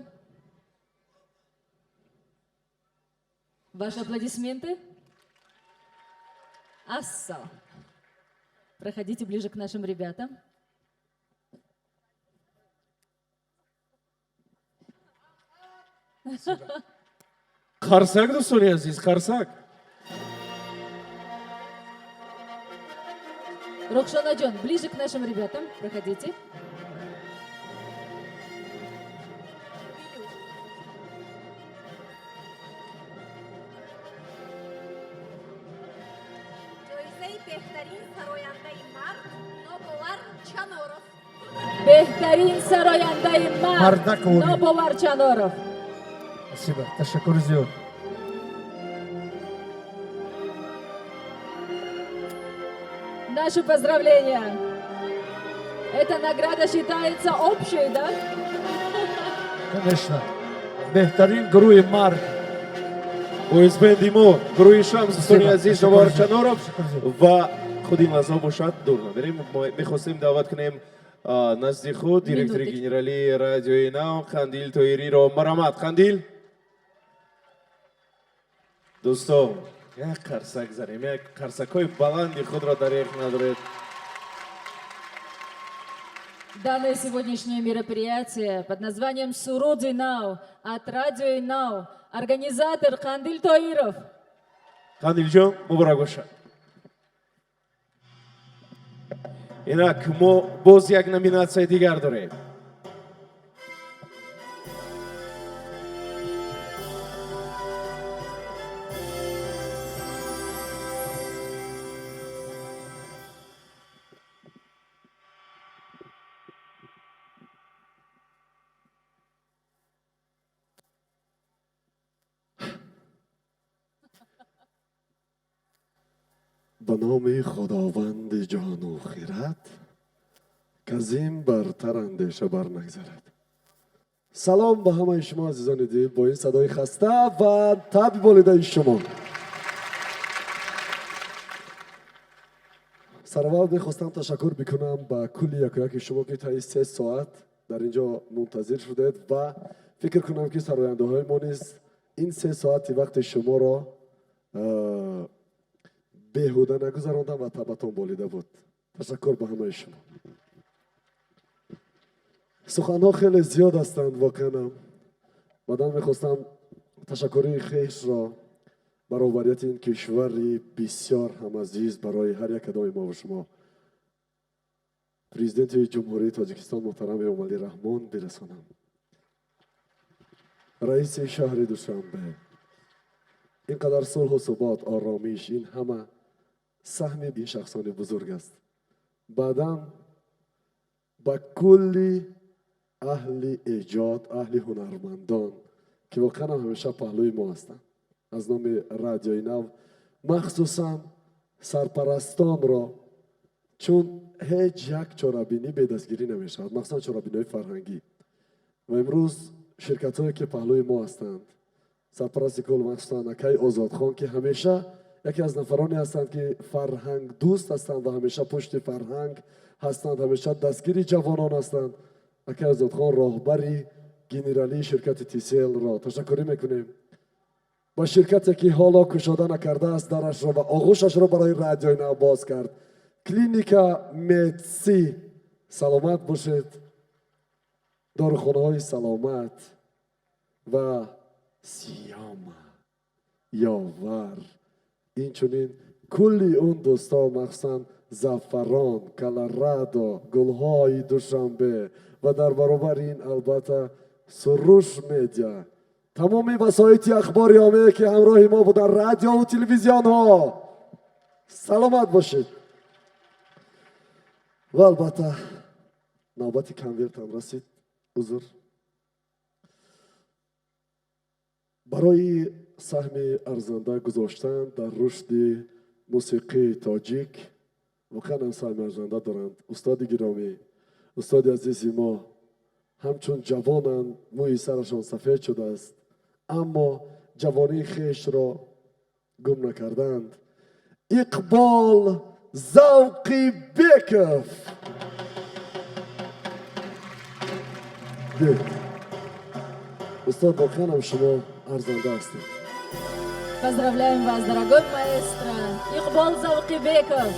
Ваши аплодисменты. Асса. Проходите ближе к нашим ребятам. Қарсак, дӯстони азиз, қарсак. Рухшона Джон, ближе к нашим ребятам. Проходите. Беҳтарин сарояндаи мард Нобовар Чаноров. Спасибо. Ташаккури зиёд. Наше поздравление. Эта награда считается общей, да? Конечно. Беҳтарин гурӯҳи мард. Оизбенди мо гурӯҳи Шамс, дӯстони азиз, Жавоҳар Чаноров. Ва худи ин лаҳзаҳо бошад, дур намерем, мехостем даъват кунем назди худ директори генералии Радиои Нав Қандил Тоириро. Марамат, Қандил. Дӯстон, як қарсак занем, як қарсакҳои баланди худро дареғ надоред. Данное сегодняшнее мероприятие под названием «Суруди Нав» от Радио Нав. Организатор Кандиль Тоиров. Қандилҷон, муборак бошад. Инак мо боз як номинатсияи дигар дорем. Ба номи Худованди ҷону хирад, к аз ин бартар андеша барнагзарад. Салом ба ҳамаи шумо, азизони дил, бо ин садои хаста ва таби болидаи шумо. Сараввал мехостам ташаккур бикунам ба кулли якояки шумо, ки таи 3 соат дар ин ҷо мунтазир шудед, ва фикр кунам, ки сарояндаҳои мо низ ин 3 соати вақти шуморо беҳуда нагузарондам ва табатон болида буд. Ташаккур ба ҳамаи шумо. Суханҳо хеле зиёд ҳастанд воқеанам. Баъдан мехостам ташаккурии хешро баробарияти ин кишвари бисёр ҳам азиз барои ҳар як кадоми мо ва шумо, Президенти Ҷумҳурии Тоҷикистон муҳтарам Эмомалӣ Раҳмон бирасонам, раиси шаҳри Душанбе. Ин қадар сулҳу субот, оромиш, ин ҳама саҳми ин шахсони бузург аст. Баъдан ба кулли аҳли эҷод, аҳли ҳунармандон, ки воқеан ҳам ҳамеша паҳлӯи мо ҳастанд, аз номи Радиои Нав, махсусан сарпарастонро, чун ҳеҷ як чорабинӣ бедастгирӣ намешавад, махсусан чорабиниҳои фарҳангӣ. Ва имрӯз ширкатҳое, ки паҳлӯи мо ҳастанд, сарпарасти кул, махсусан акаи Озодхон, ки ҳамеша яке аз нафароне ҳастанд, ки фарҳангдӯст ҳастанд ва ҳамеша пушти фарҳанг ҳастанд, ҳамеша дастгири ҷавонон ҳастанд. Акаи Озодхон, роҳбари генералии ширкати Тиселро ташаккурӣ мекунем. Ба ширкате, ки ҳоло кушода накардааст дарашро ва оғӯшашро барои Радиои Нав боз кард, Клиника Медси, саломат бошед, дорухонаҳои Саломат ва Сиёма Ёвар, инчунин кулли он дӯстон, махсусан Зафарон, Колорадо, Гулҳои Душанбе ва дар баробари ин, албатта, Суруш Медиа, тамоми васоити ахбори оммае, ки ҳамроҳи мо буданд, радиову телевизионҳо, саломат бошед. Ва албатта навбати конвертам расид. Узр, барои саҳми арзанда гузоштан дар рушди мусиқии тоҷик, воқеан ҳам саҳми арзанда доранд устоди гиромӣ, устоди азизи мо. Ҳамчун ҷавонанд, мӯи сарашон сафед шудааст, аммо ҷавонии хешро гум накарданд. Иқбол Завқибеков. Биёед, устод, воқеан ҳам шумо арзанда ҳастед. Поздравляем вас, дорогой маэстро Иқбол Завқибеков.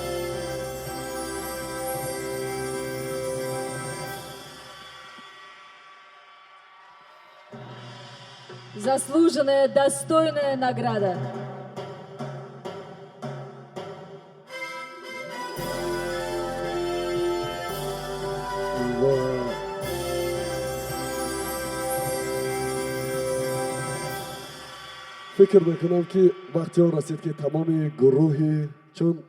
Заслуженная, достойная награда. Ва фикр мекунам, ки вақти он расид, ки тамоми гурӯҳи, чун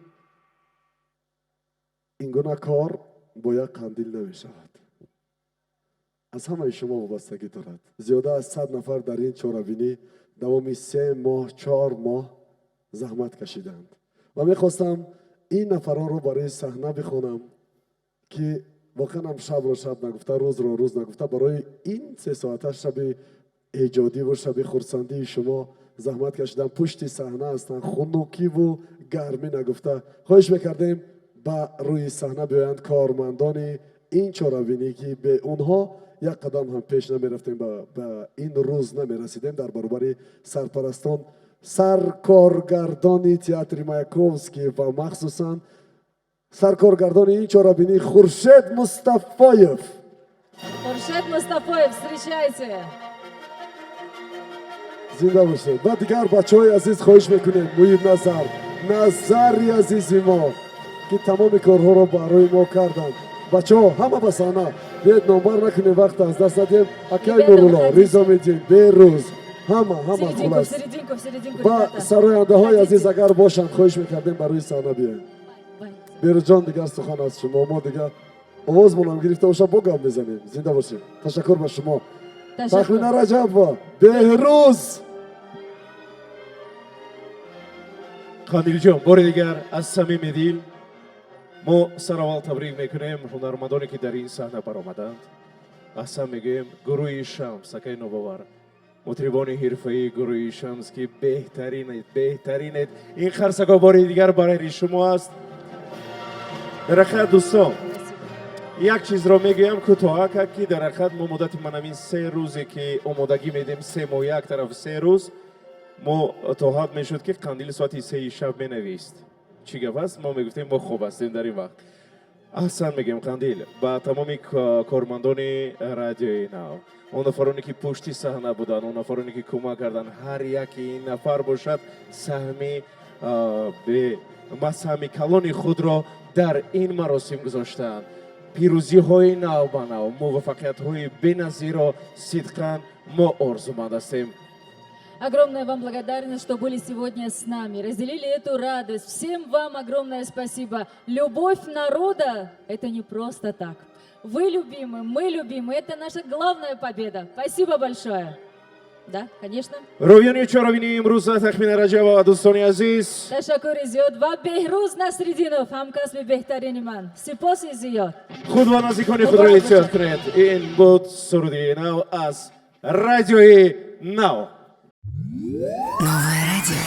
ин гуна кор бо як қандил намешавад. Аз ҳамаи шумо вобастагӣ дорад. Зиёда аз 100 нафар дар ин чорабинӣ давоми 3 моҳ, 4 моҳ заҳмат кашиданд ва мехостам ин нафаронро барои саҳна бихонам, ки воқеан ҳам шабро шаб нагуфта, рӯзро рӯз нагуфта, барои ин 3 соата шаби эҷодиву шаби хурсандии шумо заҳмат кашидан, пушти саҳна ҳастанд, хунукиву гармӣ нагуфта. Хоҳиш мекардем, ба рӯи саҳна биёянд кормандони ин чорабинӣ, ки бе онҳо як қадам ҳам пеш намерафтем, ба ин рӯз намерасидем. Дар баробари сарпарастон, саркоргардони театри Маяковский ва махсусан саркоргардони ин чорабинӣ Хуршед Мустафоев. Хуршед Мустафоев, встречайте! Зинда бошед. Ва дигар бачаҳои азиз, хоҳиш мекунем, Муҳибназар, Назари азизи мо, ки тамоми корҳоро барои мо карданд. Бачаҳо, ҳама ба саҳна биёед, номбар накунем, вақт аз даст надиҳем. Акай Нурулло, Ризомиддин, Берӯз, ҳама, ҳама, хулас. Ва сарояндаҳои азиз, агар бошанд, хоҳиш мекардем, ба рӯи саҳна биёед. Берӯзҷон, дигар сухан аз шумо. Мо дигар овозмонам гирифта боша, бо гап мезанем. Зинда бошед, ташаккур ба шумо. Тахмина Раҷабова, Беҳрӯз. Қандилҷон, бори дигар аз самими дил мо сараввал табрик мекунем ҳунармандоне, ки дар ин саҳна баромаданд. Аҳсан мегӯем гурӯҳи Шамс, акаи Нобовар, мутрибони ҳирфаии гурӯҳи Шамс, ки беҳтаринед, беҳтаринед. Ин қарсако бори дигар барои шумо аст. Дар ҳақиқат, дӯстон, як чизро мегӯям кӯтоҳака, ки дар ҳақиқат мо муддати манамин 3 рӯзе, ки омодагӣ медем, 3 моҳ як тараф, 3 рӯз мо то ҳад мешуд, ки Қандил соати 3-и шаб менавист: чӣ гап аст? Мо мегуфтем, мо хоб ҳастем дар ин вақт. Аҳсан мегӯем, Қандил, ба тамоми кормандони Радиои Нав, он нафароне, ки пушти саҳна буданд, он нафароне, ки кӯмак карданд. Ҳар яке ин нафар бошад, саҳми саҳми калони худро дар ин маросим гузоштаанд. Пирӯзиҳои нав ба нав, муваффақиятҳои беназирро сидқан мо орзуманд ҳастем. Огромная вам благодарность, что были сегодня с нами, разделили эту радость. Всем вам огромное спасибо. Любовь народа – это не просто так. Вы любимы, мы любимы. Это наша главная победа. Спасибо большое. Да, конечно. Ровиёни чорабинии имрӯза Тахмина Раҷабова, дӯстони азиз. Ташаккури зиёд ва Беҳрӯз Насриддинов, ҳамкасби беҳтарини ман. Сипоси зиёд. Худ ва наздикони худро эҳтиёт кунед. Ин буд суруди нав аз Радиои Нав. Новое радио.